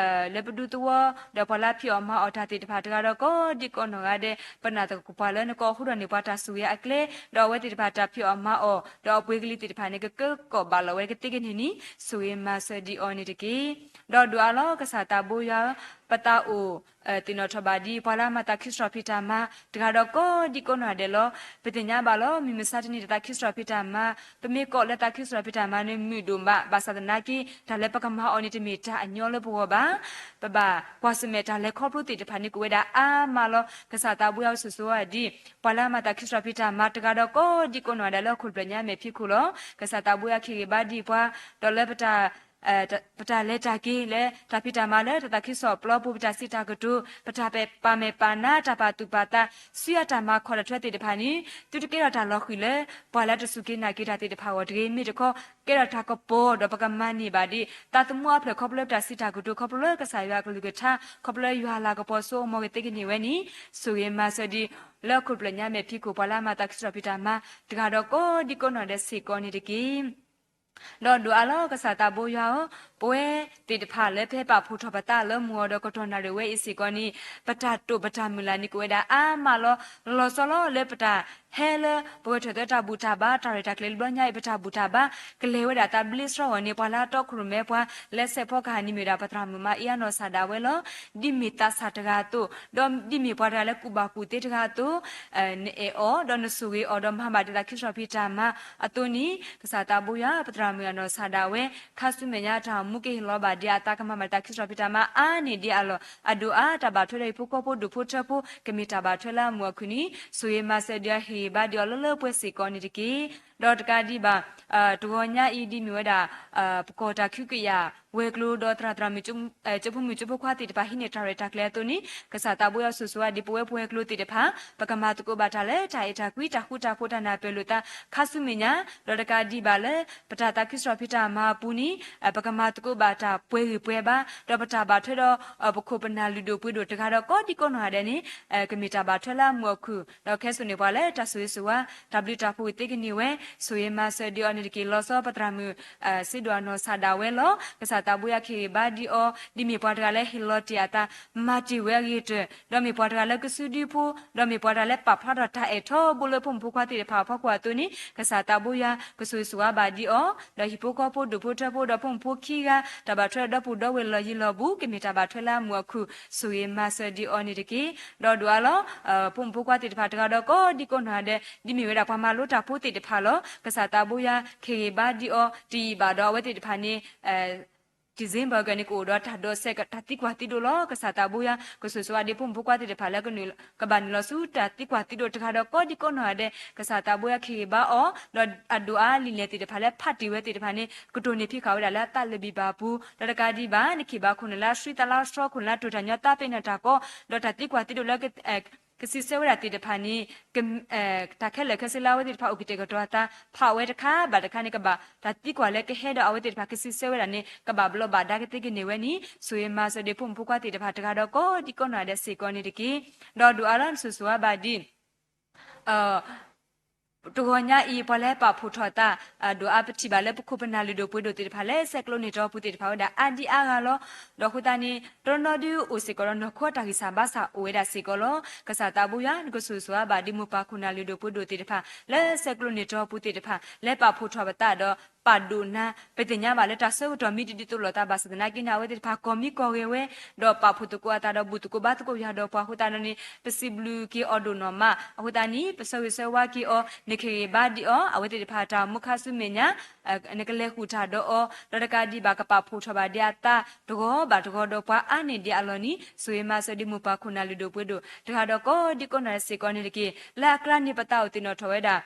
လၢပဒူသဝီ ဒီးပှၤလၢဖံးအီၣ်မၤအီၣ်တၢ်သ့ၣ်တဖၣ်တဂၤဒီးကိးဒံကိးနီၢ်ဂၤဒဲး ပနာ်သပှၢ်လၢနကအိးထီၣ်န့ၢ်ပှၤတၢ်ဆိၣ်ဂ့ၤအကျဲ ဒီးအဝဲသ့ၣ်တဖၣ်တၢ်ဖံးအီၣ်မၤအီၣ် ဒီးအပှ့ၤကလံၤသ့ၣ်တဖၣ်န့ၣ် ကကၢကီၣ်ဘၣ်လီၤဝဲကသ့ကန့ၢ်န့ၣ် ဆိၣ်ဂ့ၤမၤစၢၤဒံးအီၤန့ၣ်တက့ၢ်. ဒီးဒိးအါလီၤကစၢ်သးဘိယွၤဧၢ, ပသးအိၣ် သ့ၣ်နီၣ်ထီၣ်ဘၣ်ဒံး ပှၤလၢအမၤသးခုစံးထီၣ်ဖံးတၢ်မၤ တဂၤဒီးကိးဒံကိးနီၢ်ဂၤဒဲးလီၤ. ပသ့ၣ်ညါဘၣ်လီၤ မုၢ်မဆါတနံၤ တၢ်သးခုစံးထီၣ်ဖံးတၢ်မၤ ပမ့ၢ်ကိးလၢတၢ်သးခုစံးထီၣ်ဖံးတၢ်မၤန့ၣ် မုာ်ဒိၣ်မး ဘၣ်ဆၣ်သနာ်က့ တၢ်လၢပကမၤအီၤန့ၣ် တမ့ၢ်တၢ်အညီလၢပဂီၢ်ဘၣ်. ပဘၣ်ကွၢ်ဆၢၣ်မဲာ်တၢ်လဲၤခီဖျိသ့ၣ်တဖၣ်န့ၣ် ကအိၣ်ဝဲဒၣ်အါမးလီၤ. ကစၢ်သးဘိယွၤကဆိၣ်ဂ့ၤဆိၣ်ဝါဒံး ပှၤလၢအမၤသးခုစံးထီၣ်ဖံးတၢ်မၤတဂၤဒီးကိးဒံကိးနီၢ်ဂၤဒဲးလၢဟီၣ်ခိၣ်ဖျၢၣ်ညါမဲာ်ဖံးခိၣ်လီၤ. ကစၢ်သးဘိယွၤခ့ၣ်ဂ့ၤဘါဒံးပှၤ ဒီးလၢ ပတၢ်လဲၤတၢ်က့ၤလၢတၢ်ဖံးတၢ်မၤလၢတၢ်သးခုကစီၣ်ပျီပူၤ ပတၢ်စံးတၢ်ကတိၤ ပတၢ်ပာ်မဲာ်ပာ်နါ တၢ်ပာ်သူၣ်ပာ်သး ဆူအတၢ်မၤခီၣ်တၢ်ထွဲသ့ၣ်တဖၣ်န့ၣ် သုတကဲထီၣ်တၢ်လီၤဃံၤလၢ ပှၤလၢတစူၢ်က့ၤနာ်က့ၤတၢ်သ့ၣ်တဖၣ်အဂီၢ်တဂ့ၤ, မ့ၢ်တခီ ကဲထီၣ်တၢ်ကပီၤဒီးပကမၤန့ၢ်ဘၣ်ဒံး သးသမူအဖျၢၣ်ခီဖျိလၢပတၢ်စံးတၢ်ကတိၤ ခီဖျိလၢကစၢ်ယွၤအကလုၢ်ကထါ ခီဖျိလၢယွၤလၤကပီၤစိအမိၤကသ့ကန့ၢ်ဝဲန့ၣ် ဆိၣ်ဂ့ၤမၤစၢၤဒံး လၢဟီၣ်ခိၣ်ဖျၢၣ်ညါမဲာ်ဖံးခိၣ် ပှၤလၢအမၤသးခုစံးထီၣ်ဖံးတၢ်မၤ တဂၤဒီးကိးဒံကိးနီၢ်ဂၤဒဲးစ့ၢ်ကီးန့ၣ်တက့ၢ်. ဒီးဒိးအါလီၤကစၢ်သးဘိယွၤဧၢ, ပဝဲသ့ၣ်တဖၣ်လၢပဟဲပာ်ဖှိၣ်ထီၣ်ပသးလၢမုၢ်ဂီၤဒီးကတီၢ်နၣ်ရံၣ်ဝဲအံၤစ့ၢ်ကီးန့ၣ် ပတၢ်တိာ်ပတၢ်မုၢ်လၢ်န့ၣ် ကအိၣ်ဝဲဒၣ်အါမးလီၤ. လီၤဆီလီၤလၢပတၢ်ဟဲလၢ ပဝဲထီၣ်သၢတၢ်ဘူၣ်တၢ်ဘါ တၢ်ရဲၣ်တၢ်ကျဲၤလၢဘျီညါအံၤ ပတၢ်ဘူၣ်တၢ်ဘါ ကလဲၤဝဲဒၣ်သးဘျ့စှီဂီၢ်န့ၣ် ပှၤလၢအတီခိၣ်ရိၣ်မဲပှၤ လၢစဲးဖီကဟၣ်န့ၣ်မ့ၢ်ဝဲဒၣ် ပသရၣ်မုၣ်မၤအ့အနီၢ်ဆၣ်ဒၣ်ဝဲလီၤ. ဒ်မ့ၢ်သးစၢ်တဂၤအသိး ဒီးဒ်မ့ၢ်ပှၤတဂၤလၢကူၣ်ဘၣ်ကူၣ်သ့တဂၤအသိး နအဲၣ်အီၤ ဒီးနဆိၣ်ဂ့ၤအီၤဒီးမၤဘၣ်ဒံးသးခုစံးထီၣ်ဖံးတၢ်မၤအသိးန့ၣ် ကစၢ်သးဘိယွၤ ပသရၣ်မုၣ်အနီၢ်ဆၣ်ဒၣ်ဝဲ ခါဆူမဲာ်ညါတၢ်အိၣ်မူကဟ့ၣ်လီၤဘၣ်ဒံးအသး ကမၤဘၣ်ဒံးသးခုစံးထီၣ်ဖံးတၢ်မၤအါန့ၢ်ဒံးအလီၢ် အဒိၣ်အါ တၢ်ဘၣ်ထွဲဒီးဟံၣ်ဖိဃီဖိဒူၣ်ဖိထၢဖိ ကမ့ၢ်တၢ်ဘၣ်ထွဲလၢအမုာ်အခုၣ်န့ၣ် ဆိၣ်ဂ့ၤမၤစၢၤဒံးအီၤ ဟ့ၣ်ဂံၢ်ဘါဒံးအီၤလၢလၢပှဲၤပှဲၤစ့ၢ်ကီးန့ၣ်တက့ၢ်. ဒီးတကးဒံးဘၣ် တဂီၤညါအံၤဒ်မ့ၢ်ဝဲဒၣ် ပကီၢ်တၢ်ခုကယာ်ဝဲၤကျိၤဒီးသရၣ်သရၣ်မုၣ် ကၠိဖိမုၣ်ကၠိဖိခွါသ့ၣ်တဖၣ်ဟံးန့ၢ်တၢ်ရဲၣ်တၢ်ကျဲၤအသိးန့ၣ် ကစၢ်သးဘိယွၤဆိၣ်ဂ့ၤဆိၣ်ဝါဒံး ပဝဲပဝဲၤကျိၤသ့ၣ်တဖၣ် ပကမၤသကိးဘၣ်တၢ်လၢတၢ်အဲၣ်တၢ်ကွံ တၢ်ဃူတၢ်ဖိး တၢ်နၢ်ပၢၢ်လိာ်သး ခါဆူမဲာ်ညါ ဒီးတကးဒံးဘၣ်လၢ ပတၢ်သးခုစံးထီၣ်ဖံးတၢ်မၤအပူၤန့ၣ် ပကမၤသကိးဘၣ်တၢ်ပှဲၤဂံၢ်ပှဲၤဘါ ဒီးပတၢ်ဘၣ်ထွဲဒီး ပခိၣ်ပနၢ်လုၢ်ဒိၣ်ပှ့ၤဒိၣ်တဂၤဒီးကိးဒံကိးနီၢ်ဂၤဒဲးန့ၣ် ကမ့ၢ်တၢ်ဘၣ်ထွဲလၢအမုာ်အခုၣ် ဒီးခဲစိာ်န့ၢ်ပှၤလၢတၢ်ဆိၣ်ဂ့ၤဆိၣ်ဝါ တၢ်ဘျုးတၢ်ဖှိၣ်ကသ့ကန့ၢ်ဝဲ ဆိၣ်ဂ့ၤမၤစၢၤဒံးအီၤန့ၣ်တက့ၢ်. လီၤဆီပသရၣ်မုၣ် စ့ဒိၣ်အနီၢ်ဆၣ်ဒၣ်ဝဲလီၤ. ကစၢ်သးဘိယွၤခ့ၣ်ဂ့ၢ်ဘါဒံးအီၤ ဒ်မ့ၢ်ပှၤတဂၤလၢဟ့ၣ်လီၤတ့ၢ်အသး မၤတ့ၢ်ဝဲအဂ့ၤကတၢၢ် ဒီးမ့ၢ်ပှၤတဂၤလၢကစုဒုဖိ ဒီးမ့ၢ်ပှၤတဂၤလၢပာ်ဖျါထီၣ်တၢ်အဲၣ်ထီဘိလၢဖိမုၣ်ဖိခွါသ့ၣ်တဖၣ်အဖီခိၣ်အသိးန့ၣ် ကစၢ်သးဘိယွၤ ကဆိၣ်ဂ့ၤဆိၣ်ဝါဘၣ်ဒံးအီၤ ဒီးဟံၣ်ဖိဃီဖိဒူၣ်ဖိထၢဖိဒီးဖိမုၣ်ဖိခံဂၤ တၢ်ဘၣ်ထွဲဒီးဒီပုၢ်ဒီဝဲၢ်လီၢ်ယံၤလီၢ်ဘူး ကမ့ၢ်တၢ်ဘၣ်ထွဲလၢအမုာ်အခုၣ် ဆိၣ်ဂ့ၤမၤစၢၤဒံးအီၤန့ၣ်တက့ၢ်. ဒီးဒိၣ်အါလီၤ ဖိမုၣ်ဖိခွါသ့ၣ်တဖၣ်တဂၤဒီးကိးဒံကိးနီၢ်ဂၤဒဲး ဒ်မ့ၢ်ဝဲဒၣ်ပှၤမၤလိတၢ်ဖိသ့ၣ်တဖၣ်လီၤ. ကစၢ်သးဘိယွၤ ခ့ၣ်ဂ့ၤဘါဒံးအီၤ တယံာ်ဘၣ်ဒီး အဝဲသ့ၣ်တဖၣ်န့ၣ် December ကန့ၣ် ကအိၣ်ဒီးတၢ်ဒိးစဲးတၢ်သံကွၢ်သံဒိးလီၤ. ကစၢ်သးဘိယွၤ ကဆိၣ်ဂ့ၤဆိၣ်ဝါဒ့ဖိမုၣ်ဖိခွါသ့ၣ်တဖၣ်လၢ ကဘၣ်နုာ်လီၤဆူတၢ်သံကွၢ်သံဒိးတဂၤဒီးကိးဒံကိးနီၢ်ဂၤဒဲး ကစၢ်သးဘိယွၤ ခ့ၣ်ဂ့ၤဘါအီၤ ဒီးအဒိၣ်အါလံာ်လဲၢ်သ့ၣ်တဖၣ်လၢဖးတ့ၢ်ဝဲသ့ၣ်တဖၣ်န့ၣ် ကတိၢ်န့ၢ်ဖံးဃာ်ဝဲဒၣ်လၢအသးလၢာ်ဘံၣ်ဘၣ်ပူၤ ဒီးတကးဒံးဘၣ် နခ့ၣ်ဘၣ်ခိၣ်နၢ်လၢအဆှံသးလၢအဆှီ ခိၣ်နၢ်လၢတိၢ်တၢ်ညီသးပ့ၤနီၣ်တၢ်ကီ ဒီးတၢ်သံကွၢ်သံဒိးလၢ ကစံးဆၢဝဲဒၣ်သ့ၣ်တဖၣ်န့ၣ် တၢ်ခဲလၢာ်ခဲဆ့လၢအဝဲသ့ၣ်တဖၣ်အိၣ်ကတဲာ်ကတီၤအသး ဖးဝဲတခါဘၣ်တခါန့ၣ် ကဘၣ်တၢ်သံကွၢ်လၢကဟဲဒီးအဝဲသ့ၣ်တဖၣ်ကစံးဆၢဝဲဒၣ်န့ၣ် ကဘၣ်ဘျီးဘၣ်ဒါကသ့ကန့ၢ်ဝဲန့ၣ် ဆိၣ်ဂ့ၤမၤစၢၤဒ့ဖိမုၣ်ဖိခွါသ့ၣ်တဖၣ်တဂၤဒီးကိးဒံကိးနီၢ်ဂၤဒဲးစ့ၢ်ကီးန့ၣ်တက့ၢ်. ဒီးဒိၣ်အါလီၤ နဆိၣ်ဂ့ၤဆိၣ်ဝါဘၣ်ဒံး တဂီၤညါအံၤ ပှၤလၢဟဲပာ်ဖှိၣ်ထီၣ်အသး ဒိၣ်အါပထံၣ်ဘၣ်လၢပခိၣ်ပနၢ်လုၢ်ဒိၣ်ပှ့ၤဒိၣ်သ့ၣ်တဖၣ်လၢ ဆဲးကျိးန့ၢ်တီၢ်ပူၤသ့ၣ်တဖၣ်ဝဲဒၣ်အါဒံအါဂၤလီၤ. ဒီးအဃိသတးန့ၣ် တနီၤနီၤဒုးအိၣ်စ့ၢ်ကီးဒီးနီၢ်ခိတၢ်ဂံၢ်စၢ်ဘါစၢ်အိၣ်ဝဲဒၣ်စ့ၢ်ကီးလီၤ. ကစၢ်သးဘိယွၤ နကဆိၣ်ဂ့ၤဆိၣ်ဝါဘၣ်ဒံးမိၢ်ပၢ်ခိၣ်နၢ်လုၢ်ဒိၣ်ပှ့ၤဒိၣ်သ့ၣ်တဖၣ် လၢဆဲးကျိးန့ၢ်တီၢ်ပူၤသ့ၣ်တဖၣ် လၢပာ်ဖှိၣ်ထီၣ်ပသးဒီး ပာ်ဒိၣ်နၤ ပသ့ၣ်ညါဘၣ်လၢတၢ်ဆၢကတီၢ်မ့ၢ်တဒ်သိးလိာ်သးဘၣ်ဆၣ်သနာ်က့န့ၣ် အဝဲသ့ၣ်တဖၣ်ကီၢ်မ့ၢ်ကီၢ်ဂဲၤဝဲ ဒီးပာ်ဖှိၣ်သကိးအသးဒီးဘူၣ်သကိးဘါသကိးယွၤဒီးပှၤအဃိသတးဒီးန့ၣ် ပစံးဘျုးက့ၤအီၤဒိၣ်နီၢ်မး အဃိသတးန့ၣ် ပဆၢဂ့ၤဆၢဝါက့ၤအီၤ နခ့ၣ်ဂ့ၤဘါဒံးအီၤ အဝဲသ့ၣ်တဖၣ်တၢ်အိၣ်မူခါဆူမဲာ်ညါ နကလဲၤဃုာ်တၢ်ဒီးအီၤ ဒီးတကးဒံးဘၣ် ကပာ်ဖှိၣ်ထီၣ်ဘၣ်ဒံးအသးတဂီၤဘၣ်တဂီၤဒီးပှၤအါန့ၢ်ဒံးအလီၢ်န့ၣ် ဆိၣ်ဂ့ၤမၤစၢၤဒံးမိၢ်ပၢ်ခိၣ်နၢ်လုၢ်ဒိၣ်ပှ့ၤဒိၣ် တဂၤဒီးကိးဒံကိးနီၢ်ဂၤဒဲးစ့ၢ်ကီးန့ၣ်တက့ၢ်. လၢအကျါန့ၣ် ပသးအိၣ်သ့ၣ်နီၣ်ထီၣ်ဝဲဒၣ်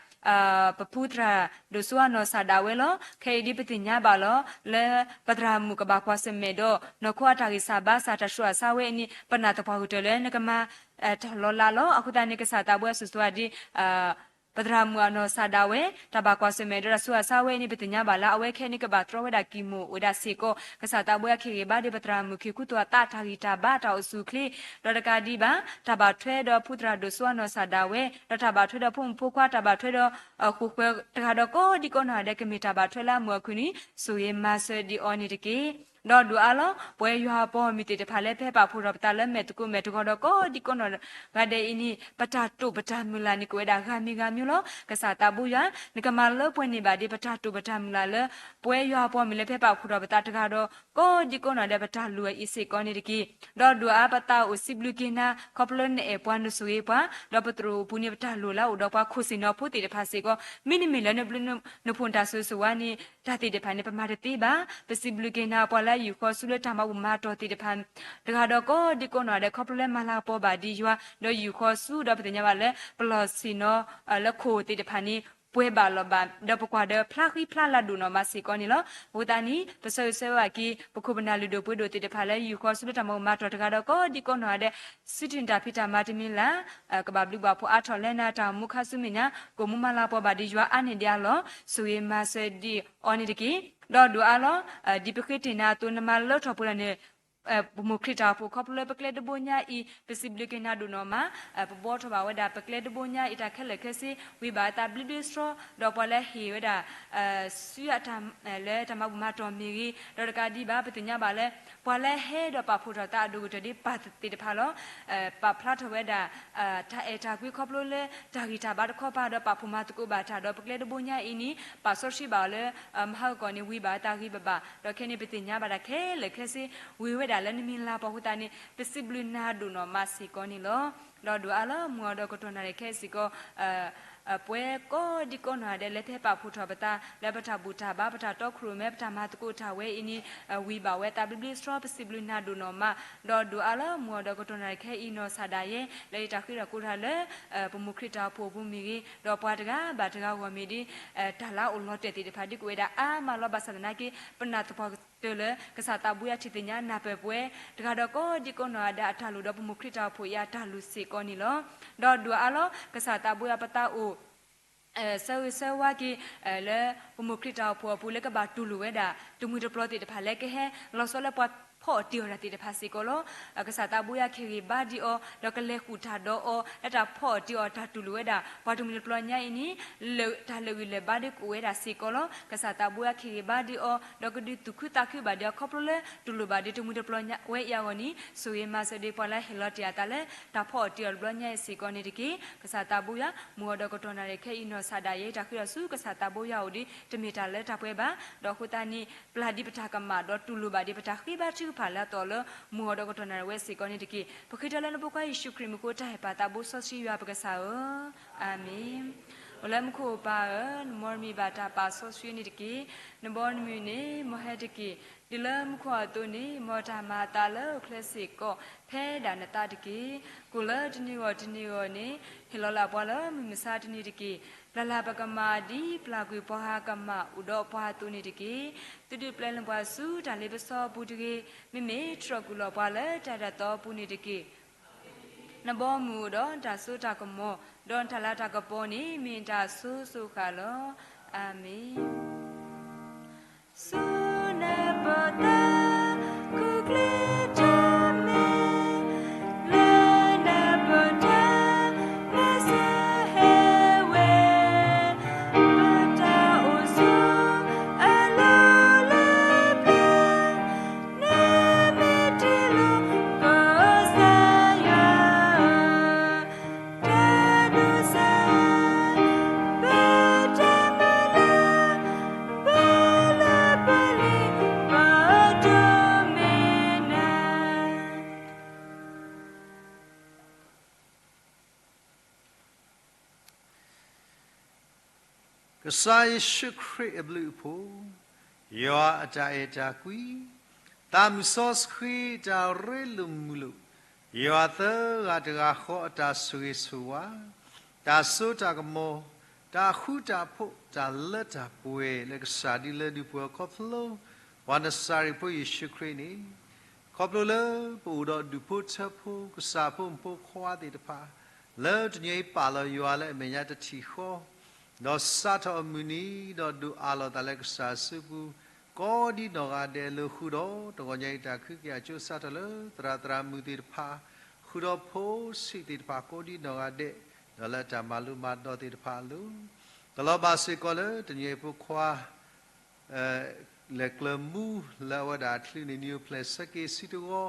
ပဖုသရၣ်ဒိၣ်စိအနီၢ်စၢ်ဒၣ်ဝဲလီၤ. ခဲအံၤဒ်ပသ့ၣ်ညါဘၣ်လီၤ လၢပသရၣ်မုၣ်ကဘၣ်ကွၢ်ဆၢၣ်မဲာ်ဒီး နီၢ်ခိအတၢ်ဂံၢ်စၢ်ဘါစၢ်တၢ်ဆူးတၢ်ဆါဝဲအံၤန့ၣ် ပနာ်သပှၢ်ကတၢၢ်လၢနကမၤ တၢ်လီၤလးလီၤ. အဃိသတးန့ၣ် ကစၢ်သးဘိယွၤဆိၣ်ဂ့ၤဆိၣ်ဝါဒံး ပသရၣ်မုၣ်အနီၢ်စၢ်ဒၣ်ဝဲ တၢ်ဘၣ်ကွၢ်ဆၢၣ်မဲာ်ဒီးတၢ်ဆူးတၢ်ဆါဝဲအံၤန့ၣ် ပသ့ၣ်ညါဘၣ်လၢအဝဲခဲအံၤန့ၣ် ကဘၣ်တြီဝဲဒၣ်ကံၢ်မိၢ်အိၣ်ဝဲဒၣ်စ့ၢ်ကီး ကစၢ်သးဘိယွၤခ့ၣ်ဂ့ၤဘါဒံးပသရၣ်မုၣ် ခ့ၣ်ခူသူၣ်အသးတၢ်ဂံၢ်တၢ်ဘါတၢ်အိၣ်ဆူၣ်အိၣ်ချ့ ဒီးတကးဒံးဘၣ် တၢ်ဘၣ်ထွဲဒီးဖုသရၣ်ဒိၣ်စိအနီၢ်စၢ်ဒၣ်ဝဲ ဒီးတၢ်ဘၣ်ထွဲဒီးဖိမုၣ်ဖိခွါ တၢ်ဘၣ်ထွဲဒီး ဃိာ်ဃၢၤတဂၤဒီးကိးဒံကိးနီၢ်ဂၤဒဲး ကမ့ၢ်တၢ်ဘၣ်ထွဲလၢအမုာ်အခုၣ်န့ၣ် ဆိၣ်ဂ့ၤမၤစၢၤဒံးအီၤန့ၣ်တက့ၢ်. ဒီးဒိၣ်အါလီၤ ပဝဲယွၤအပှၤဂီၢ်မုၢ်သ့ၣ်တဖၣ်လၢ ပဟဲပာ်ဖှိၣ်ထီၣ်ပသးလၢမဲာ်သကိးမဲာ်တဂီၤဒီးကိးဒံကိးနီၢ်ဂၤဒဲးအံၤန့ၣ် ပတၢ်တိာ်ပတၢ်မုၢ်လၢ်န့ၣ် ကအိၣ်ဝဲဒၣ်ဂၤမံၤဂၤမံၤလီၤ. ကစၢ်သးဘိယွၤ နကမၤလၢပှဲၤန့ၢ်ဘၣ်ဒံး ပတၢ်တိာ်ပတၢ်မုၢ်လၢ်လၢ ပဝဲယွၤအပှၤဂီၢ်မုၢ်လၢ ပဟဲပာ်ဖှိၣ်ထီၣ်ပသးတဂၤဒီးကိးဒံကိးနီၢ်ဂၤဒဲး ပတၢ်လိၣ်အံၤစ့ၢ်ကီးန့ၣ်တက့ၢ်. ဒီးဒိၣ်အါပသးအိၣ်စံးဘျုးက့ၤနၤ ခီဖျိလၢနအဲၣ်ပှၤ နဆိၣ်ဂ့ၤပှၤ ဒီးပသရိာ်ပူၤန့ၣ် ပတၢ်လိၣ်လၢအအိၣ်ဒီးပှၤခိၣ်ဆ့ၣ်နီၤဖိသ့ၣ်တဖၣ်စ့ၢ်ကီး မ့တမ့ၢ်လၢနဘျုးနဖှိၣ်နတၢ်ဆိၣ်ဂ့ၤဆိၣ်ဝါန့ၣ် တၢ်သ့ၣ်တဖၣ်န့ၣ် ပမၤတသ့ဘၣ်. ပစံးဘျုးက့ၤနၤ ပှၤလၢအယူာ်ဃီၤဆူလၢတၢ်မၤဘူၣ်မၤတီၢ်သ့ၣ်တဖၣ် တဂၤဒီးကိးဒံကိးနီၢ်ဂၤဒဲး ခီဖျိလၢမၤလၤကပီၤဘၣ်ဒံးယွၤ ဒီးယူာ်ဃီၤဆူ ဒီးပသ့ၣ်ညါဘၣ်လၢ ပလီၢ်ဆ့ၣ်နီၤလၢခိၣ်သ့ၣ်တဖၣ်န့ၣ် ပှဲၤဘၣ်လီၤဘၣ် ဒီးပကွၢ်ဒီးဖျါဃံဖျါလၤဒိၣ်နီၢ်မးစ့ၢ်ကီးန့ၣ်လီၤ. အဃိသတးန့ၣ် ပဆၢဂ့ၤဆၢဝါက့ၤ ပခိၣ်ပနၢ်လုၢ်ဒိၣ်ပှ့ၤဒိၣ်သ့ၣ်တဖၣ်လၢယူာ်ဃီၤဆူလၢတၢ်မၤဘူၣ်မၤတီၢ်တဂၤဒီးကိးဒံကိးနီၢ်ဂၤဒဲး စုတံၢ်နတၢ်ဖံးတၢ်မၤတမံၤလၢ် ကဘၣ်ဘျုးဘၣ်ဖှိၣ်အါထီၣ်လၢနၤတၢ်အိၣ်မူခါဆူမဲာ်ညါ ကအိၣ်မူမၤလၤကပီၤဘၣ်ဒံးယွၤအါန့ၢ်ဒံးအလီၢ် ဆိၣ်ဂ့ၤမၤစၢၤဒံးအီၤန့ၣ်တက့ၢ်. ဒီးဒိၣ်အါလီၤ ဒ်ပဃ့တ့ၢ်နၤအသိး နမၤလၢထီၣ်ပှဲၤထီၣ်န့ၣ် ပမိၢ်ခရံာ်တၢ်အိၣ်ဖှိၣ်ခီဖျိလၢပကျဲတဘိညါအံၤ ပစံးဘျုးက့ၤနၤဒိၣ်နီၢ်မး ပဘှီထီၣ်ဘၣ်ဝဲဒၣ် ပကျဲတဘိညါအံၤတၢ်ခဲလၢာ်ခဲဆ့ ဝံၤဘၣ်အသးဘျ့ဘျ့ဆှီ ဒီးပှၤလၢဟ့ၣ်ဝဲဒၣ် စုအတၢ် လၢတၢ်မၤဘူၣ်မၤတီၢ်မ့ၢ်ဂ့ၤ ဒီးတကးဒံးဘၣ် ပသ့ၣ်ညါဘၣ်လၢ ပှၤလၢဟဲဒီးပာ်ဖှိၣ်ထီၣ်သးအဒိၣ်ကတၢၢ်ဒ်ပၢ်သ့ၣ်တဖၣ်လီၤ. ပာ်ဖျါထီၣ်ဝဲဒၣ် တၢ်အဲၣ်တၢ်ကွံခီဖျိလၢ တၢ်ဂံၢ်တၢ်ဘါတခီပၤ ဒီးပာ်ဖှိၣ်မၤသကိးဘၣ်တၢ်ဒီးပကျဲတဘိညါအံၤန့ၣ် ပာ်စီဆှံဘၣ်အီၤလၢ မဟါကကီၢ်န့ၣ် ဝံၤဘၣ်အသးဂ့ၤဘၣ်ဘၣ် ဒီးခဲန့ၣ် ပသ့ၣ်ညါဘၣ်တၢ်ခဲလၢာ်ခဲဆ့ ဝံၤဝဲဒၣ်လၢနမံၤလၤပှၤအဃိသတးန့ၣ် ပစံးဘျုးနၤဒိၣ်နီၢ်မးစ့ၢ်ကီးန့ၣ်လီၤ. ဒီးဒိၣ်အါလီၤ မုၢ်အီၤဒီးကတီၢ်နၣ်ရံၣ်ခဲအံၤစ့ၢ်ကီး ပဝဲကိးဒံကိးနီၢ်ဂၤဒဲးလၢပဟဲပာ်ဖှိၣ်ထီၣ်ပသး လၢပတၢ်ဘူၣ်တၢ်ဘါ ပတၢ်တီခိၣ်ရိၣ်မဲ ပတၢ်မၤသကိးတၢ်ဝဲအံၤန့ၣ် ဝံၤဘၣ်ဝဲအသးဘျ့ဘျ့ဆှီ ပစံးဘျုးနၤဒိၣ်နီၢ်မး ဒီးဒိၣ်အါလီၤ မုၢ်အီၤဒီးကတီၢ်နၣ်ရံၣ်ခဲအံၤနီၢ်ဆၣ်ဒၣ်ယဲ လၢယတၢ်ဃ့ထီၣ်ကိးထီၣ်လၢ ပမိၢ်ခရံာ်တၢ်အိၣ်ဖှိၣ်အပူၤမ့ၢ်ဂ့ၤ ဒီးပှၤတဂၤဘၣ်တဂၤဂီၢ်မ့ၢ်ဒ် တၢ်လၢအအိၣ်လီၤတဲာ်သ့ၣ်တဖၣ်ဒ်ကအိၣ်ဝဲဒၣ်အါမးလီၤ. ဘၣ်ဆၣ်သနာ်က့ ပနာ်သပှၢ်ကတၢၢ်လၢ ကစၢ်သးဘိယွၤထံၣ်သ့ၣ်ညါနၢ်ပၢၢ်ပဝဲ တဂၤဒီးကိးဒံကိးနီၢ်ဂၤဒဲးအတၢ်လိၣ်ဒီး ပမိၢ်ခရံာ်တၢ်အိၣ်ဖှိၣ်အံၤအတၢ်လိၣ်စ့ၢ်ကီးန့ၣ်လီၤ. ဒီးဒိၣ်အါလီၤ ကစၢ်သးဘိယွၤပသးအိၣ် ဆၢဂ့ၤဆၢဝါက့ၤ လၢပမိၢ်ခရံာ်တၢ်အိၣ်ဖှိၣ်အပူၤ လၢကဘၣ်တူၢ်လိာ်ဝဲဒၣ် တမှံၤတပျီၤသ့ၣ်တဖၣ်လၢကဟဲ လီၤဆီလၢပှၤဖီၣ်အီၣ်တ့ၢ်အီၣ်တၢ်သ့ၣ်တဖၣ်စ့ၢ်ကီးလီၤ. ကစၢ်သးဘိယွၤခ့ၣ်ဂ့ၤဘါဒံးအီၤ ဒီးကလဲၤဃုာ်တၢ်ဒီးအီၤ လၢတၢ်ဖီၣ်အီၣ်တ့ၢ်အီၣ်တၢ်တူၢ်လိာ်ဝဲဒၣ် ပှၤတမှံၤတပျီၤညါအံၤန့ၣ် လၢာ်တၢ်လၢာ်ဂံၢ်လၢာ်ဘါဒ်ကအိၣ်ဝဲဒၣ်စ့ၢ်ကီးလီၤ. ကစၢ်သးဘိယွၤခ့ၣ်ဂ့ၤဘါဒံးအီၤ ဒီးကဒုးသူၣ်ခုသးခုဘၣ်ဒံးအီၤ ခီဖျိလၢတူၢ်လိာ်ဘၣ်ဒံးတမှံၤတပျီၤညါဝဲအံၤအဂီၢ်န့ၣ် ဆိၣ်ဂ့ၤမၤစၢၤဒံးပှၤလၢဟ့ၣ်လီၤတ့ၢ်အသးလၢ တၢ်ဖီၣ်အီၣ်တ့ၢ်အီၣ်တဘျီညါအံၤစ့ၢ်ကီးန့ၣ်တက့ၢ်. ကစၢ်သးဘိယွၤ မုၢ်အီၤဒီးကတီၢ်နၣ်ရံၣ်ခဲအံၤနီၢ်ဆၣ်ဒၣ်ယဲ တၢ်ဃ့ထီၣ်ဆူကစၢ်သးဘိယွၤအအိၣ်ဒီး တမ့ၢ်တၢ်လၢတၢ်ပှဲၤဘၣ်. ဒီးအဃိသတးန့ၣ် ပျၢ်ဒံးပတၢ်ကမၣ်ဒီးတူၢ်လိာ်ဘၣ်ဒံးပတၢ်ဃ့ဘါထုကဖၣ်လၢအသီၣ်လၢ မုၢ်အီၤဒီးကတီၢ်နၣ်ရံၣ်ဝဲစ့ၢ်ကီးန့ၣ်တက့ၢ်. ပဃ့တၢ်လၢနဖိခွါယ့ၣ်ၡူးခရံာ်မံၤအဃိ တၢ်ဟ့ၣ်ပာ်သးဘိစီဆှံယွၤပကစၢ်ဧၢ, အၤမ့ၣ်. အိၣ်လၢမူခိၣ်ပၢ်ဧၢ, နမ်နမံၤဘၣ်တၢ်ပာ်စီဆှံန့ၣ်တက့ၢ်. နဘီနမုၢ်န့ၣ် မ်ဟဲတက့ၢ်. ဒ်လၢမူခိၣ်အသိးန့ၣ် မ်တၢ်မၤအသးလၢအိၣ်ချ့စ့ၢ်ကီး ဖဲဒၣ်နသးတက့ၢ်. ကိၣ်လၢတနံၤဂီၢ်တနံၤဂီၢ်န့ၣ် ဟ့ၣ်လီၤလၢပှၤလၢမုၢ်မဆါတနံၤတက့ၢ်. ပျၢ်လၢ်ပကမၣ်ဒ်ပျၢ်ကွံာ်ပှၤဟါကမၣ်အိၣ်ဒီးပှၤအသိးန့ၣ်တက့ၢ်. သုဒုးပျဲနပှၤဆူတၢ်လ့ပစီအပူၤတဂ့ၤ. မ့မ့ၢ်တြီၢ်ကွံာ်လီၤပှၤလၢတၢ်ဒၣ်သီအပူၤန့ၣ်တက့ၢ်. နဘီမုၢ်အိၣ်ဒီးတၢ်စိတၢ်ကမီၤ, ဒီးနတၢ်လၤတၢ်ကပီၤန့ၣ် မ့ၢ်တၢ်ဆိၣ်ဂ့ၤဆိၣ်ဝါလီၤ. အၤမ့ၣ်. ဆူနပၢၤသး ခူၣ်ချ့ထီၣ်မဲာ်, လၢနပၢၤတၢ် မဲာ်ဆှးဟဲဝဲ, ပတၢ်အိၣ်ဆူအလိၤလၢပျၢၤ, နမ့ၢ်တ့လီၤပကစၢ်ယွၤ တၢ်ဒိၣ်စၢ်, ပတၢ်မုၢ်လၢ်, ပလၢပလ့ၤ ပဒိးမ့ၢ်နၤ. ကစၢ်ယ့ၣ်ၡူးခရံာ်အဘျုးအဖှိၣ်, ယွၤအတၢ်အဲၣ်တၢ်ကွံ, သးမုၢ်စီဆှံတၢ်ရ့လိာ်မုာ်လိာ်, ယွၤသၢဂၤတဂၤဃီအတၢ်ဆိၣ်ဂ့ၤဆိၣ်ဝါ, တၢ်စိတၢ်ကမီၤ, တၢ်ဃူတၢ်ဖိး, တၢ်လၢတၢ်ပှဲၤလၢကစၢ်ဒုးလၢဒုးပှဲၤခီဖျိ ပှၤနစၤရ့းဖိယ့ၣ်ၡူးခရံာ်န့ၣ်, ခီဖျိလၢပအိၣ်ဒီးဒူၣ်ဖိထၢဖိ ကစၢ်ဖိမုၣ်ဖိခွါသ့ၣ်တဖၣ်, လၢတနံၤအံၤပာ်လီၤယွၤလၢအမဲာ်ညါတထံၣ်ဃီ, ဒီးစးထီၣ်အမုၢ်နံၤ ဒီးဒိၣ်အးလီၤသးလၢကစၢ်အစုပူၤ, ကိးဒ်နီၢ်ဂၤဒဲးအလိၤ ဃုာ်ဒီးတဂီၤညါအံၤတၢ်ခုက့ၤအကၠိစးထီၣ်လၢသရၣ်သရၣ်မုၣ်သ့ၣ်တဖၣ်, ဃုာ်ဒီးဖိဆံးသ့ၣ်တဖၣ်ကိးဒ်နီၢ်ဂၤဒဲး, ဒီးလၢတၢ်မၤလိမၤဒိးသ့ၣ်တဖၣ်အလိၤ, ကလီၤဘၣ်စ့ၢ်ကီးလၢတနံၤအံၤဖိခွါ လဲၤကျၢၤမူလၢအဝဲဒၣ်အချုးန့ၣ် နံၣ်အိၣ်ဖျဲၣ်ဆၢက့ၤဆံတဝီ,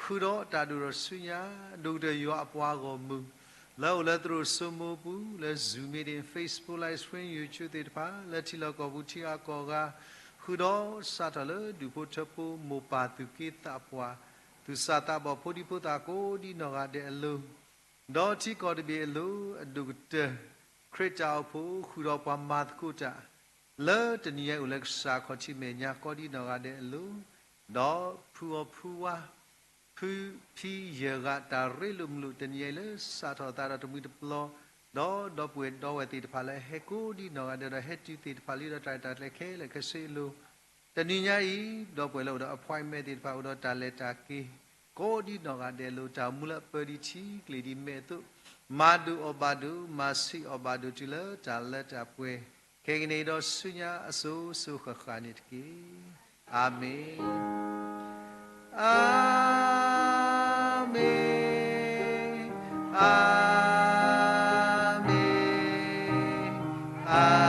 ဃုာ်ဒီးတၢ်ဒိၣ်ထီၣ်ဆူညါ ဒိၣ်ကတၢၢ်ယွၤအပှၤဂီၢ်မုၢ်, လၢအိၣ်လၢသရိာ်စိမိပူၤ, လၢ Zoom meeting, Facebook Live Stream, YouTube သ့ၣ်တဖၣ်, လၢထံလီၢ်ကီၢ်ပူၤထံဂၤကီၢ်ဂၤ, ဃုာ်ဒီးစးထီၣ်လၢဒူၣ်ဖိထၢဖိ မိၢ်ပၢ်သူၣ်က့သးပှၢ်, သူၣ်စၢ်သးဘီၣ်ဖိဒံဖိသၣ်ကိးဒ်နီၢ်ဂၤဒဲးအလိၤ, ဒီးထံကီၢ်တဘ့ၣ်အလိၤ အဒိၣ်ကတၢၢ် ခရံာ်တၢ်အိၣ်ဖှိၣ် ဃုာ်ဒီးပှၤမၤသကိးတၢ် လၢတနံၤညါအံၤအိၣ်လၢကစၢ်ခီၣ်ထံးမဲာ်ညါကိးဒ်နီၢ်ဂၤဒဲးအလိၤ, ဒီးဖုအီၣ်ဖုဝါ ဖုဖံယဲၢ်ဂၤ တၢ်ရ့လိာ်မုာ်လိာ်တနံၤညါအံၤလၢစးထီၣ်သးဒီးတမှံၤတပျီၤ, ဒီးဒီပုၢ်ဝဲၢ်ဒီဝဲၢ်သ့ၣ်တဖၣ်လၢဟဲကိးဒ်နီၢ်ဂၤဒဲးဒီးဟဲတုၤသ့ၣ်တဖၣ်လံဒီးတၢ်ရဲၣ်တၢ်ကျဲၤခဲလၢာ်ခဲဆ့အလိၤ, တနံၤညါအံၤ ဒီပုၢ်ဝဲၢ်လၢအိၣ်ဒီး appointment သ့ၣ်တဖၣ် အိၣ်ဒီးတၢ်လဲၤတၢ်က့ၤ ကိးဒ်နီၢ်ဂၤဒဲးအလိၤ တၢ်အိၣ်မူလၢအပၢဒ်ထံကျိၤဒ်မဲာ်အသိး, မၤဒိၣ်အီၣ်ဘၣ်ဒိၣ် မၤဆံးအီၣ်ဘၣ်ဒိၣ်တုၤလၢတၢ်လၢတၢ်ပှဲၤ, ခဲကနံၣ်အံၤဒီးဆူညါအစိၤစိၤဃၣ်ဃၣ်န့ၣ်တက့ၢ်. အၤမ့ၣ်, အၤမ့ၣ်, အၤမ့ၣ်, အၤမ့ၣ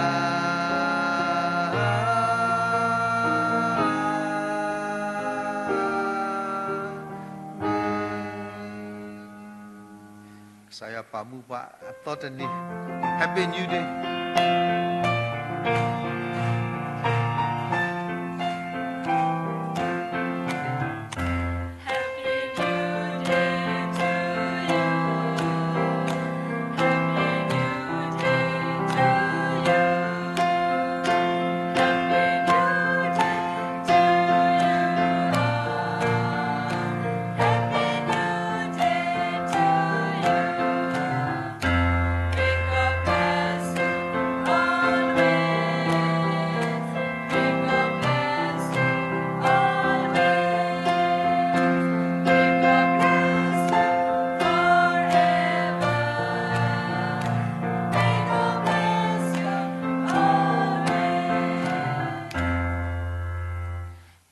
်. ကစၢ်ယွၤပာ်မူပှၤအသီတနံၤ, Happy New Day.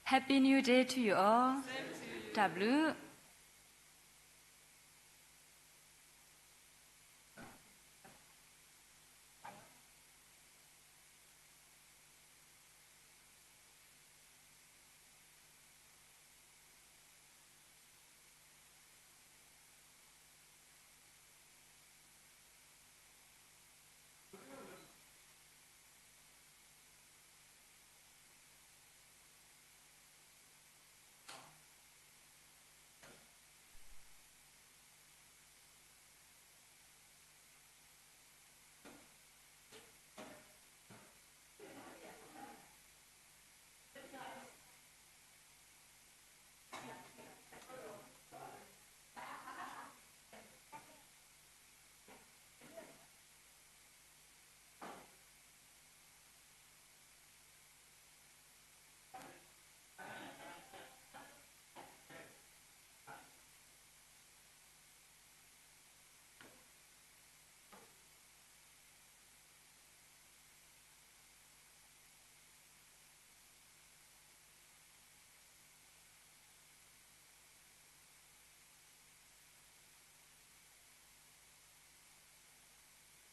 Happy New Day to you all. တၢ်ဘျုး.